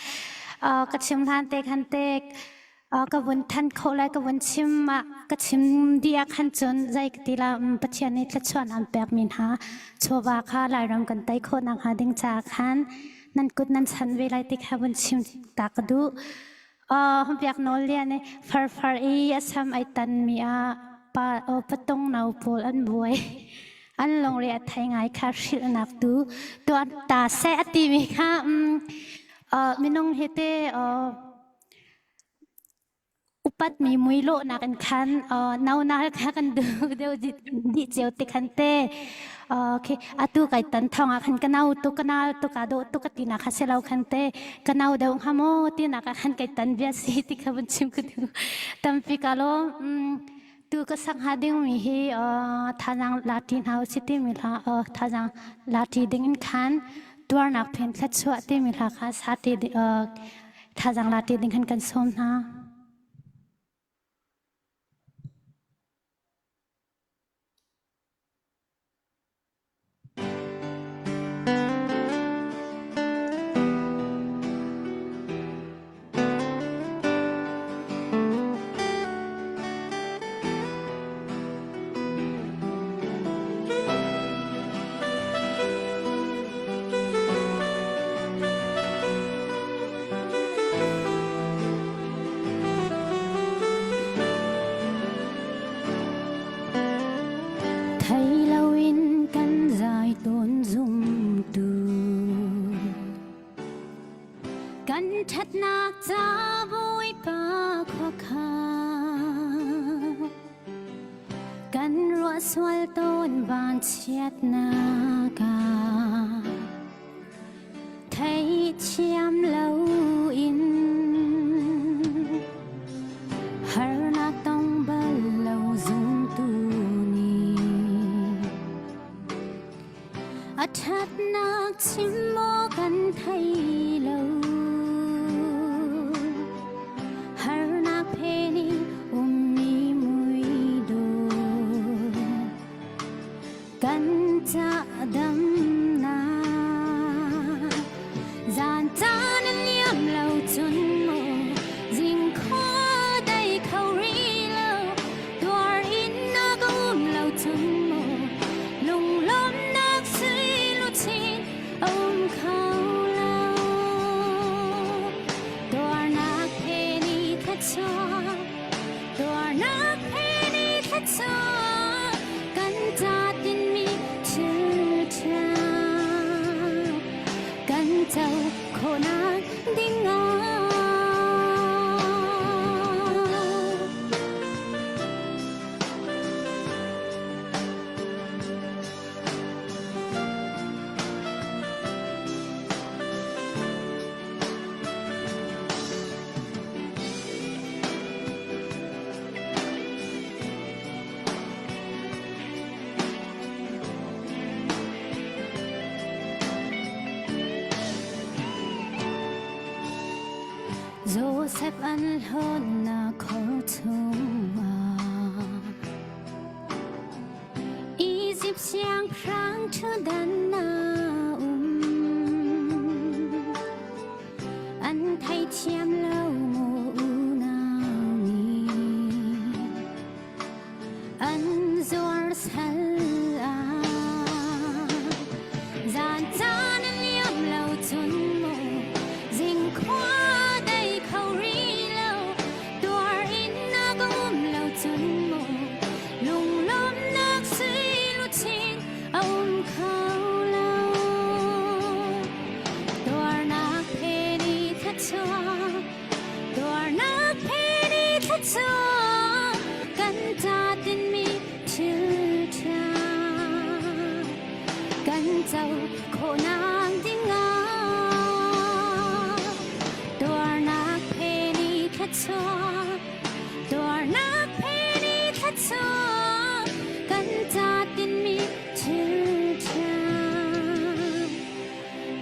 ka chim hlan te khan te ka vun than kho lai ka vun chim ah ka chim dih ah khan cun zei ka ti la Pathian nih thluachuah an pek mi hna chawva kha Lairam kan tei khawh nak hnga ding ca khan nan kut nan chan ve lai ti kha vun chim ta ka duh. Biak nawl lian i farfar i a sam ai tan mi ah pa patung no pawl an buai. An lungre a thei ngai kha hrilhnak tu tuan ta seh a ti mi kha minung hi te Upatmi muilawhnak in khan naunak kha kan duh deuh dih cio te khan te. Okay, atu kai tan thong ah khan ka nau tu ka nal tu ka dawh tu ka ti nak kha si lo khan te ka nau deuh hnga maw ti nak ah khan kai tan bia si ti kha vun chim ka duh. Tampi ka lawm. Tu ka sak hnga dingmi hi thazaang lati hna usih timi hla thazaang lati ding in khan tuarnak phen thluachuah timi hla kha sa ti thazaang lati ding khan kan sawm hna. Thei loin kan zai tawn zumtu kan ṭhatnak ca Bawipa khuakha kan ruah sual tawn vanchiatnak ah Theithiam loin harnak tong bal lo zumtu nih a ṭhatnak chim maw kan thei lo. Harnak phen in ummi mui dawh Kan ca damnak zan caan a liam lo cun maw zing khua dai kho rih lo tuar in na ka um lo cun maw lunglawmhnak sui luchin a um kho lo tuarnak he ni thluachuah Tuarnak he ni thluachuah kan ca tinmi thil ṭha kan co khawhnak ding ah. Joseph an hlawnnak khor chungah Izipt siangpahrang ṭhutdan a um. An theithiam lo maw unau nih an zuar sal ah zan caan an liam lo cun maw zing khua.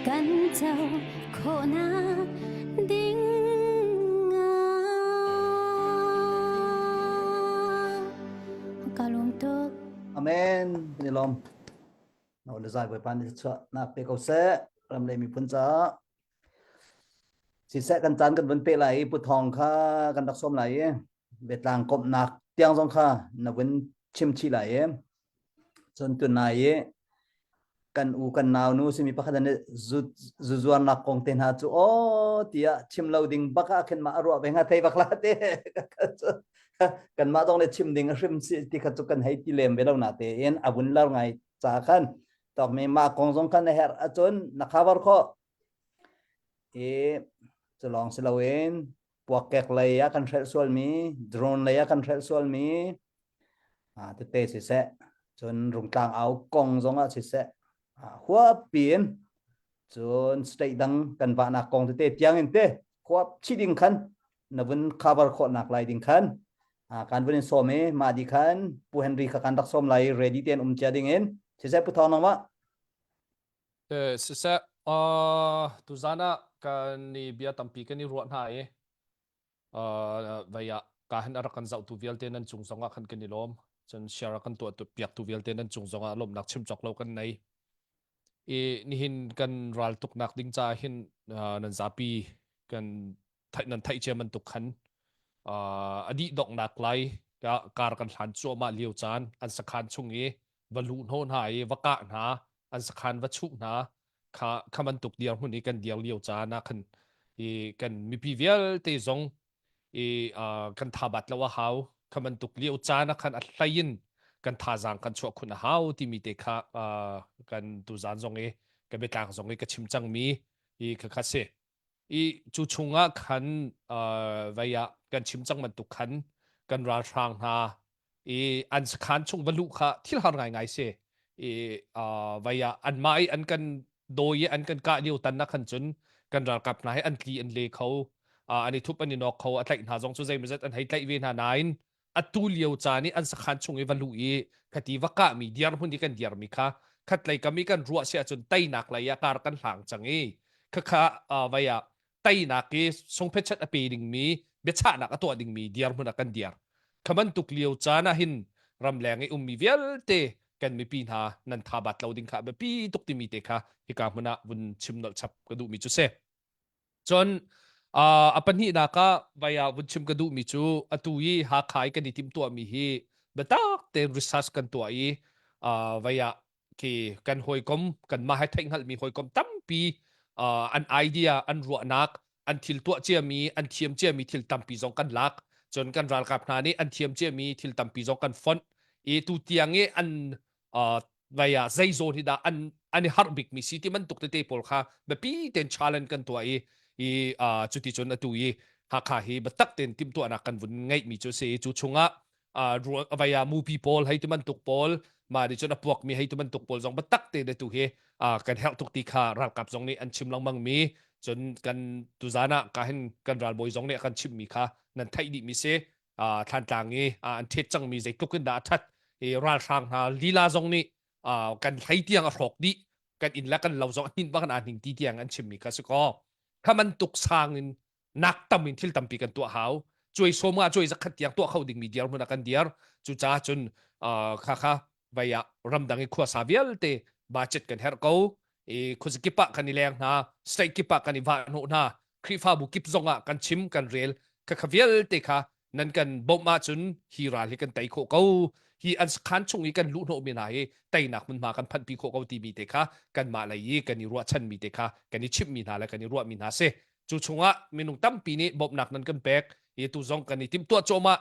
Kan co khawhnak ding ah ka lawm tuk. Amen. Kan i lawm. No le zai Bawipa nih thluachuah nak pe ko seh. Ram le miphun caah. Siseh kan caan kan vun pe lai i Pu Thawng kha kan rak sawm lai i biatlang komhnak tiang zong kha na vun chim chih lai i cun tunai i kan u kan nau nu simi pakhat an zu zuzuarnak kong te hna cu aw tiah chim lo ding bak ah khin mah a ruah ve hnga thei bak la te kan mah zong le chim ding a hrim si ti kha cu kan hei ti lem ve lo na te in a vun lar ngai ca khan tok mi mah kong zong khan na herh ahcun na cover khawh i cu lawng si loin puakkek lei ah kan hrelh sualmi drone lei ah kan hrelh sualmi tete siseh cun rungtlang au kong zong ah siseh huap piin cun state dang kan vahnak kong tete tiang in te huap chi ding khan na vun cover khawhnak lai ding khan kan vun in sawm i mah di khan Pu Henry kha kan rak sawm lai ready ten um cia ding in siseh Pu Thawng nangmah Siseh, uh, tuzan ah kan i bia tampi kan i ruah hna i uh, vei ah ka hin a rak kan zohtu vialte nan cung zongah khan kan i lawm. Cun share a kan tuah piaktu vialte nan cung zongah lawmhnak chim cawk lo kan nei. I nihin kan ral tuknak ding caah hin uh, nan zapi kan nan theih cia bantuk khan a dih donghnak lai kar kan hlan cuahmah lio caan an sakhan chung i va luh hnawh hna i va kah hna an sakhan va chuh hna kha kha bantuk dirhmun i kan dir lio caan ah khan i kan mipi vialte zong i kan thabat lo a hau kha bantuk lio caan ah khan a hlei in kan thazaang kan chuah khun a hau timi te kha kan tuzaan zong i ka biatlang zong i ka chim cangmi i kha kha si I cu chungah khan uh, vei ah kan chim cang bantuk khan kan ralhrang hna i an sakhan chung va luh kha thil har ngaingai si. I uh, vei ah anmah i an kan dawi i an kan kah lio tan na khan cun kan ralkap hna hi an tli an le kho uh, an i thup an i nawk kho a tlaih hna zong cu zeimawzat an hei tlaih ve hna nain atu lio caan i an sakhan chung i va luh i khati va kahmi dirhmun i kan dirmi kha khatlei kam i kan ruah si ahcun teinak lei ah kar kan hlang cang i khakha vai ah teinak i sungphetchat a pe dingmi biachahnak a tuah dingmi dirhmun ah kan dir kha bantuk lio caan ah hin ramleng i ummi vialte kan mipi hna nan tha bat lo ding kha biapi tuk timi te kha hika hmun ah vun chim nolh chap ka duhmi cu si Cun uh, a pahnihnak ah vai ah vun chim ka duhmi cu atu i Hakha i kan i timhtuahmi hi biatak tein research kan tuah i uh, vai ah khi kan hawikom kanmah he theihhngalhmi hawikom tampi uh, an idea an ruahnak an thil tuah ciami an thiam ciami thil tampi zong kan lak cun kan ralkap hna nih an thiam ciami thil tampi zong kan fonh i tu tiang i an uh, vai ah zei zawn hi dah an an i harh bikmi si ti bantuk tete pawl kha biapi tein challenge kan tuah i i uh, cuti cun atu i Hakha hi biatak tein timhtuahnak kan vun ngeihmi cu si cu chungah uh, vai ah mupi pawl hei ti bantuk pawl mah nih cun a puakmi hei ti bantuk pawl zong biatak tein atu hi uh, kan herh tuk ti kha ralkap zong nih an chim lengmang mi cun kan tuzan ah ka hin kan ralbawi zong nih a kan chimmi kha nan theih dihmi si Thlantlang i an ṭhet cangmi zeitluk in dah a ṭhat i ralhrang hna lila zong nih kan hlei tiang a hrawk dih kan inn le kan lo zong a hninh bak in aa hning ti tiang an chimmi kha si kaw kha bantuk sang in nak tam in thil tampi kan tuah hau cuai som nga cuai zakhat tiang tuah kho dingmi dirhmun ah kan dir cucaah cun kha kha vai ah ramdang i khuasa vialte budget kan herh ko i khuazakip ah kan i leng hna state kip ah kan i vah hnawh hna Khrihfabu kip zong ah kan chim kan rel khakha vialte kha nan kan bawmh ahcun hi ral hi kan tei khawh ko hi an sakhan chung i kan luh hnawhmi hna hi teinak hmunhma kan phanhpi khawh ko timi te kha kanmah lei i kan i ruahchanmi te kha kan i chimhmi hna le kan i ruahmi hna si cu chungah minung tampi nih bawmhnak nan kan pek i tu zong kan i timhtuah cuahmah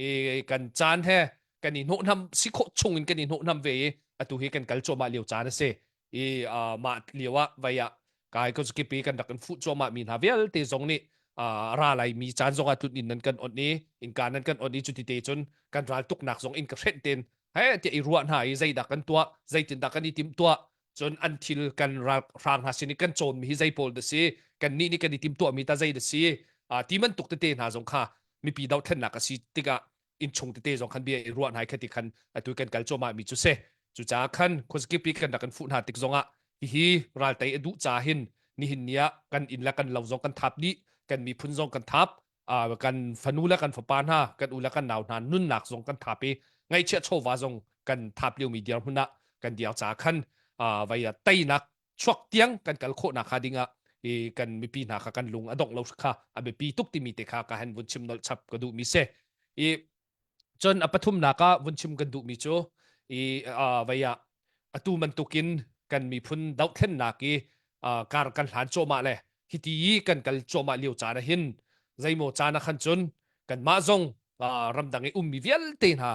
i kan caan he kan i hnawhnam si khawh chung in kan i hnawhnam ve i atu hi kan kal cuahmah lio caan a si i mah lio ah vai ah kai ko kipi kan rak in fuh cuahmah mi hna vialte zong nih ra lai mi caan zong ah tlun in nan kan on i innka nan kan on i cuti te cun kan ral tuknak zong in ka hrenh ten he tiah i ruah hna i zeidah kan tuah zeitindah kan i tim tuah cun an thil kan ral hrang hna sin i kan cawn mi hi zei pawl da si kan nih nih kan i tim tuah mi ta zei da si ti bantuk tete hna zong kha mipi dohthlennak a si tikah innchung tete zong khan bia i ruah hna kha ti khan atu kan kal cuahmah mi cu si cucaah khan khuazakip i kan rak kan fuh hna tik zongah. Hihi raltei a duh ca hin nihin ni ah kan inn le kan lo zong kan thap dih, kan miphun zong kan thap, uh, kan fanu le kan fapa hna, kan u le kan nau hna nunnak zong kan thap i ngaihchiah chawva zong kan thap liomi dirhmun ah kan dir ca khan uh, vai teinak chuak tiang kan kal khawhnak kha dingah i kan mipi hna kha kan lung a dongh lo kha a biapi tuk timi te kha ka han vun chim nolh chap ka duhmi si. I Cun a pathumnak ah vun chim kan duhmi cu i vei ah atu bantukin kan miphun dohthlennak i kar kan hlan cuahmah le hiti i kan kal cuahmah lio caan ah hin zeimaw caan ah khan cun kanmah zong ramdang i ummi vialte hna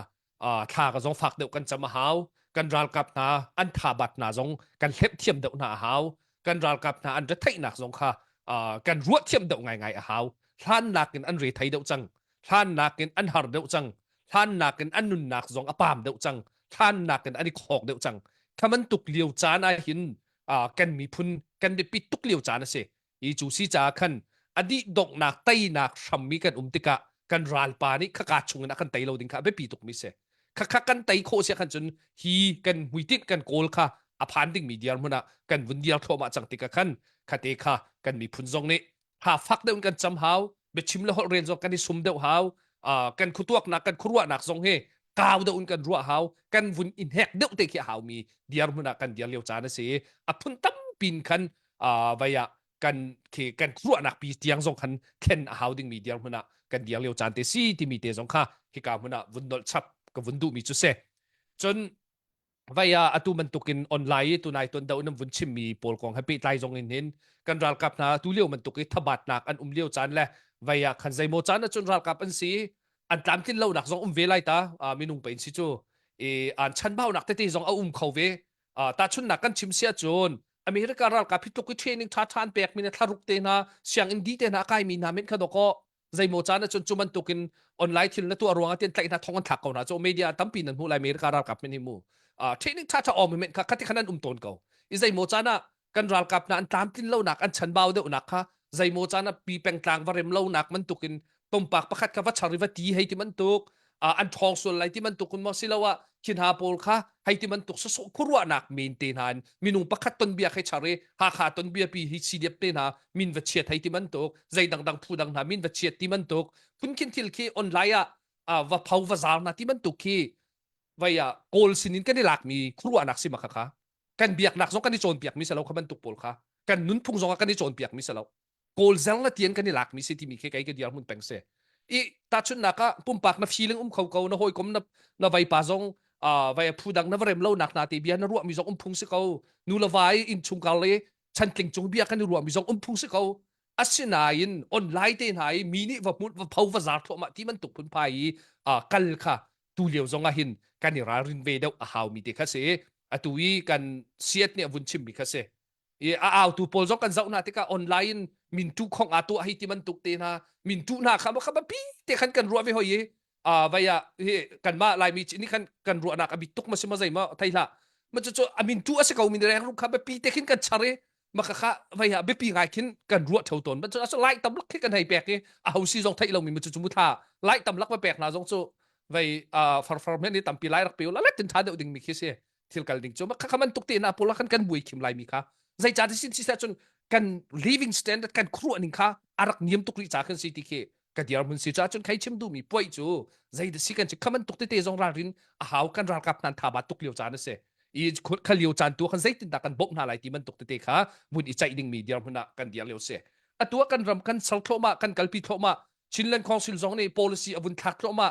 thla ka zong fak deuh kan cam a hau kan ralkap hna an thabat hna zong kan hlep thiam deuh hna a hau kan ralkap hna an retheihnak zong kha kan ruah thiam deuh ngaingai a hau hlan nakin an rethei deuh cang hlan nakin an har deuh cang hlan nakin an nunnak zong a pam deuh cang hlan nakin an i khawk deuh cang kha bantuk lio caan ah hin kan miphun kan biapit tuk lio caan a si i cu si caah khan a dih donghnak teinak hrammi kan um tikah kan ralpa nih khaka chungin a kan tei lo ding kha a biapi tukmi si khakha kan tei khawh sia khan cun hi kan hmuitinh kan kawl kha a phan dingmi dirhmun ah kan vun dir thluahmah cang tikah khan khate kha kan miphun zong nih ha fak deuh in kan cam hau biachim le holh rel zong kan i sum deuh hau kan khutuaknak kan khuaruahnak zong hi kau deuh in kan ruah hau kan vun in hek deuh te khi a hau mi dirhmun ah kan dir lio caan a si a phun tampin khan vai ah kan khi kan khuaruahnak pi tiang zong khan thlen a hau dingmi dirhmun ah kan dir lio caan te si timi te zong kha hika hmun ah vun nolh chap ka vun duhmi cu si cun vai ah atu bantukin online i tunai tuan do nan vun chimmi pawl kong he pehtlai zong in hin kan ralkap hna tu lio bantuk i thabatnak an um lio caan le vai ah khan zeimaw caan ahcun ralkap an si an tlamtlin lonak zong um ve lai ta minung pein si cu i an chanbaunak tete zong a um kho ve tahchunnak kan chim sia cun America ralkap hi tluk i training tha tha an pek mi na thlaruk te hna sianginn di te hna kai mi hna men kha doko zeimaw caan ahcun cu bantukin online thil na tuah ruangah tian tlaih hna thong an thlak ko hna cu media tampi nan hmuh lai America ralkap men hi mu training tha tha om men kha khati khan an um tawn ko i zeimaw caan ah kan ralkap hna an tlamtlin lonak an chanbau deuhnak kha zeimaw caan ah pi pengtlang va rem lonak bantukin pumpak pakhat kha va char i va ti hei ti bantuk an ṭhawng sual lai ti bantuk in maw siloah khi hna pawl kha hei ti bantuk sawsawh khuaruahnak men te hna in minung pakhat ton bia khi char i Hakha ton bia pi hi CDF te hna min va chiat hei ti bantuk zei dangdang phu dang hna min va chiat ti bantuk phun khin thil khi online ah va pho va zar hna ti bantuk khi vai ah kawl sinin kan i lakmi khuaruahnak si ma kha kha kan biaknak zong kan i cawnpiakmi si lo kha bantuk pawl kha kan nunphung zong ah kan i cawnpiakmi si lo kawl zer le tian kan i lakmi si timi khi kei ka dirhmun peng si i tahchunhnak ah pumpak na feeling um kho ko na hawikom na na vaipa zong uh, vai phu dang na va rem lo nak na te bia na ruah mi zong um phung si ko nu le vai in chungkar le chantling cung bia kan i ruah mi zong um phung si ko asinain online te hna i mi nih va hmun va pho va zar thluahmah ti bantuk phun phai i uh, kal kha tu lio zong ah hin kan i ralrin ve deuh a hau mi te kha si atu i kan siat nih a vun chim mi kha si i a autu pawl zong kan zoh hna tikah online in min tu khong aa tuah hi ti bantuk te hna min tu hna kha kha pi te khan kan ruah ve hoi i a vai ah hi kanmah laimi ni khan kan ruahnak a bit tuk ma si ma zei ma thei hlah ma cu cu a min tu a si ko min reng ru kha biapi te khin kan char i ma kha kha vai ah biapi ngai khin kan ruah theo tawn ma cu aso lai tam lak khi kan hei pek i a ho si zong theih lo mi ma cu cu mu tha lai tam lak ma pek hna zong cu vai farfar men ni tampi lai rak pe la let tin tha deuh ding mi khi si thil kal ding cu ma kha man tuk te na pawl khan kan buai khim lai mi kha zei ca sin si cun kan living standard kan khuruah ning kha arak niam tuk rih ca kan si ti khi ka diar mun si cha cun khai chim duh mi puai cu zei da si kan si khaman tuk te te zong ralrin a hau kan ralkap nan tha ba tuk lio caan a si i kha lio caan tu khan zeitin dah kan bawmh hna lai ti man tuk tete kha vun i ceih ding mi diar hmun ah kan diar lio si atu kan ram kan ser thluahmah kan kalpi thluahmah Chinland Council zong nih policy a vun thlak thluahmah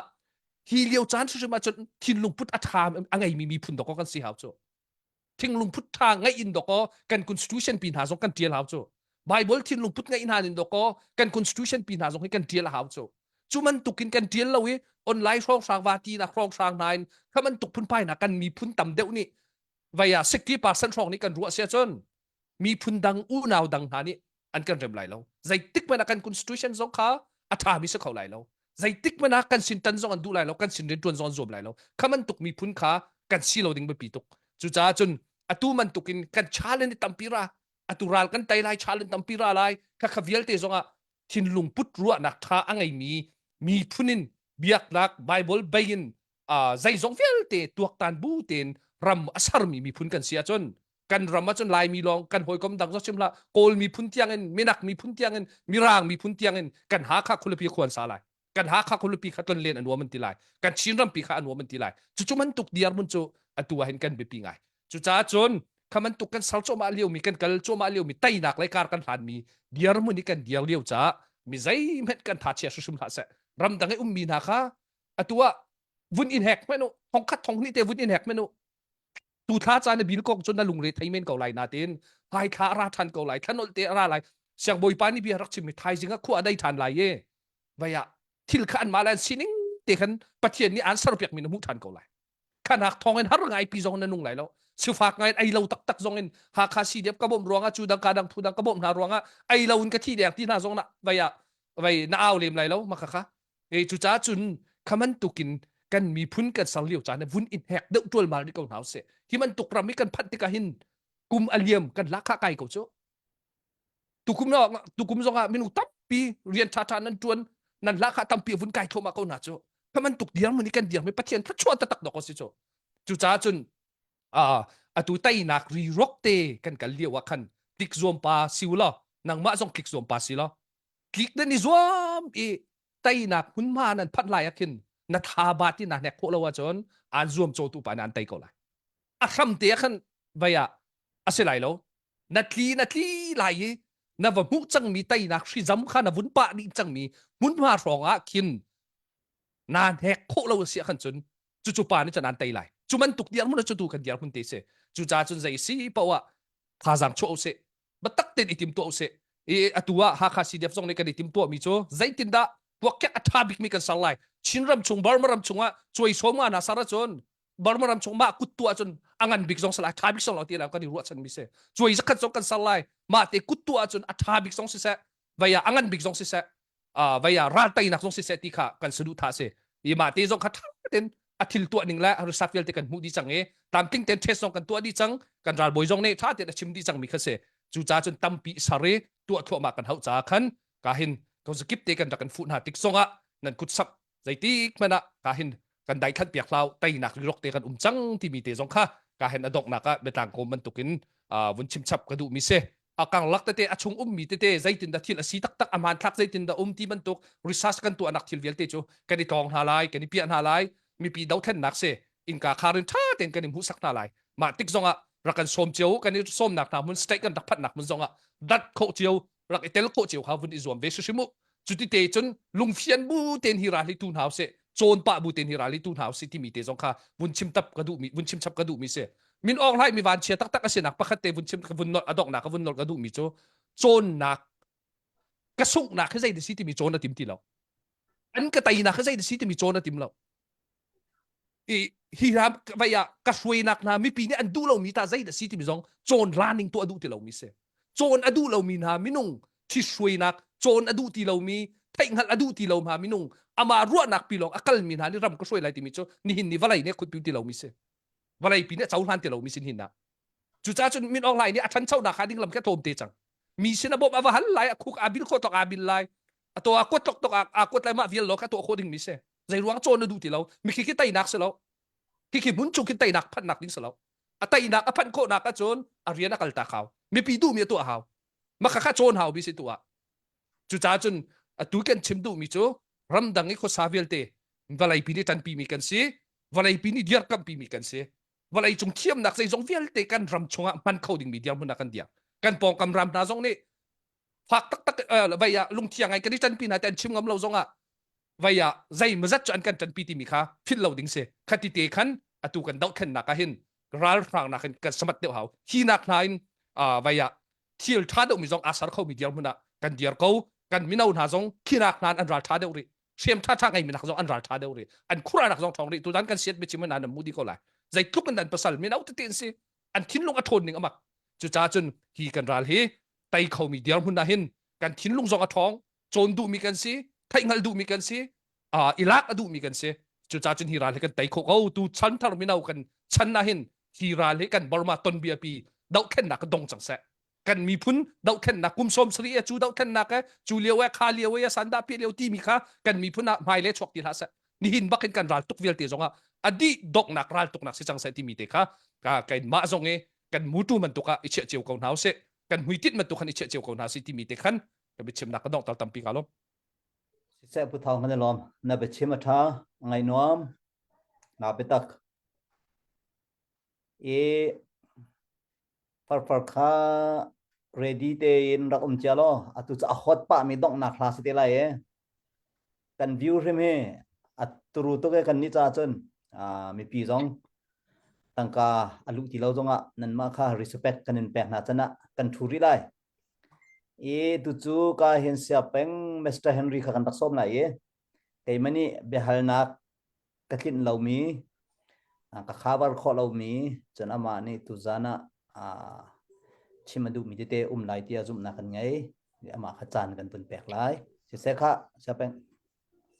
hi lio caan hrimhrim ahcun thinlung put a ṭha a ngeimi miphun dawkaw kan si hau cu thinlung put ṭha ngeih in dawkaw kan constitution pi hna zong kan ṭial hau cu Bible thinlung put ngeih hna in dawkaw kan constitution pi hna zong hi kan ṭial a hau cu cu bantukin kan ṭial lo i online hrawnghrang va ti nak hrawnghrang hna in kha bantuk phunphai hna kan miphun tam deuh nih vei ah 60% hrawng nih kan ruah sia cun miphun dang unau dang hna nih an kan rem lai lo zeitik hmanh ah kan constitution zong kha a ṭhami si kho lai lo zeitik hmanh ah kan sin tan zong an duh lai lo kan sin rianṭuan zong an zuam lai lo kha bantuk miphun kha kan si lo ding biapi tuk cucaah cun atu bantuk in kan challenge tampi ra atu ral kan tei lai challenge tampi ra lai kha kha vialte zong ah thinlung put ruahnak ṭha a ngeimi miphun in biaknak Bible bei in zeizong vialte tuaktan bu tein ram a sermi miphun kan si ahcun. Kan ram ah cun Laimi lawng kan hawikom dang zong chim hlah Kawl miphun tiang in Minak miphun tiang in Mirang miphun tiang in kan Hakha khualipi khua an sa lai. Kan Hakha khualipi kha tlonlen a nuam an ti lai. Kan Chin rampi kha a nuam an ti lai. Cucu bantuk dirhmun cu atu ah hin kan biapi ngai. Cucaah cun kha bantuk kan ser cuahmah liomi kan kal cuahmah liomi teinak lei kar kan hlanmi dirhmun i kan dir lio caah mi zeihmanh kan tha chia hrimhrim hlah seh. Ramdang i ummi hna kha atu ah vun in hek hmanh u thong khat thong hnih te vun in hek hmanh u tu thla caan na bil kong cun na lungre thei men ko lai natin hmai thla a ra ṭhan ko lai thlanolh te a ra lai siangbawipa nih bia rak chim mi thaizing ah khua a dai ṭhan lai e vai ah thil kha anmah le an sining te khan pathian nih aan serpiak mi na hmuh ṭhan ko lai khanak thong in har ngai pi zong na nung lai lo sifak ngai ei lo taktak zong in Hakha CDF ka bawmh ruangah cu dang ka dang phu dang ka bawmh hna ruangah ei lo in ka thi deng ti hna zong na vai ah vai na au lem lai lo maka kha E cucaah cun kha bantukin kan miphun kan ser lio caan vun in hek deuh ṭualmal rih ko hna usih. Hi bantuk ram i kan phanh tikah hin kum a liam kan lahkhah kai ko cu. Tukum tukum zong ah minung tampi rian ṭhaṭha nan ṭuan nan lahkhah tampi vun kai thluahmah ko hna cu. Kha bantuk dirhmun i kan dirhmun Pathian thluachuah taktak dawk a si cu. Cucaah cun atu teinak ri rok te kan kal lio ah khan tlik zuam pa si u law nangmah zong tlik zuam pa si law tlik nan i zuam i teinak hmunhma nan phanh lai ah khin na tha ba ti na hnek khawh lo ahcun aan zuam cawtu pa nih an tei ko lai a hram te ah khan vei ah a si lai lo na tli na tli lai i na va hmuh cangmi teinak hrizam kha na vun pah dih cangmi hmunhma hrawng ah khin na hnek khawh lo a si ah khan cun cucu pa nih cun an tei lai cu bantuk dirhmun cu tu kan dirhmun te si cucaah cun zei si paoh ah thazaang chuah usih biatak tein i timtuah usih i atu ah Hakha CDF zong nih kan i timtuahmi cu zeitindah puakkek a ṭha bikmi kan ser lai Chinram chung Burma ram chungah cuai sawm nga na ser ahcun Burma ram chung mah kut tuah ahcun a ngan bik zong si lai ṭha bik zong lo ti kan i ruahchanmi si cuai zakhat zong kan ser lai mah te kut tuah ahcun a ṭha bik zong siseh vei ah a ngan bik zong siseh vei ah ral teinak zong siseh ti kha kan saduhthah si i mah te zong kha ṭha tein a thil tuah ning le research vialte kan hmuh dih cang i tlamtling tein test zong kan tuah dih cang kan ralbawi zong nih ṭha tein a chim dih cangmi kha si cucaah cun tampi sar i tuah thluahmah kan hauh caah khan ka hin kozakip te kan rak kan fuh hna tik zongah nan kut sak zeitik hmanh ah ka hin kan daithlat piak hlau teinak rirok te kan um cang timi te zong kha ka hin a donghnak ah biatlang kawm bantukin vun chim chap ka duhmi si a kanglak tete a chung ummi tete zeitin dah thil a si taktak a hmanthlak zeitin dah um ti bantuk research kan tuahnak thil vialte cu kan i tlawng hna lai kan i piah hna lai mipi dothlennak si innka khar in ṭha tein kan i hmuhsak hna lai mah tik zongah rak kan sawm cio kan i sawmnak hna hmun state kan rak phanhnak hmun zongah dat khawh cio rak i tel khawh cio kha vun i zuam ve hrimhrim u cuti te cun lungfian bu tein hi ral hi tu hna usih cawn pah bu tein hi ral hi tu hna usih timi te zong kha vun chim tap ka duhmi vun chim chap ka duhmi si min awng hlai mi van chia taktak a sinak pakhat te vun chim ka vun nolh a donghnak ka vun nolh ka duhmi cu cawnnak ka sunghnak hi zei si timi cawn a tim ti lo an ka teinak hi zei si timi cawn a tim lo i hi ram vai ah ka hruainak hna mipi nih an duh lomi ta zei dah si timi zong cawn learning tuah duh ti lomi si cawn a duh lomi hna minung thi hruainak cawn a duh ti lomi theihhngalh a duh ti lo hna minung amah ruahnak pi lawng a kalmi hna nih ram ka hruai lai timi cu nihin ni vawlei nih khut ti lomi si vawlei pi nih a cohlan ti lomi sin hin ah cucaah cun min Aung Hlaing nih a ṭhanchonak kha ding lam khi a tlawm te cang mi sin a bawmh a va hal lai a khuk aa bil khawh tawk aa bil lai a to a kuat tlok tok aa kuat lai mah vial lo kha tuah khawh ding mi si zei ruang cawn na duh ti lo mikhi khi teinak si lo khi hmun chung khi teinak phanhnak ding si lo a teinak a phanh khawhnak ahcun a rian a kal ta hau mipi duhmi a tuah hau maka kha cawn hau bi si tuah cucaah cun atu kan chim duhmi cu ramdang i khuasa vialte vawleipi nih ṭanpi mi kan si vawleipi nih dirkamhpi mi kan si vawlei cung thiamnak zeizong vialte kan ram chungah hman kho dingmi dirhmun ah kan dir kan pawngkam ram hna zong nih fak taktak vei ah lungthiang ngai kan i ṭanpi hna te an chim ngam lo zongah vei ah zeimazat cu an kan ṭanpi timi kha philh lo ding si khati te khan atu kan dohthlennak ah hin ralhrang nak in kan samat deuh hau hi nak hna in vei ah thil ṭha deuhmi zong aa ser khomi dirhmun ah kan dir ko kan mino hna zong khinak hna an ral ṭha deuh rih hriam ṭha ṭha ngeimi nak zong an ral ṭha deuh rih an khura nak zong ṭhawng rih tutan kan siat biachim in an mu di ko lai zeitluk in an pasal mino tete an si an thinlung a ṭhawn ning amak cucaah cun hi kan ral hi tei khomi dirhmun ah hin kan thinlung zong a ṭhawng cawn duhmi kan si theihhngalh duhmi kan si uh, i lak a duhmi kan si cucaah cun hi ral hi kan tei khawh ko tu chan thar mino kan chan ah hin hi ral hi kan Burma tonbia pi dohthlennak dong cang seh kan miphun dohthlennak kum sawm sarih e cu dohthlennak e cu lio e kha lio e sanda pi lio timi kha kan miphun ah hmai le chuak ti hlah seh nihin bak hin kan ral tuk vialte zong ah a dih donghnak ral tuknak si cang seh timi te kha ka keimah zong i. Kan mutu bantuk ah i chiah cio ko hna usih. Kan hmuitinh bantuk khan i chiah cio ko hna usih timi te khan ka biachimnak ka donghter tampi ka lawm. Siseh Pu Thawng kan i lawm. Na biachim a ṭha, ngai nuam, naa biatak. I farfar kha ready tein rak um cia law atu cu a hot pah mi donghnak hla si te lai e. Kan view hrim hi a turu tuk e kan nih caah cun mipi zong tangka a luh ti lo zongah nanmah kha respect kan in pek hna can ah kan ṭhu rih lai. I tucu ka hin sia peng Mr. Henry kha kan rak sawm lai i keimah nih biahalnak ka tlinh lomi ka cover khawh lomi cun amah nih tuzan ah chim a duhmi tete um lai tiah zumhnak kan ngei. Amah kha caan kan vun pek lai. Siseh kha sia peng.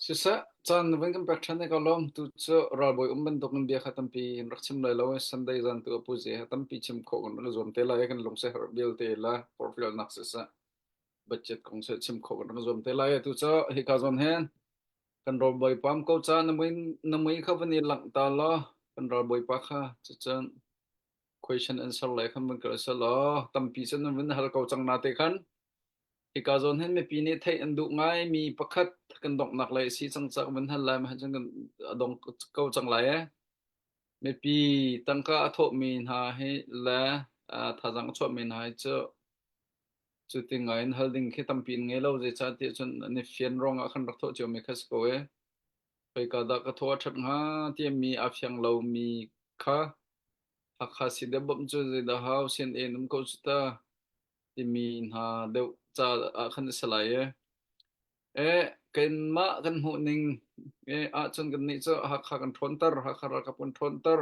Siseh, caan na vun kan pek ṭhan i ka lawm. Tu cu ralbawi um bantuk in bia kha tampi in rak chim lai lo i Sunday zan tu a pu ze he tampi chim khawh kan rak zuam te lai i kan lung siaherh vialte le porhfialnak siseh, budget kong seh chim khawh kan rak zuam te lai. Tu cu hika zawn hin kan ralbawi pam ko ca na mui na mui kha van i langh ta law kan ralbawipa kha cucun question answer lei khan van kal seh law tampi cun nan vun hal ko cang na te khan Hika zawn hin mipi nih theih an duh ngaimi pakhat kan donghnak lei a si cang caah kan van hal lai ma cun kan a dong ko cang lai ee. Mipi tangka a thawhmi hna hi le thazaang a chuahmi hna hi cu cu ti ngai in hal ding khi tampi in ngei lo zeicah tiah cun an i fian ruangah khan rak thawh ciomi kha si ko ee. Khoika dah ka thaw a ṭhat hnga timi aa fiang lomi kha Hakha si deuh bawmh cu zeidah hau CNA in um ko cu ta. Timi hna deuh ca ah khan a si lai i eh kanmah kan hmuh ning eh ahcun kannih cu Hakha kan ṭhawnter Hakha ralkap kan ṭhawnter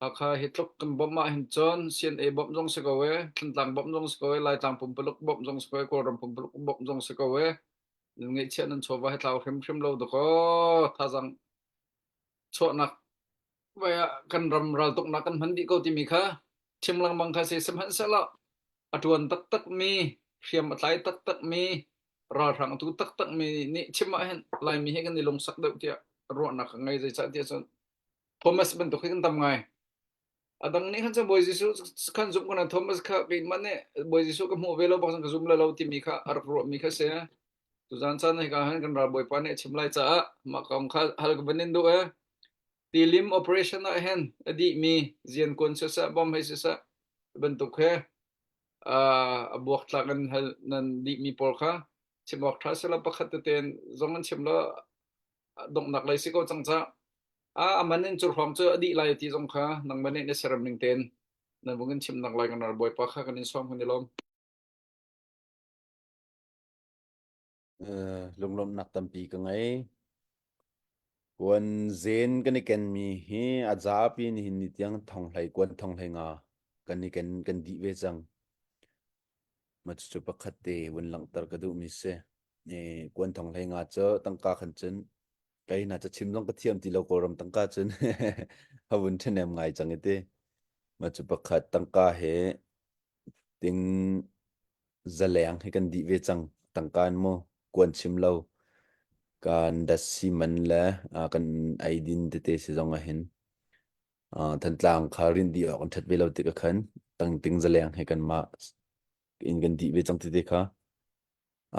Hakha hi tluk kan bawmh ahhin cun CNA bawmh zong si ko e Thantlang bawmh zong si ko e Laitlang pumpuluk bawmh zong si ko e Kawlram pumpuluk bawmh zong si ko e nan ngeihchiah nan chawva hi tlau hrimhrim lo dakaw thazaang chuahnak vai ah kan ram raltuknak kan hman dih ko timi kha chim lengmang kha si sihmanhsehlaw a ṭuan taktakmi hriam a tlai taktakmi ralhrang tu taktakmi nih chim ah hin Laimi hi kan i lungsak deuh tiah ruahnak ka ngei zeicah tiah cun Thomas bantuk hi kan tam ngai a dang nih khan cun Bawi Jesuh khan zumh ko na Thomas kha keimah nih Bawi Jesuh ka hmuh ve lo bak cun ka zum le lo timi kha a rak ruahmi kha si tuzan caan hika han kan ralbawipa nih a chim lai caah mah kong kha hal ka van in duh e Tilim operation ah hin a dihmi ziankuan siseh, bom hei siseh bantuk he a buaktlak in hal nan dihmi pawl kha chim awk ṭha sila pakhat tete zong an chim lo donghnak lei si ko cang ca a aman in curhawng cu a dih lai ti zong kha nangmah nih na siarem ning tein nan vung in chim nak lai kan ral bawipa kha kan in sawm kan i lawm. Lunglawmhnak tampi ka ngei. Kuan zen kan i kenmi hi a zapi nihin ni tiang thonghlei kuan thonghlei nga kan i ken kan dih ve cang. Mah cucu pakhat te vun langhter ka duhmi si. Kuan thonghlei nga cu tangka khan cun kei hna cu chim zong ka thiam ti lo Kawlram tangka cun a vun ṭhahnem ngai cang i ti. Mah cu pakhat tangka he ting zaleng hi kan dih ve cang. Tangka in mu kuan chim lo kan datsi man le kan eidin tete si zong ah hin Thantlang kha rinh dih awk an ṭhat ve lo tik ah khan tangting zaleng he kanmah in kan dih ve cang tete kha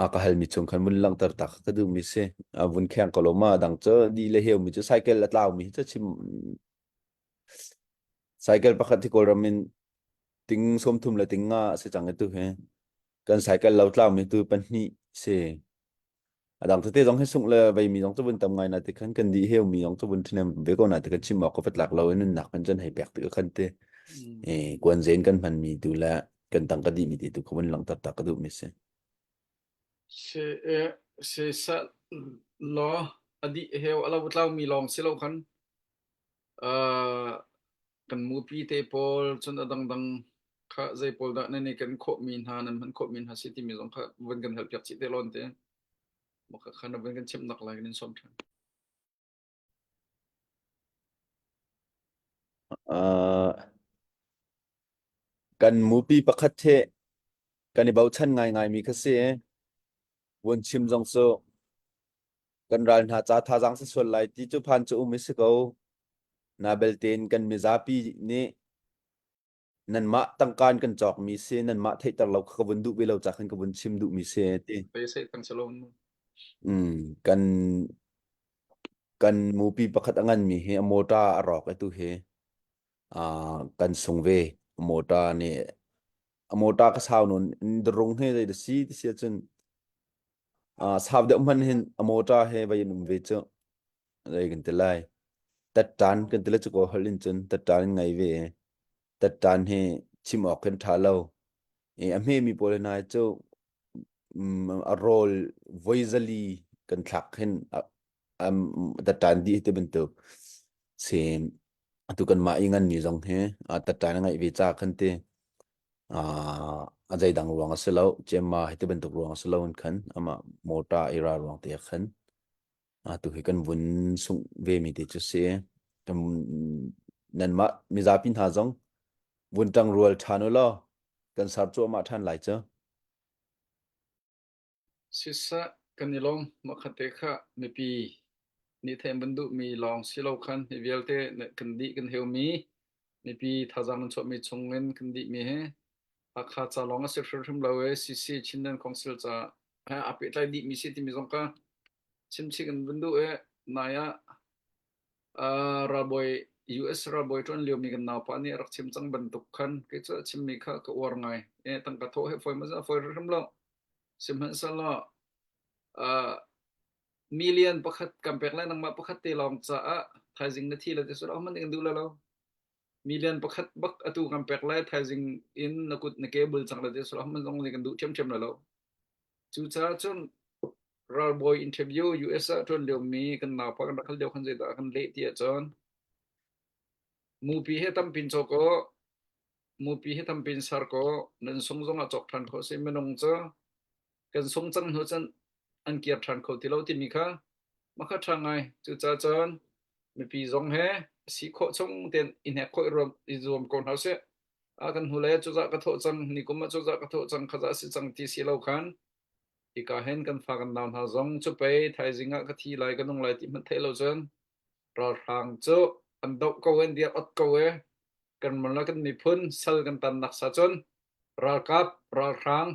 a ka halmi chung khan vun langhter ta ka duhmi si. Vun kheng ko lo ma dang cu di le heumi cu cycle a tlaumi hi cu chim cycle pakhat hi Kawlram in ting 30 le ting nga a si cang i tu hi kan cycle lo tlaumi tu pahnih si a dang tete zong hi sungh le veimi zong cu vun tam ngai na ti khan kan dih heumi zong cu vun ṭhahnem ve ko na ti kan chim awk ka vat lak lo in nunnak kan cun hei pek ti khan te e kuan zen kan hmanmi tu le kan tang ka dihmi ti tu ka vun langhter ta ka duhmi si Se se sa law a dih heu a lo tlaumi lawng si lo khan Kan mupi te pawl cun a dangdang kha zei pawl dah nan i ken khawhmi hna nan hman khawhmi hna si timi zong kha vun kan halpiak chih te lawn te. Mah kha na vun kan chimh nak lai kan in sawm ṭhan. Uh, kan mupi pakhat he kan i bochan ngaingaimi kha si. Vun chim zong cu kan ral hna ca thazaang si sual lai ti cu phan cu um i si ko. Na belte in kan mizapi nih Nanmah tangkaan kan cawkmi si, nanmah theihter lo kha ka vun duh ve lo ca khan ka vun chim duhmi si ti. Beisei kan si lo. Mm, kan kan mupi pakhat a nganmi hi a motor a rawk e tu hi uh, kan sung ve. Motor nih a motor ka sau nun rung he zei da si ti si ahcun uh, sau deuh hman hin a motor he vai in um ve cu zei kan ti lai tattan kan ti le cu ko holh in cun tattan in ngai ve tattan hi chim awk kan tha lo i a hme mi pawl hna cu a rawl voi zali kan thlak hin tattan dih ti bantuk si atu kan mah i ngan mi zong hi tattan a ngaih ve ca kan ti a zeidang ruang a si lo cemma hi ti bantuk ruang a si lo in khan amah mawta i ra ruang te khan Atu hi kan vun sungh vemi te cu si. Kan nanmah mizapi hna zong vun ṭang rual ṭhan u law kan ser cuahmah ṭhan lai cu. Siseh kan i lawm mah kha te kha mipi nih theih an van duhmi lawng si lo khan hi vialte kan dih kan heumi mipi thazaang kan chuahmi chungin kan dihmi hi Hakha ca lawng a si hrimhrim lo e CC Chinland Council ca he aa pehtlai dihmi si timi zong kha chimchih kan vun duh i nai ah uh, ralbawi US ralbawi ṭuan liomi kan naupa nih a rak chim cang bantuk khan kei cu a chimmi kha ka uar ngai. E, tangka thawh he fawi ma fawi hrim lo. Sihmanhsehlaw uh, million pakhat kan pek lai nangmah pakhat te lawng caah thaizing na thi le te su lo man kan duh lo. Million pakhat bak atu kan pek lai thaizing in na kut na ke bul cang le te su lo man zong nih kan duh ṭhiamṭhiam lo. Cucaah cun ralbawi interview US ah ṭuan liomi kan naupa kan rak hal lio khan zeidah a kan leh ti ahcun mupi he tampin cawk aw, mupi he tampin ser kaw nan sung zongah cawk ṭhan khawh si minung cu kan sung cang hnu cun an kir ṭhan kho ti lo timi kha mah kha ṭha ngai. Cucaah cun mipi zong he a si khawh chung tein i hnek khawh i ruam i zuam ko hna usih. A kan hnulei ah cuzah ka thawh cang, nikum ah cuzah ka thawh cang, khazah si cang ti si lo khan hika hin kan fa kan nau hna zong cu pei thaizing ah ka thi lai ka nung lai ti hmanh theih lo cun ralhrang cu an doh ko an dir ot ko e kan mon le kan miphun sal kan tan nak sa cun ralkap ralhrang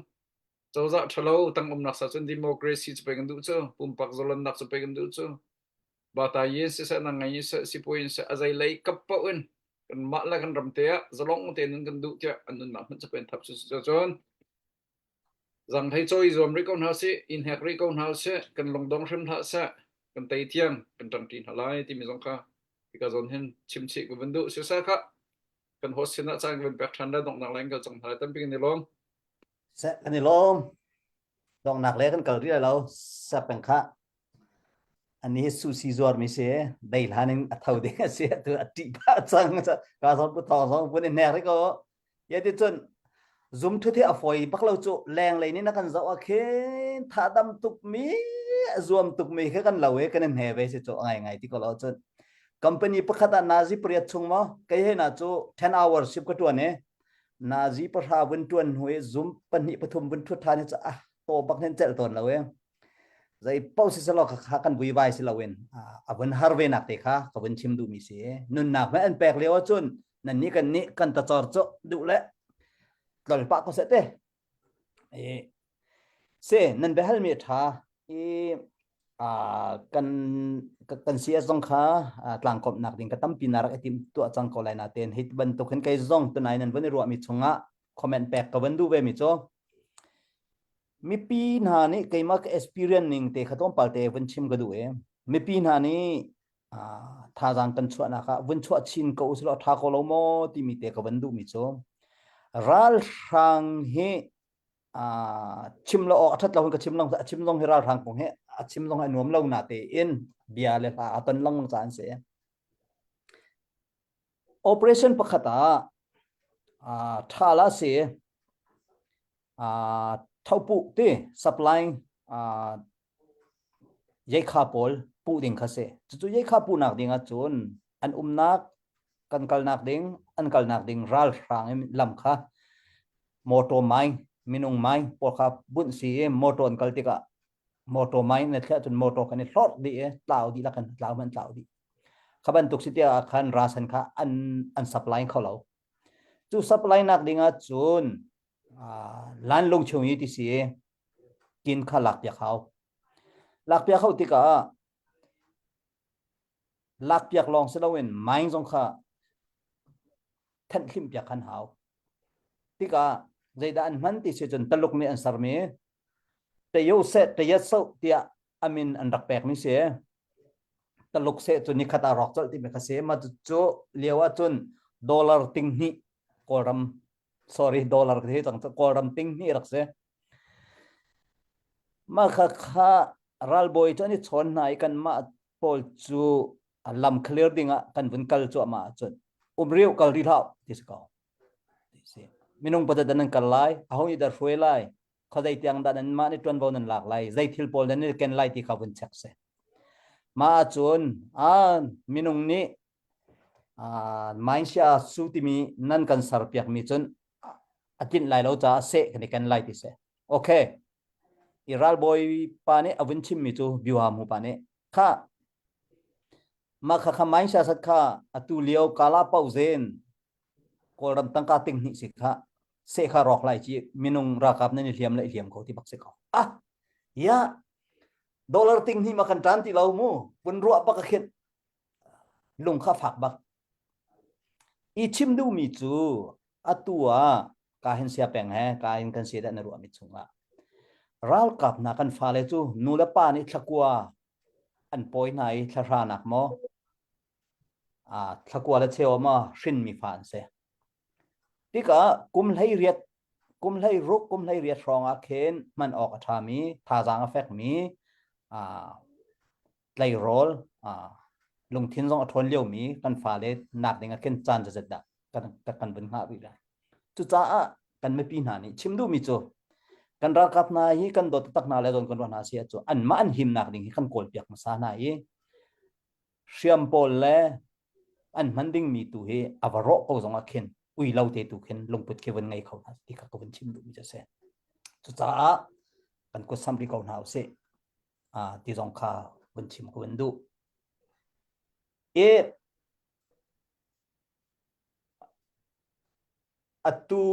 cozah ṭhalo tang umnak sa cun democracy cu pei kan duh cu pumpak zalonnak cu pei kan duh cu batayin siseh nang ngai seh sipuain seh a zei lei kap paoh in kanmah le kan ram te ah zalong te nun kan duh tiah an nunnak hmanh cu thap cu cun zanghlei cawi zuam rih ko hna sih in hek rih ko hna sih kan lungdong hrim hlah seh kan tei thiang kan ṭangṭi hna lai timi zong kha hika zawn hin chimchih ka vun duh siseh kha kan host sinah caan ka vun pek ṭhan le donghnak lai in kal cang hna tampi kan i lawm Seh kan i lawm donghnak le kan kal rih lai lo seh peng kha Ani hi sushi zuarmi si dei hlan in a tho ding a si atu a ṭih phah cang ka zong pu thawng zong vun i hnek rih ko ya ti cun zum thut hi a fawi bak lo cu leng lei nih na kan zoh ah khin tha dam tuk mi zuam tuk mi kha kan lo e kan in hne ve si cu ngai ngai ti ko lo cun company pakhat ah nazi pariat chung mo kei he na cu 10 hours shift ka tuan e nazi pahra vun tuan hnu i zum pahnih pathum vun thut than hi cu ah to bak nen celh tawn lo e Zei paoh si selaw kha kan vuivai si loin a vun har ve nak te kha ka vun chim duhmi si. Nunnak hmanh an pek lio ahcun nan nih kan nih kan tacor cu duh le tlol pah ko seh te. E, se nan biahalmi a ṭha i kan kan CS zong kha tlangkomhnak ding ka tampi na rak i tim tuah cang ko lai natein hi bantuk hin kei zong tunai nan vun i ruahmi chungah comment pek ka vun duh ve mi cu Mipi hna nih keimah ka experience ning te kha tlawmpal te vun chim ka duh i mipi hna nih thazaang kan chuahnak ah vun chuah chin ko usih law a ṭha ko lo maw timi te ka vun duhmi cu ralhrang hi chim lo awk a ṭhat lo hin ka chim long a chim zong hi ralhrang kong hi a chim zong hi a nuam lo na tein bia le hla a ton lengmang ca an si. Operation pakhat ah ṭha la si thopuh ti supply yeikha pawl puh ding kha si. Cucu yeikha puhnak ding ahcun an umnak kan kalnak ding an kalnak ding ralhrang in lam kha motor mine minung mine pawl kha bunh si i motor an kal tikah motor mine na thliah cun motor kan i hlorh dih i tlau dih la kan tlau man tlau dih. Kha bantuk si tiah khan rasan kha an an supply kho lo. Cu supply nak ding ah cun lan lung chung i ti si kin kha lak piak hau. Lak piak hau tikah lak piak lawng si loin mine zong kha thenhhlimh piak khan hau. Tikah zeidah an hman ti si cun Taluk nih an sermi Tayo seh Tayat soh tiah a min an rak pekmi si. Taluk seh cu nikhat ah rawk colh timi kha si. Mah cu lio ah cun dollar ting hnih Kawlram sorry dollar ka ti cang Kawlram ting hnih rak si. Mah kha kha ralbawi cu an i chawn hna i kanmah pawl cu lam clear ding ah kan vun kal cuahmah ahcun um riu kal rih hlah ti si ko. Minung padat nan kal lai, aho nih dah hruai lai, khuazei tiang dah nanmah nih ṭuanvo nan lak lai, zei thil pawl nan i ken lai ti kha vun check si. Mah ahcun ah minung nih ah Malaysia su timi nan kan serpiakmi cun a tlinh lai lo caah seh kan i ken lai ti si. Okay. I ralbawi pa nih a vun chimmi cu Biuha mu pa nih kha mah kha kha Malaysia sat kha atu lio kala pau zen Kawlram tangka ting hnih si kha seh kha rawk lai ci minung ralkap nan i hliam le i hliam ko ti bak si ko. Ah ya dollar ting hnih ma kan tan ti lo mu vun ruah bak a khin lung kha fak bak. I chim duhmi cu atu ah ka hin sia peng he ka hin kan sia dah na ruahmi chungah ralkap hna kan fale cu nu le pa nih thlakua an pawi hna i thlahra nak maw thlakua le cheu maw hrinmi fa an si. Tikah kum hlei riat kum hlei ruk kum hlei riat hrawng ah khin hman awk a ṭhami thazaang a fekmi tleirawl lungthin zong a ṭhawn liomi kan fale nak ding ah khin caan zazet dah kan kan vun hngah rih lai. Cucaah kan mipi hna nih chim duhmi cu kan ralkap hna hi kan dawt taktak hna le zawn kan ruah hna si ahcun anmah an himnak ding hi kan kawlpiak hmasa hna i hriam pawl le an hman dingmi tu hi a va rawh ko zong ah khin ui lo te tu khin lungput khi vun ngei kho hna ti kha ka vun chim duhmi cu a si. Cucaah kan kut samh rih ko hna usih. Ti zong kha vun chim ka vun duh. I atu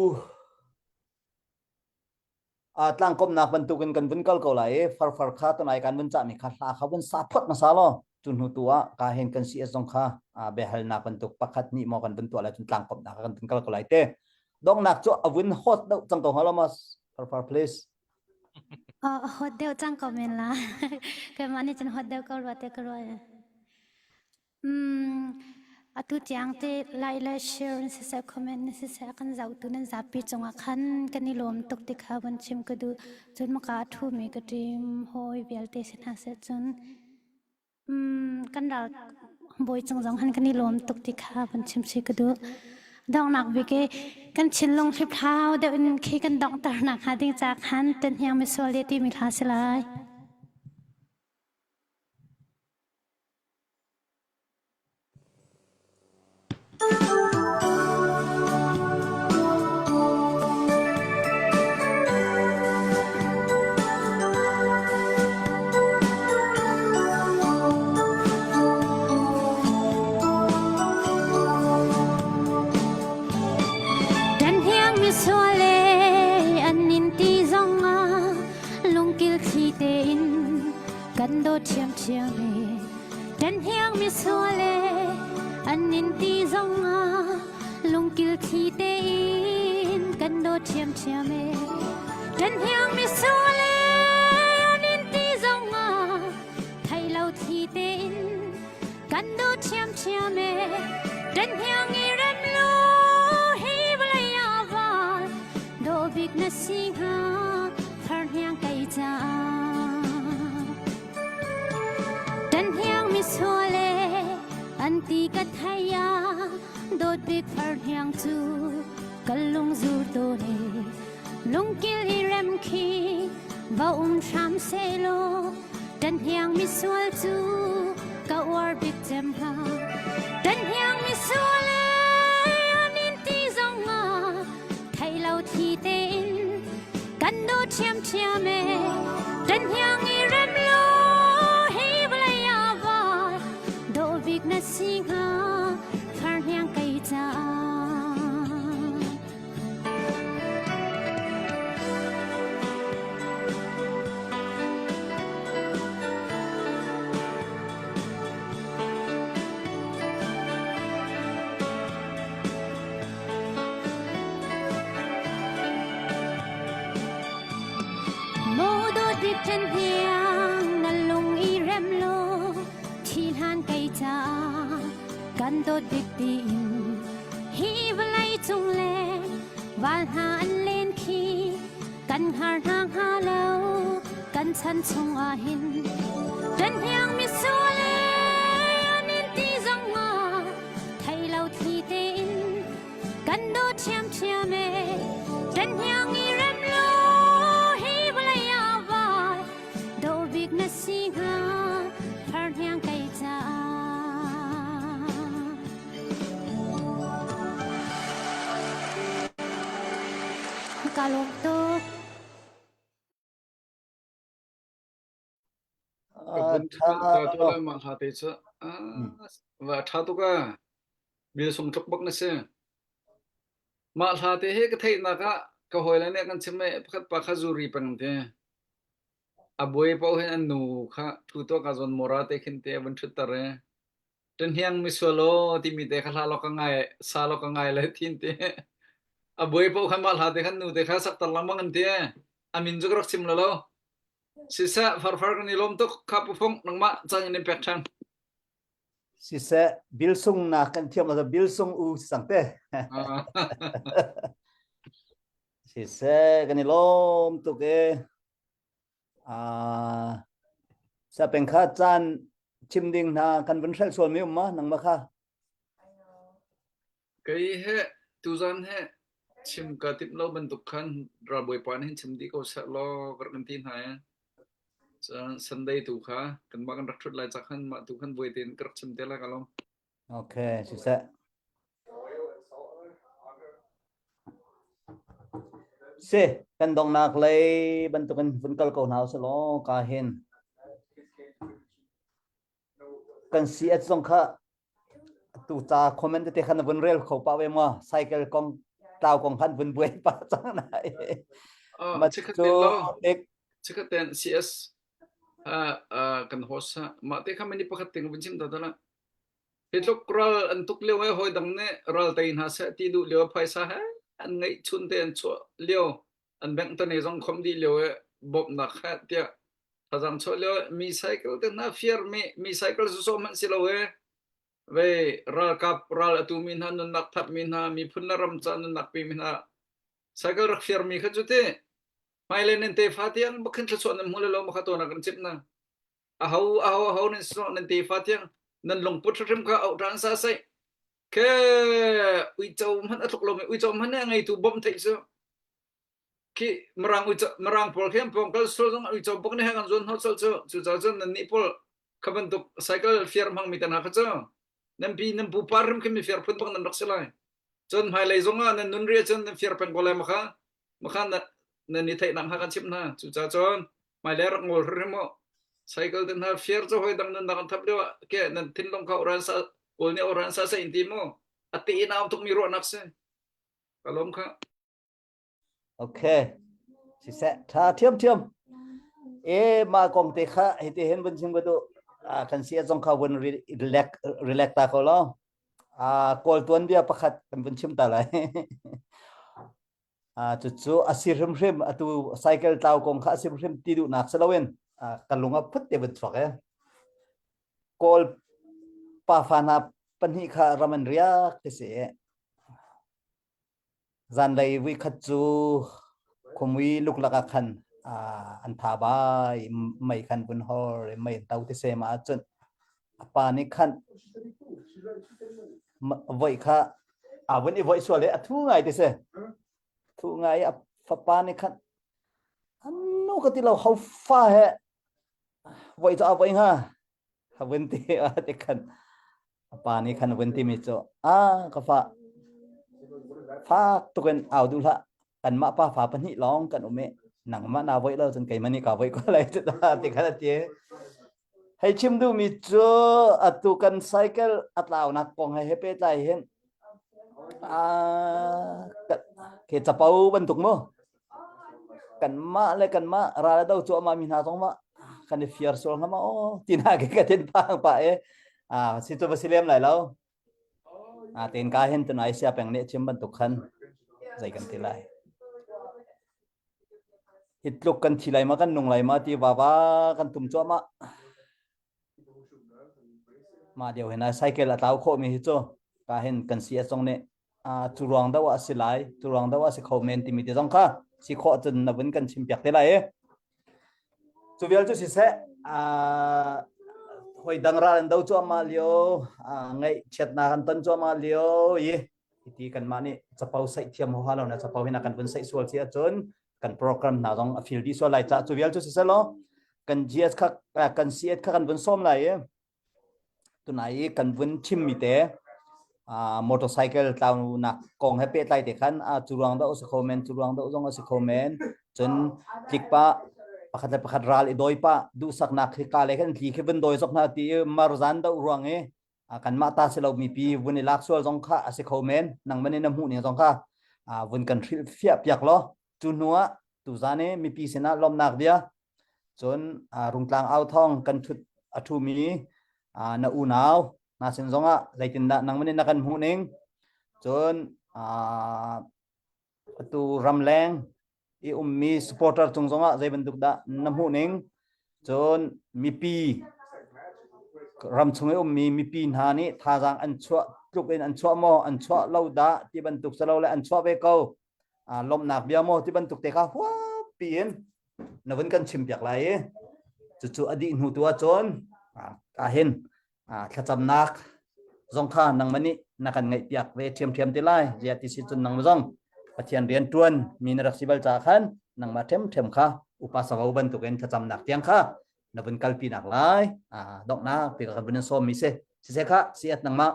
tlangkomnak bantukin kan vun kal ko lai i farfar kha tunai kan vun cahmi kha hla kha vun sa phot hmasa law cu hnu tu ah ka hen kan CS zong kha biahalnak bantuk pakhat nih maw kan vun tuah lai cun tlangkomnak kan vun kal ko lai te dongnak cu a vun hot deuh cang ko hnga lo ma farfar please Hot deuh cang ko men la. Keimah nih cun hot deuh ko rua te ka ruah. Mm, atu tiang te like le share in siseh comment in siseh kan zohtu nan zapi cungah khan kan i lawm tuk ti kha van chim ka duh. Cun maka a ṭhumi ka ṭim hawi vialte si hna seh cun Kan ral bawi cung zong han kan i lawm tuk ti kha van chim si ka duh. Donghnak bik i kan thinlung hliphlau deuh in khi kan donghter nak hnga ding ca khan Tenhniang misual le timi hla si lai. Misual e an in ti zong ah lungkil thli tein kan dawt ṭhiamṭhiam e Kan hiang misual e an in ti zong ah lungkil thli tein kan dawt ṭhiamṭhiam e Kan hiang misual e an in ti zong ah thei lo thli tein kan dawt ṭhiamṭhiam e Kan hiang i rem lo hi vawlei ah val dawh bik na si hnga farhniang kei caah Kan hniang misual e an ti ka thei ah dawt bik far hniang cu kan lung zur tawn e lungkil i rem khi va um hram sehlaw kan hniang misual cu ka uar bik cem hnga kan hniang misual e an in ti zong ah thei lo thi tein kan do ṭhiamṭhiam e kan hiang i rem lo hi vawlei ah val dawh bik na si hnga far hniang kei caah. Ṭan hniang na lung i rem law thi hlan kei ca kan dawt bik tiin hi vawlei cung le val hna an len khi kan hngar hna hnga lo kan chan chung ah hin ṭan hniang misual e an in ti zong nga thei lo thli tein kan daw ṭhiamṭhiam e ṭan hniang i rem law hi vawlei ah vai dawh bik na si hnga far hniang kei caah. Ka lawm tuk. Ka vun ka tu le mah hla te cu va ṭha tuk a bil sung tluk bak na si. Mah hla te hi ka theihnak ah ka hawile nih kan chim i pakhat pa kha zuri peng te. A buai paoh hin an nu kha thu tuah ka zawn mora te khin te a vun ṭhutter i ṭahniang misual aw timi te kha hla law ka ngai sa law ka ngai le thin te. A buai paoh khan mah hla te khan nu te kha sakter lengmang an ti. A min cu ka rak chim lo lo. Siseh farfar kan i lawm tuk kha Pu Fung nangmah caan in pek ṭhan. Siseh bil sung na kan thiam lo bil sung u sang te. Siseh kan i lawm tuk e. Ah sa peng kha caan chim ding hna kan vun hrelh sual mi um ma nangmah kha. Kei he tuzan he chim ka timh lo bantuk khan ralbawipa nih hin chim dih ko seh law ka rak in ti hna i cun Sunday tu kha kanmah kan rak ṭhut lai cak khan mah tu khan vuai tein ka rak chim te lai ka lawm. Okay, siseh. Si, kan donghnak lei bantukin vun kal ko hna usih law ka hin. Kan si at zong kha tu ca comment te khan vun rel kho pa ve mo cycle kong tlau kong khan vun buai pa cang na ma cu ek chikhat ten CS kan host ma te kha mani pakhat ting vun chim ta ta la hi tluk ral an tuk lio he hoi dang ne ral tei hna se ti du lio phaisa he an ngai chun te an chuah lio an bank ta ne zong khom di lio e bop nak kha tia Thazang chuah lio mi cycle te hna fiar mi mi cycle su sawh hmanh si lo e ve ralkap ral atu mi hna nunnak thap mi hna miphun le ram ca nunnak pi mi hna cycle rak fiar mi kha cu ti hmailei nan tefa tiang bakhin thluachuah nan hmu le lo makha to na kan chimh na aho aho aho nan so nan tefa tiang nan lungput hrim kha auh ṭan sa sai ke uico hmanh a tluk lo mi uico hmanh nih a ngeitu bawmh theih cu Khi Mirang uico Mirang pawl khi an pawng kal sual zong uico bak nih kan zuan hnawh colh cu. Cucaah cun nannih pawl kha bantuk cycle fiar hmangmi te hna kha cu nan pi nan pupa hrim khi mi fiar phun bak nan rak si lai. Cun hmailei zong ah nan nun ri ahcun nan fiar peng ko lai makha makha na nan i theihnak hna kan chimh hna. Cucaah cun hmailei rak ngol hrim u. Cycle te hna fiar cu hawi dang nunnak an thap lio ah ke nan thinlung kha oran sa kawl nih oran sa sa in ti mu. A te in au tukmi ruahnak si. Ka lawm kha. Okay. Siseh tha thiam thiam. E ma kong te kha hiti hin vun chim ka duh. Ah kan si zong kha vun relax relax ta ko lo. Ah kawl tuan bia pakhat kan vun chim ta lai. Ah cucu a si hrimhrim atu cycle tlau kong kha a si hrimhrim ti duhnak si loin ah ka lung a phut te vun chuak e. Kawl pa fa hna pahnih kha ram an riak ti si. Zanlei voikhat cu khuamui luklak ah khan an tha bai mei khan vun hor i mei an to ti sem ahcun a pa nih khan voih kha aa vun i voih sual i a thu ngai ti si. Thu ngai i a fapa nih khan an nu ka ti lo ho fa he voih cu a voih hnga. A vun ti a ti khan a pa nih khan a vun timi cu a ka fa fak tukin au duh hlah kanmah pa fa pahnih lawng kan um i nangmah naa voih lo cun keimah nih kaa voih ko lai ti ti khan a ti hei chim duhmi cu atu kan cycle a tlaunak kong he he pehtlai hin ke capo bantuk mu kanmah le kanmah ral a do cuahmah mi hna zong ma kan i fiar sual hnga ma aw ti na ke ka tin phang pa e a si cu va si lem lai lo a ten ka hin tunai sia peng nih chim bantuk khan zei kan ti lai. Hi tluk kan thi lai ma kan nung lai ma ti vava kan tum cuahmah. Mah deuh hin cycle a tlau khawh mi hi cu ka hin kan si a zong nih cu ruang deuh ah si lai cu ruang deuh ah si kho men timi te zong kha si khawh cun na vun kan chim piak te lai i cu vial cu siseh hoi dang ral an do cuahmah lio ngaih chiatnak an ton cuahmah lio i hiti kanmah nih capo saih thiam huaha lo na capo hin a kan vun saih sual si ahcun kan program hna zong a fil dih sual lai ca cu vial cu siseh law kan GS kha kan CS kha kan vun sawm lai i tunai i kan vun chim mi te motorcycle tlaunak kong he pehtlai te khan cu ruang dah a si kho men cu ruang dah zong a si kho men cun tlik pa pakhat le pakhat ral i dawi pa duhsaknak hi ka le khan tli khi vun dawi zok hna ti i marzan do ruang i kanmah ta si lo mipi vun i lak sual zong kha a si kho men nang man in a hmuh ning zong kha vun kan hrilh fiah piak law cu hnu ah tuzan i mipi sinah lawmnak bia cun rungtlang au thong kan thut a thumi na unau na sin zongah zeitindah nang man in na kan hmuh ning cun atu ramleng i ummi supporter cung zongah zei bantuk dah na hmuh ning cun mipi ram chung i ummi mipi hna nih thazaang an chuah tluk in an chuah maw an chuah lo dah ti bantuk silo le an chuah ve ko lawmhnak bia maw ti bantuk te kha huap piin na vun kan chim piak lai i cucu a dih hnu tu ahcun ah hin thlacamnak zong kha nangmah nih na kan ngaihpiak ve ṭhiamṭhiam te lai zia ti si cun nangmah zong Pathian rian ṭuan mi na rak si bal caah khan nangmah ṭhiamṭhiam kha upa savo bantukin thlacamnak tiang kha na vun kalpi nak lai donghnak ti ka vun in sawm mi si siseh kha siat nangmah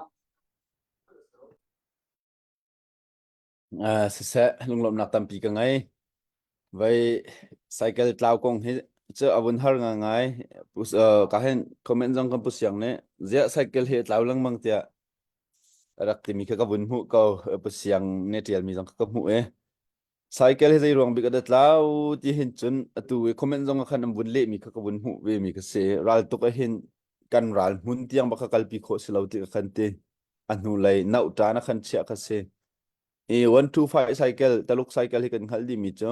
Siseh lunglawmhnak tampi ka ngei. Vai cycle tlau kong hi cu a vun har ngai. Ka hin comment zong kan pu siang nih ziah cycle hi a tlau lengmang tiah a rak timi kha ka vun hmuh ko. Pu siang nih ṭialmi zong kha ka hmuh i cycle hi zei ruang bik a dah tlau ti hin cun atu i comment zong ah khan an vun lehmi kha ka vun hmuh ve mi kha si. Ral tuk ah hin kan ral hmun tiang bak kha kalpi khawh si lo ti ka khan ti. A hnulei nauhṭan a khan chiah kha si. I 125 cycle, Taluk cycle hi kan hngalh dihmi cu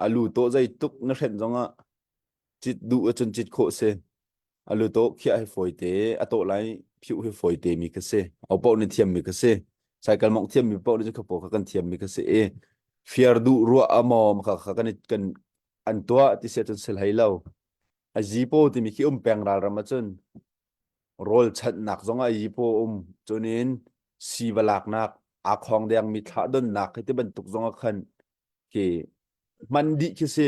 a lu tawh zei tuk na hrenh zongah cit duh ahcun cit khawh si. A lu tawh khiah hi fawi te, a tawh lai phiuh hi fawi te mi kha si. Au paoh nih thiammi kha si. Cycle mongh thiammi paoh nih cun kha paoh kha kan thiammi kha si i fiar duh ruah a maw kha kha kan kan an tuah ti si ahcun si hlei lo. A zipo timi khi um peng ralram ahcun rawl chanhnak zong ah yipaw um cunin siva laknak aa khong dengmi thlah donnak hi ti bantuk zong ah khan khi hman dih khi si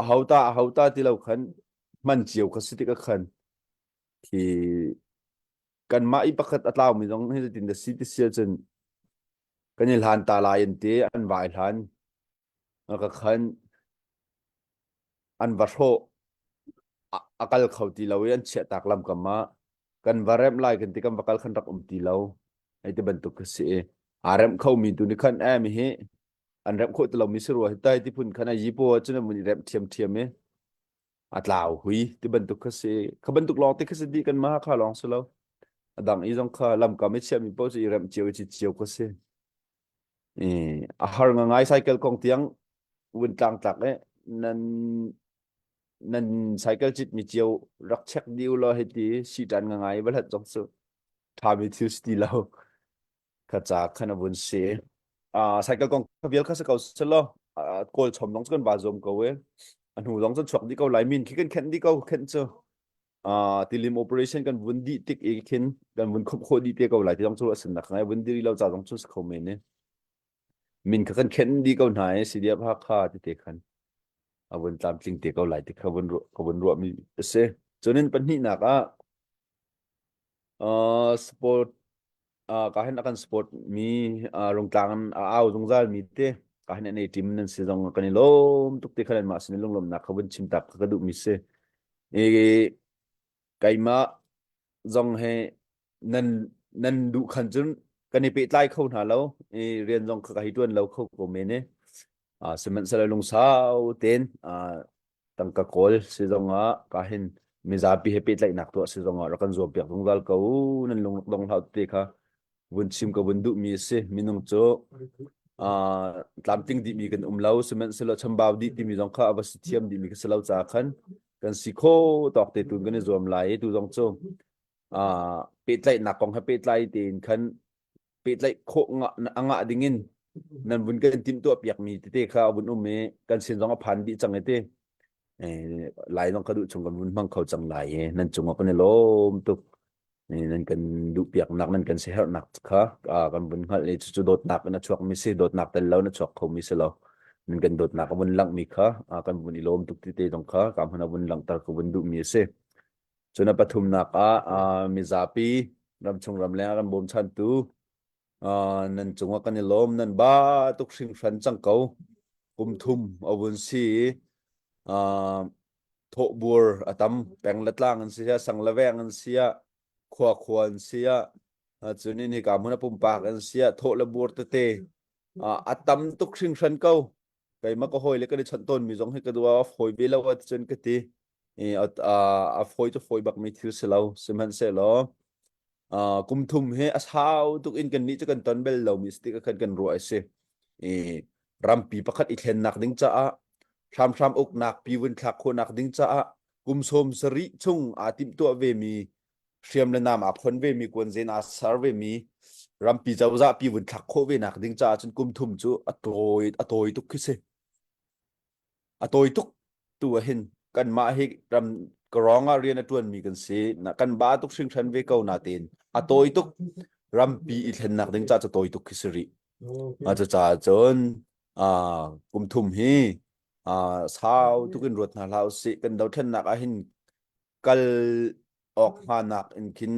ahota ahota ti lo khan hman cio kha si tik ah khan khi kanmah i pakhat a tlaumi zong hi tin da si ti si ahcun kan i hlan ta lai an ti an vai hlan ka khan an va hrawh a kal kho ti lo i an chiahtak lamkam ah kan va remh lai kan ti kan va kal khan rak um ti lo hei ti bantuk kha si i aa remh kho mi tu nih khan em hi an remh khawh ti lo mi si rua hi tai ti phun khan a yi po cun an mun i remh thiam thiam i a tlau hui ti bantuk kha si kha bantuk lawng te kha si di kan ma kha lawng si lo a dang i zong kha lamkam i chiah mi paoh cu i remh cio i ci cio kha si i a har ngai cycle kong tiang vun tlangtlak i nan nan cycle cit mi cio rak check dih u law hei ti si tan ngai va hlat zong cu tha mi thil si ti lo kha ca khan a vun si uh, cycle kong kha vial kha si ko selo kawl chom zong cu kan ba zuam ko e a hnu zong cu chuak dih ko lai min khi kan khenh dih ko khenh cu uh, tilim operation kan vun dih tik i khin kan vun khop khawh dih te ko lai ti zong cu a sin nak ngai vun diri lo ca zong cu si kho men ni min kha kan khenh dih ko hna i CDF Hakha ti te khan a vun tlamtling te ko lai ti kha vun ka vun ruah mi a si cunin pahnihnak ah uh, sport uh, ka hin a kan sport mi uh, rungtlang an a au zungzal mi te ka hin an ei team nan si zong kan i lawm tuk te khan mah sin lunglawmnak kha vun chim tak ka duh mi si i keimah zong he nan nan duh khan cun kan i pehtlai kho hna lo i rian zong kha ka hi tuan lo kho ko men i sihmanhsehlaw lungsau tein tangka kawl si zongah ka hin mizapi he pehtlaihnak tuah si zongah rak kan zuam piak zungzal ko nan lung dong hlah te kha vun chim ka vun duh mi a si minung cu. Uh, tlamtling dihmi kan um lo sihmanhsehlaw chambau dih timi zong kha a va si thiam dihmi ka si lo caah khan kan si kho tawk te tun kan i zuam lai i tu zong cu uh, pehtlaihnak kong he pehtlai tein khan pehtlaih khawh a ngah ding in nan vun kan timhtuah piakmi tete kha a vun um i kan sin zong a phan dih cang i ti lai zong ka duh chung kan vun hmang kho cang lai i nan cungah kan i lawm tuk. Nan kan duh piaknak nan kan siaherhnak kha kan vun hngalh i cucu dawtnak in a chuakmi si dawtnak tel lo na chuak khomi si lo. Nan kan dawtnak a vun langhmi kha kan vun i lawm tuk tete zong kha ka hmun a vun langhter ka vun duhmi a si. Cun a pathumnak ah mizapi ramchung ramleng a kan bawmchantu nan cungah kan i lawm nan ba tuk hringhran cang ko. Kum thum a vun si i thawhbur a tam peng le tlang an si ah sang le veng an si ah khua khua an si ah cun in hika hmun a pumpak an si ah thawh le bur tete a tam tuk hringhran ko. Keimah ka hawi le kan i chawnh tawnmi zong hi ka duh a fawi ve lo ahcun ka ti. A fawi cu fawi bakmi thil si lo. Sihmanhsehlaw kum thum hi a sau tuk in kannih cu kan ton bel lomi si tik ah khan kan ruah a si. I rampi pakhat i thlennak ding caah hramhram uknak pi vun thlak khawhnak ding caah kum sawm sarih chung aa timhtuah vemi hriam le nam aa khon vemi kuanzen aa ser vemi rampi cozah pi vun thlak khawh ve nak ding caah cun kum thum cu a tawi a tawi tuk khi si a tawi tuk tu ah hin kanmah hi ram karong ah rian a tuan mi kan si na kan ba tuk hringhran ve ko na tein a tawi tuk rampi i thlennak ding ca cu tawi tuk khi si rih a cu caah cun kum thum hi sau tuk in ruat hna hlah usih kan dothlennak ah hin kal awk hnganak in khin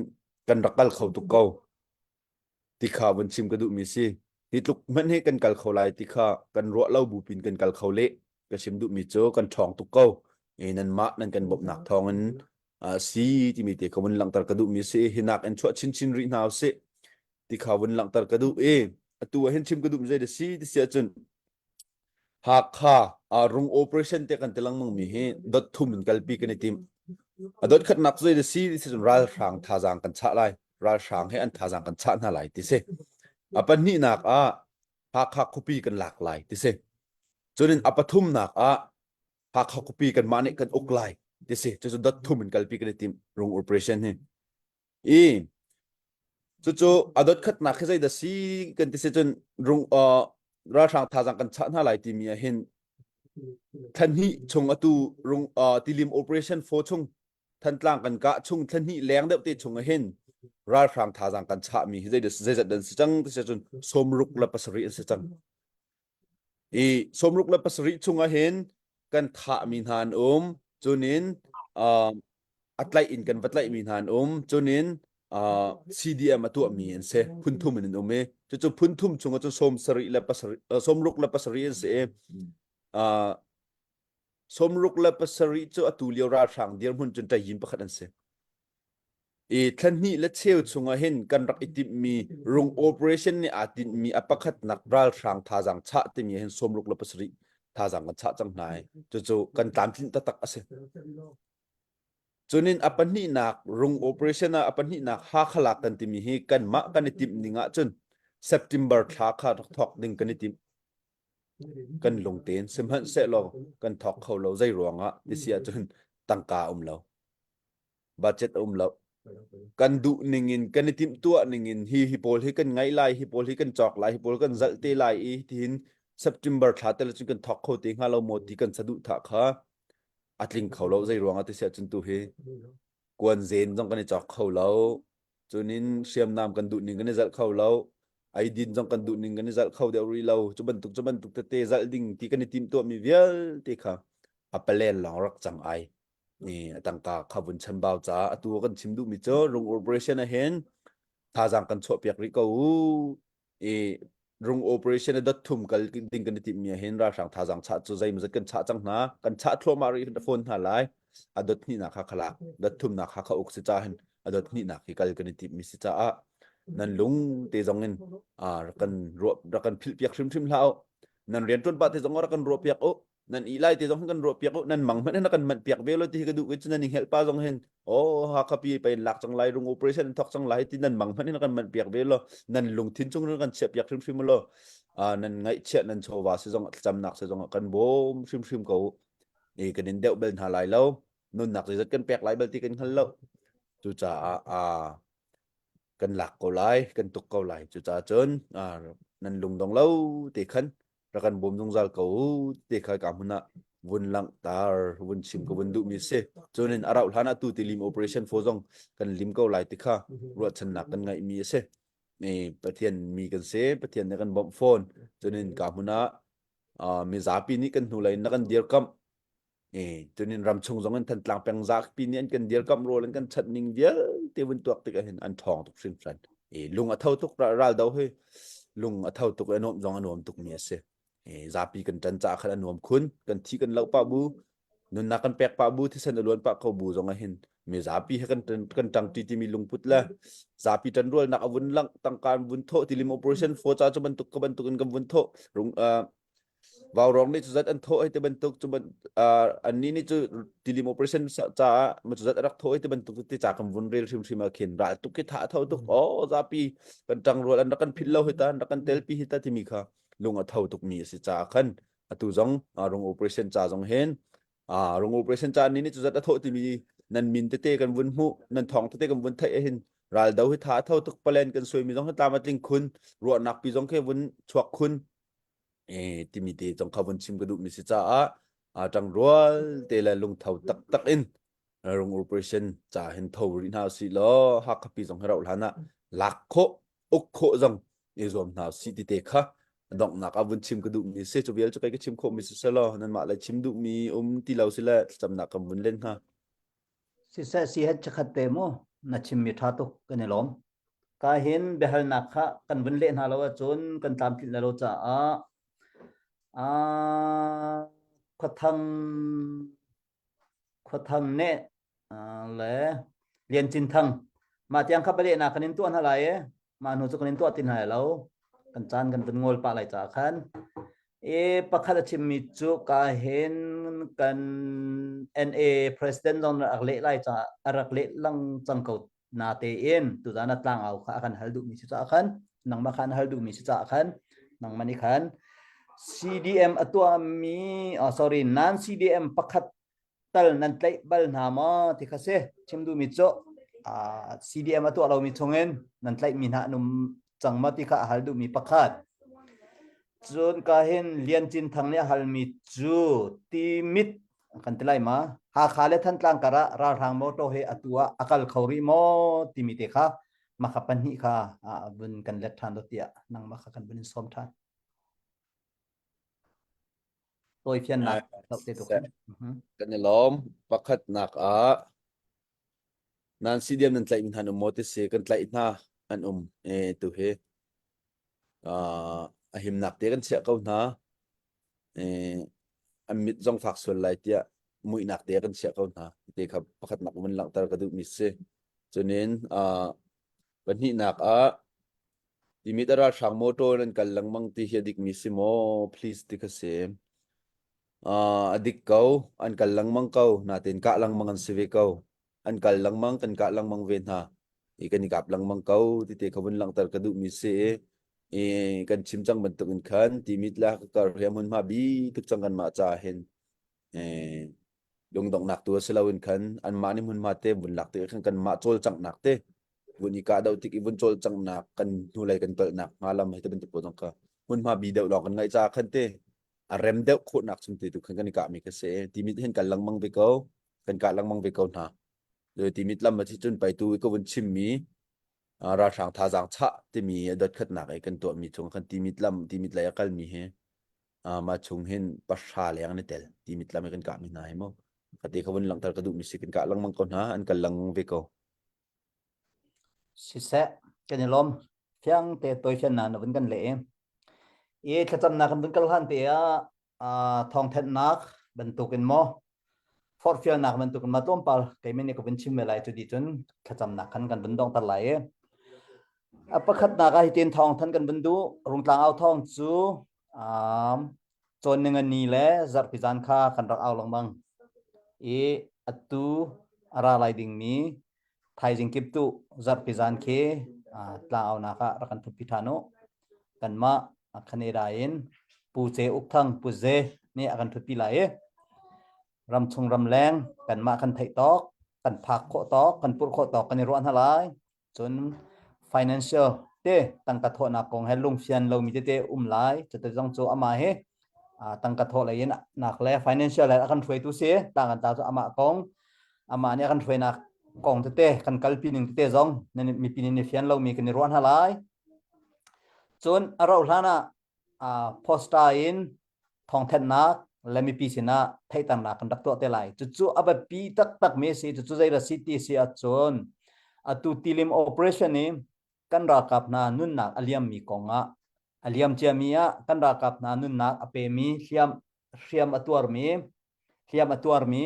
kan rak kal kho tuk ko ti kha vun chim ka duhmi si. Hi tluk hmanh hi kan kal kho lai ti kha kan ruah lo bu pin kan kal kho le ka chim duhmi cu kan ṭhawng tuk ko. E nanmah nan kan bawmhnak thawngin uh, si timi te kha vun langhter ka duhmi si. Hi nak in chuah chinchin rih hna usih ti kha vun langhter ka duh i atu ah hin chim ka duhmi zei dah si ti si ahcun Hakha ah rung operation te kan ti lengmang mi hi dot thum in kalpi kan i tim. A dot khatnak cu zei si ti cun ralhrang thazaang kan chah lai. Ralhrang he an thazaang kan chah hna lai ti si. A pahnihnak ah Hakha khuapi kan lak lai ti si. Cun in a pathumnak ah Hakha khuapi kanmah nih kan uk lai ti si. Cucu dot thum in kalpi kan i tim rung operation hi. I cucu a dot khatnak hi zeidah si kan ti si cun rung uh, ralhrang thazaang kan chah hna lai timi ah hin thlanhnih chung atu rung uh, tilim operation 4 chung Thantlang kan kah chung thlanhnih leng deuh te chung ah hin ralhrang thazaang kan chah mi hi zeidah zeizat dan si cang ti si cun 67 an si cang i 67 chung ah hin kan thah mi hna an um cunin uh, a tlaih in kan va tlaih mi hna an um cunin uh, CDM a tuah mi an si phun thum in an um i cucu phun thum chung ah cun 70 le pasarih 67 an si i uh, 67 cu atu lio ralhrang dirhmun cun ṭayin pakhat an si I thla le cheu chungah hin kan rak i timhmi rung operation nih aa tinhmi a pakhatnak ralhrang thazaang chah timi hin 67 thazaang kan chah cang hna i cucu kan tlamtlinh taktak a si. Cunin a pahnihnak rung operation ah a pahnihnak Hakha lak kan timi hi kanmah kan i timh ning ahcun September thla kha rak thawk ding kan i timh. Kan lungtein sihmanhsehlaw kan thawk kho lo zei ruangah ti si ahcun tangka um lo. Budget a um lo. Kan duh ning in kan i timhtuah ning in hi hi pawl hi kan ngaih lai, hi pawl hi kan cawk lai, hi pawl kan zalh te lai i tihin September thla te cun kan thawk kho te hnga lo maw ti kan saduhthah kha a tling kho lo zei ruangah ti siah cun tu hi kuan zen zong kan i cawk kho lo cunin hriamnam kan duh ning kan i zalh kho lo eidin zong kan duh ning kan i zalh kho deuh rih lo cu bantuk cu bantuk tete zalh ding ti kan i timhtuah mi vialte kha a palen lawng rak cang ai ni tangka kha vun chambau caah atu kan chim duhmi cu rung operation ah hin thazaang kan chuah piak rih ko u i rung operation a dot thum kal ding kan i timhmi ah hin ralhrang thazaang chah cu zeimawzat kan chah cang hna kan chah thluahmah rih fawn hna lai a dot hnihnak kha khalak dot thumnak kha kha uk si ca hin a dot hnihnak hi kal kan i timhmi si caah nan lung te zong in rak kan ruah rak kan philh piak hrimhrim hlah u nan rian ṭuan pah te zong rak kan ruah piak u nan i lai te zong kan ruah piak u nan mang hmanh hin kan manh piak ve lo ti hi ka duh ke cu nan i hngelh pa zong hin oh Hakha pi pa in lak cang lai rung operation thok cang lai ti nan mang hmanh hin kan manh piak ve lo nan lungthin chung kan chiah piak hrimhrim lo. Nan ngaihchiah nan chawva si zong thlacamnak si zong kan bawm hrimhrim ko. I kan in deuh bel hna lai lo. Nunnak zeizat kan pek lai bal ti kan hngal lo. Cucaah kan lak ko lai, kan tuk ko lai. Cucaah cun nan lungdong lo te khan rak kan bawm zungzal ko te kha ka hmun ah vun langhter vun chim ka vun duhmi si. Cun in a rauh hlan ah tu ti lim operation fo zong kan lim ko lai ti kha ruahchannak kan ngeihmi a si. Pathian mi kan si, Pathian nih kan bawmh fawn. Cun in ka hmun ah mizapi nih kan hnulei in na kan dirkamh. Cunin ramchung zong in Thantlang peng zapi nih an kan dirkamh rawl an kan chanh ning vialte vun tuak tik ahhin an ṭhawng tuk hringhran. Lung a tho tuk ral do hi lung a tho tuk i a nuamh zong a nuam tuk mi a si. Zapi kan ṭan caah khan a nuam khun. Kan thi kan loh pah bu, nunnak kan pek pah bu, thisen a luan pah ko bu zong ahhin mi zapi he kan kan ṭangṭi timi lungput le zapi ṭanrualnak a vun langh tangka an vun thawh tilim operation for ca cu bantuk ka bantuk in kan vun thawh rung Vaurawng nih cuzat an thawh hei ti bantuk cu annih nih cu tilim operation caah ma cuzat a rak thawh hei ti bantuk ti ca kan vun rel hrimhrim ah khin ral tuk khi tha a tho tuk oh zapi kan ṭang rual an rak kan philh lo hi ta an rak kan telpi hi ta timi kha lung a tho tuk mi a si caah khan atu zong rung operation ca zong hin rung operation ca ni nih cuzat a thawh timi nan min tete kan vun hmuh nan thawng tete kan vun theih hin ral do hi tha a tho tuk palen kan suai mi zong hi tlam a tling khun ruahnak pi zong khi vun chuak khun e timi te zong kha vun chim ka duhmi si caah a ṭangrual te le lungtho taktak in rung operation ca hin tho rih hna usih law Hakha pi zong hi rauh hlan ah lak khawh uk khawh zong i zuam hna usih ti te kha donghnak ah vun chim ka duhmi si cu vial cu kai ka chim khawhmi si selaw nanmah le chim duhmi um ti lo si le thlacamnak kan vun len hnga. Siseh si het chakhat te mu na chimmi ṭha tuk kan i lawm. Ka hin biahalnak kha kan vun leh hna lo ahcun kan tlamtlinh lo caah uh, khuathang khuathang nih uh, le Lian Cin Thang mah tiang kha bialehnak kan in tuah hna lai i mah hnu cu kan in tuah ti hna lo kan caan kan vun ngol pah lai caah khan i pakhat a chimmi cu ka hin kan NA president zong rak leh lai caah a rak leh lang cang ko natein tuzan ah tlangau kha a kan hal duhmi si caah khan nangmah kha an hal duhmi si caah khan nangmah nih khan CDM a tuahmi oh, sorry nan CDM pakhat tal nan tlaih bal hna maw ti kha si chim duhmi cu uh, CDM a tuah lomi chungin nan tlaihmi hna an um cang maw ti kha a hal duhmi pakhat cun ka hin Lian Cin Thang nih a halmi cu timit kan ti lai ma Hakha le Thantlang kar ah ralhrang motor he atu ah a kal kho rih maw timi te kha makha pahnih kha vun kan let ṭhan do tiah nangmah kha kan vun in sawm ṭhan tawi fiannak te tu khan kan i lawm pakhatnak ah nan CDM nan tlaih mi hna an um maw ti si kan tlaih hna an um e tu hi a himnak te kan chiah ko hna an mit zong fak sual lai tiah muihnak te kan chiah ko hna ti kha pakhatnak vun langhter ka duhmi si cunin pahnihnak ah timit a ralhrang motor nan kal lengmang ti hi a dikmi si maw please ti kha si a dik ko an kal lengmang ko natin kah lengmang an si ve ko an kal lengmang kan kah lengmang ve hna i kan i kap lengmang ko ti te kha vun langhter ka duhmi si i kan chim cang bantuk in khan timit la ka kar hi hmun hma bi tuk cang kan mah ca hin lungdonghnak tu si lo in khan anmah nih hmunhma te vun lak tik khan kanmah cawlcanghnak te vun i kah doh tik i vun cawlcanghnak kan hnulei kan tolhnak hnga lam hei te bantuk pawl zong kha hmunhma bi deuh lawng kan ngaih caah khan te a rem deuh khawhnak chung te tu khan kan i kah mi kha si timit hin kal lengmang ve ko kan kah lengmang ve ko hna timit lam a si cun paitu i ka vun chim mi ralhrang thazaang chah timi a dotkhatnak i kan tuahmi chung khan timit lam timit lei a kalmi hi mah chung hin pahra leng an i tel timit lam i kan kahmi hna hi mu kate kha vun langhter ka duhmi si kan kah lengmang ko hna an kal lengmang ve ko Siseh, kan i lawm. Fiang te toi fian na na vun kan leh. I thlacamnak kan vun kal han te ah thawngthanhnak bantukin maw forhfialnak bantukin ma tlawmpal keimah nih ka vun chim ve lai cu di cun thlacamnak khan kan vun donghter lai i a pakhatnak ah hitin thawngthan kan vun duh rungtlang au thawng cu um, cawn ningani le zarhpi zan kha kan rak au lengmang i atu a ra lai dingmi thaizing kip tu zarhpi zan khi tlang aunak ah rak kan thutpi ṭhan u kanmah. Canada in Pu Ce Uk Thang Pu Ze nih a kan ṭhutpi lai i ramchung ramleng kanmah kan theih tawk kan phak khawh tawk kan purh khawh tawk kan i ruah hna lai. Cun financial te tangka thawhnak kong he lungfian lomi tete um lai. Cuti zong cu amah hi tangka thawh lei in nak le financial le a kan hruaitu si tang kan ta cu amah kong amah nih a kan hruainak kong tete kan kalpi ning tete zong mipi nih fian lomi kan i ruah hna lai. Cun a rauh hlan ah poster in thawngthanhnak le mipi sinah theihternak kan rak tuah te lai. Cucu a biapi taktakmi a si. Cucu zei dah si ti si ahcun atu tilim operation i kan ralkap hna nunnak a liammi kong ah a liam ciami ah kan ralkap hna nunnak a pemi hliam hriam a tuarmi hliam a tuarmi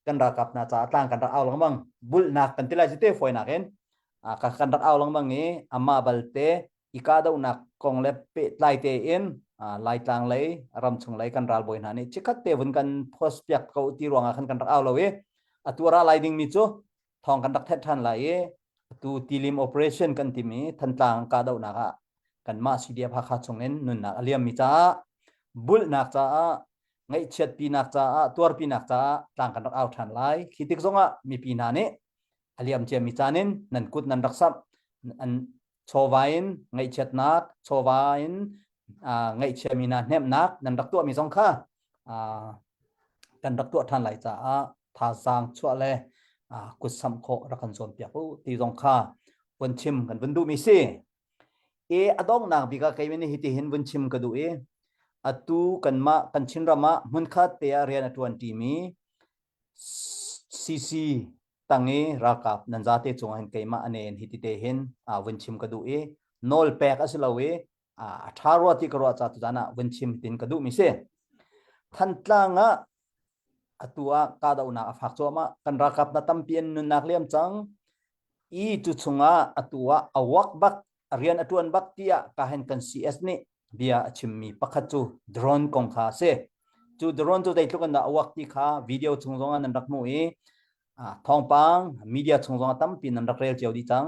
kan ralkap hna caah tlang kan rak au lengmang bulhnak kan ti lai cu te fawinak in kan rak au lengmang i amah balte i kahdohnak kong le pehtlai tein Laitlang lei ramchung lei kan ralbawi hna nih chikkhat te vun kan post piak ko ti ruangah khan kan rak au lo i atu ra lai dingmi cu thawng kan rak thenh ṭhan lai i atu tilim operation kan timi Thantlang kahdohnak ah kanmah CDF Hakha chungin nunnak a liammi caah bulhnak caah ngaihchiatpinak caah tuarpinak caah tlang kan rak au ṭhan lai khi tik zongah mipi hna nih a liam ciami caan in nan kut nan rak samh an chawva in ngaihchiatnak chawva in ngaihchiami hna hnemhnak nan rak tuahmi zong kha kan rak tuah ṭhan lai caah thazaang chuah le kut samh khawh rak kan cawnpiak u ti zong kha vun chim kan vun duhmi si. E a donghnak bik ah kei nih hiti hin vun chim ka duh i atu kanmah kan Chinram ah hmunkhat te ah rian a ṭuan ṭimi CC tang i ralkap nan zate cungah hin keimah a nen hiti te hin vun chim ka duh i nawl pek a si lo i a ṭha rua ti ka ruah ca tuzan ah vun chim tin ka duhmi si. Thantlang ah atu ah kahdohnak a fak cuahmah kan ralkap na tampi an nunnak liam cang i cu chungah atu ah a wak bak a rian a ṭuan bak tiah ka hen kan CS nih bia a chimmi pakhat cu drone kong kha a si. Cu drone cu zeitluk in dah a wak ti kha video chung zongah nan rak hmuh i thawngpang media chung zongah tampi nan rak rel cio dih cang.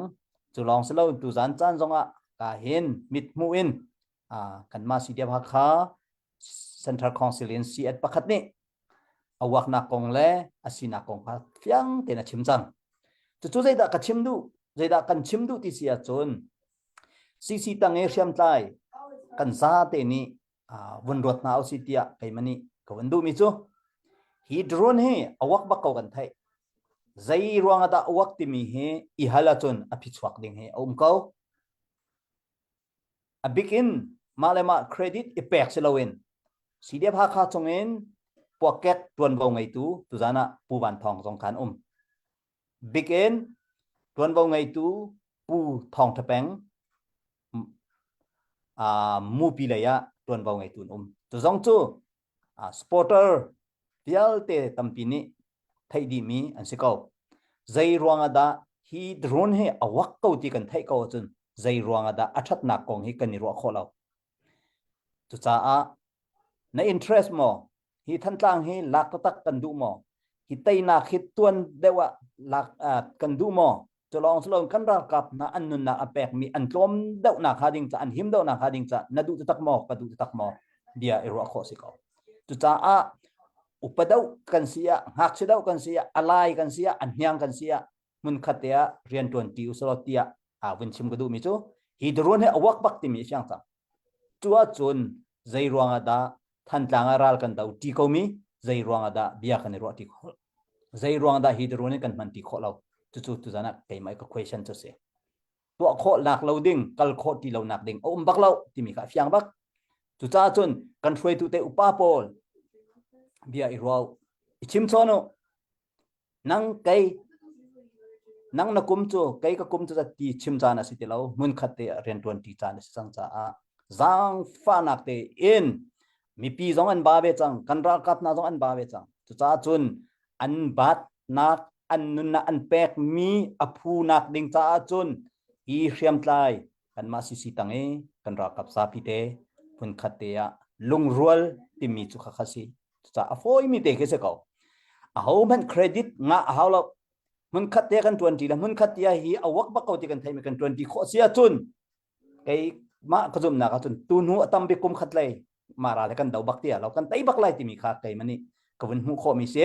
Cu lawng si lo tuzan caan zongah ka hin mit hmuh in kanmah CDF Hakha Central Council in CS pakhat nih a uaknak kong le a sinak kong kha fiang tein a chim cang. Cucu zeidah ka chim duh? Zeidah kan chim duh ti si ahcun CC tang i hriamtlai kan zate nih vun ruat hna usih tiah keimah nih ka vun duhmi cu hi drone hi a uak bak ko kan theih. Zei ruang ah dah a uak timi hi i hal ahcun a phichuak ding hi a um ko. A bik in mah le mah credit i pek si loin CDF Hakha chungin puakkek tuanvo ngeitu tuzan ah Pu Van Thawng zong khan um. Bik in tuanvo ngeitu Pu Thawng Tha Peng uh, mupi lei ah tuanvo ngeitu an um. Cu zong cu uh, supporter vialte tampi nih theih dihmi an si ko. Zei ruang ah dah hi drone hi a wak ko ti kan theih ko ahcun zei ruang ah dah a ṭhatnak kong hi kan i ruah khawh lo. Cucaah na interest maw hi Thantlang hi lak taktak kan duh maw hi teinak hi tuan deuh ah lak uh, kan duh maw cu lawng si loin kan ralkap hna an nunnak a pekmi an tlawm deuhnak hnga ding ca an him deuhnak hnga ding ca na duh taktak maw ka duh taktak maw bia i ruah khawh si ko cucaah upa deuh kan si ah ngakchia deuh kan si ah alai kan si ah a hniang kan si ah hmunkhat te ah rian ṭuan ti usalaw tiah a vun chim ka duhmi cu hi drone hi a work bak timi a fiang cang cu ahcun zei ruang ah dah Thantlang ah ral kan do ṭi komi zei ruang ah dah bia kan i ruah ṭi khawh zei ruang dah hi drone in kan hman ti khawh lo cucu tuzan ah keimah ka question cu si tuah khawh nak lo ding kal khawh ti lo nak ding a um bak lo timi kha a fiang bak cucaah cun kan hruaitu te upa pawl bia i ruau i chim chawn u nang kei nang na kum cu kei ka kum cu ti chim caan a si ti lo hmun khat te rian tuan ti caan a si cang caah zaangfahnak te in mipi zong an ba ve cang kan ralkap hna zong an ba ve cang cucaah cun an batnak an nunnak an pekmi a phunak ding caah cun hi hriamtlai kanmah CC tang i kan ralkap zapi te hmunkhat te ah lungrual timi cu kha kha si cucaah a fawimi te khi si ko ahohmanh credit ngah a hau lo hmunkhat te kan tuan ṭi le hmunkhat te hi a work bak ko ti kan theimi kan tuan ṭi khawh si ahcun kei. Mah ka zumhnak ahcun tu hnu a tam bik kum khat lei mah ral he kan do bak ti lo kan tei bak lai timi kha keimah nih ka vun hmuh khawhmi si.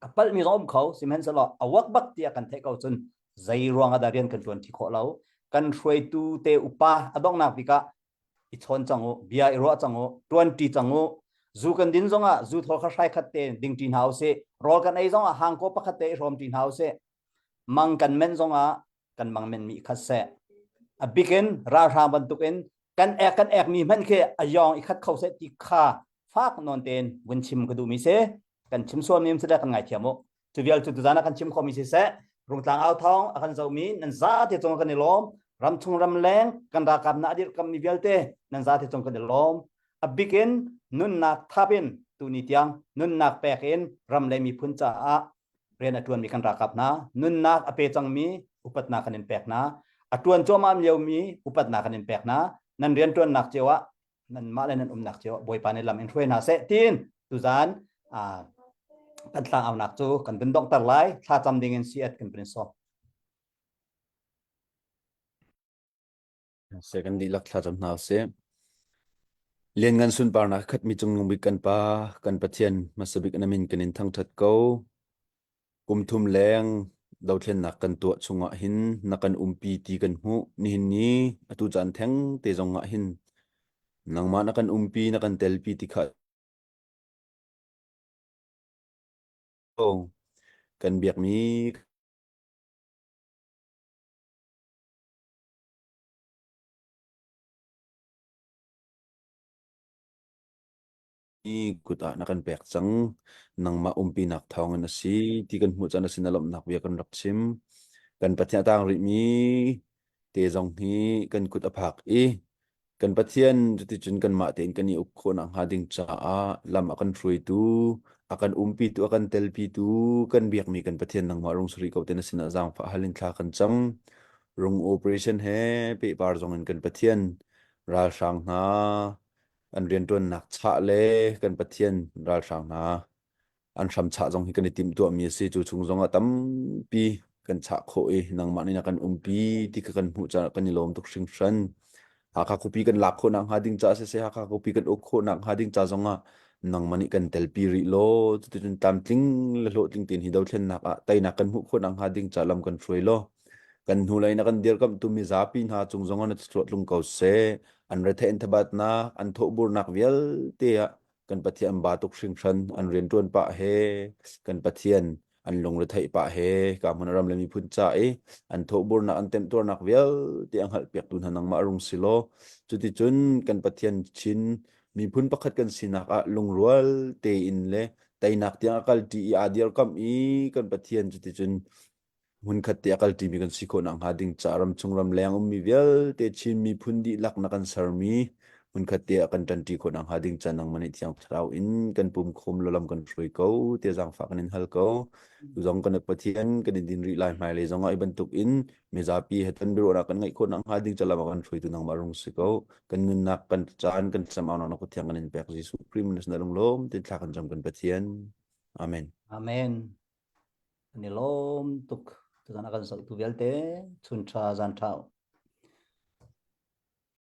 Ka palhmi zong um kho sihmanhsehlaw a work bak tiah kan theih ko cun zei ruang ah dah rian kan ṭuan ṭi khawh lo. Kan hruaitu te upa a donghnak bik ah i chawn cang u, bia i ruah cang u, ṭuan ṭi cang u. Zu kan din zongah zu thawl kha hrai khat te ding ṭi hna usih. Rawl kan ei zongah hangkaw pakhat te i hrawm ṭi hna usih. Mang kan men zongah kan mang men mi khat seh. A bikin ralhrang bantukin kan ek kan ek mi hmanh khi a yawng i khat kho seh ti kha fak nawn tein vun chim ka duh mi si. Kan chim sual mi si le kan ngaithiam u. Cu vial cu tuzan ah kan chim khomi siseh, Rungtlang au thawng a kan zohmi nan zate cung kan i lawm. Ramchung ramleng kan ralkap na a dirhkammi vialte nan zate cung kan i lawm. A bik in nunnak thap in tuni tiang nunnak pek in ram le miphun caah rian a ṭuanmi kan ralkap hna nunnak a pe cangmi upatnak kan in pek hna. A ṭuan cuahmah liomi upatnak kan in pek hna. Nan rianṭuannak cio ah nanmah le nan umnak cio Bawipa nih lam in hruai hna seh tiin tuzan kan tlang aunak cu kan vun donghter lai thlacam ding in siat kan vun sawm. Se kan dihlak thlacam hna usih. Lianngan sunparnak khatmi cungnung bik kan Pa, kan Pathian hmasabik na min kan in thangthat ko. Kum thum leng dothlennak kan tuah chungah hin na kan umpi ti kan hmuh. Nihin ni atu caan theng te zong ah hin nangmah na kan umpi na kan telpi ti kha kan biakmi i kut ah na kan pek cang. Nangmah umpinak thawngin a si ti kan hmuh caan a si na lawmhnak bia kan rak chim. Kan Pathian a tang rihmi te zong hi kan kut a phak i kan Pathian cuticun kanmah tein kan i uk khawh nakhnga ding caah lam a kan hruaitu, a kan umpitu, a kan telpitu, kan biakmi kan Pathian nangmah rung suri ko te na sinah zaangfah hal in thla kan cam. Rung operation he pehpar zong in kan Pathian ralhrang hna an rianṭuannak chah le kan Pathian ralhrang hna an hram chah zong hi kan i timhtuahmi a si. Cu chung zongah tampi kan chah khawh i nangmah nih na kan umpi ti kha kan hmuh caah kan i lawm tuk hringhran. Hakha khuapi kan lak khawh nakhnga ding caah siseh, Hakha khuapi kan uk khawh nakhnga ding ca zongah nangmah nih kan telpi rih law cuticun tlamtling le hlawhtling tein hi dothlennak ah teinak kan hmuh khawh nakhnga ding ca lam kan hruai law kan hnulei na kan dirkamhtu mizapi hna cung zongah na thluachuah tlung ko seh. An retheih an thabatnak, an thawhburnak vialte ah kan Pathian an ba tuk hringhran, an rianṭuan pah he, kan Pathian an lungretheih pah he, ka hmun ram le miphun ca i an thawhburnak, an temtuarnak vialte a hngalhpiaktu hna nangmah rung si law, cuticun kan Pathian Chin miphun pakhat kan sinak ah lungrual tein le teinak tiang a kalṭi i aa dirkamh i kan Pathian cuticun hmunkhat te a kalṭimi kan si khawh nakhnga ding ca ramchung ramleng ummi vialte Chin miphun dihlak na kan sermi hmunkhat te ah kan ṭanṭi khawh nakhnga ding ca nangmah nih Thiang Thlarau in kan pum khawm lam kan hruai ko ti zaangfah kan in hal ko. Tu zong kan Pathian kan in din rih lai hmailei zong ah i bantuk in mizapi he ton biaruahnak kan ngeih khawh nakhnga ding ca lam ah kan hruaitu nangmah rung si ko. Kan nunnak kan caan kan cam au nak Pathian kan in pek Jesuh Khrih min na lunglawm tin thla kan cam kan Pathian. Amen. Amen. An i lawm tuk. Tuzan a kan zohtu vialte chun ṭha zan ṭha.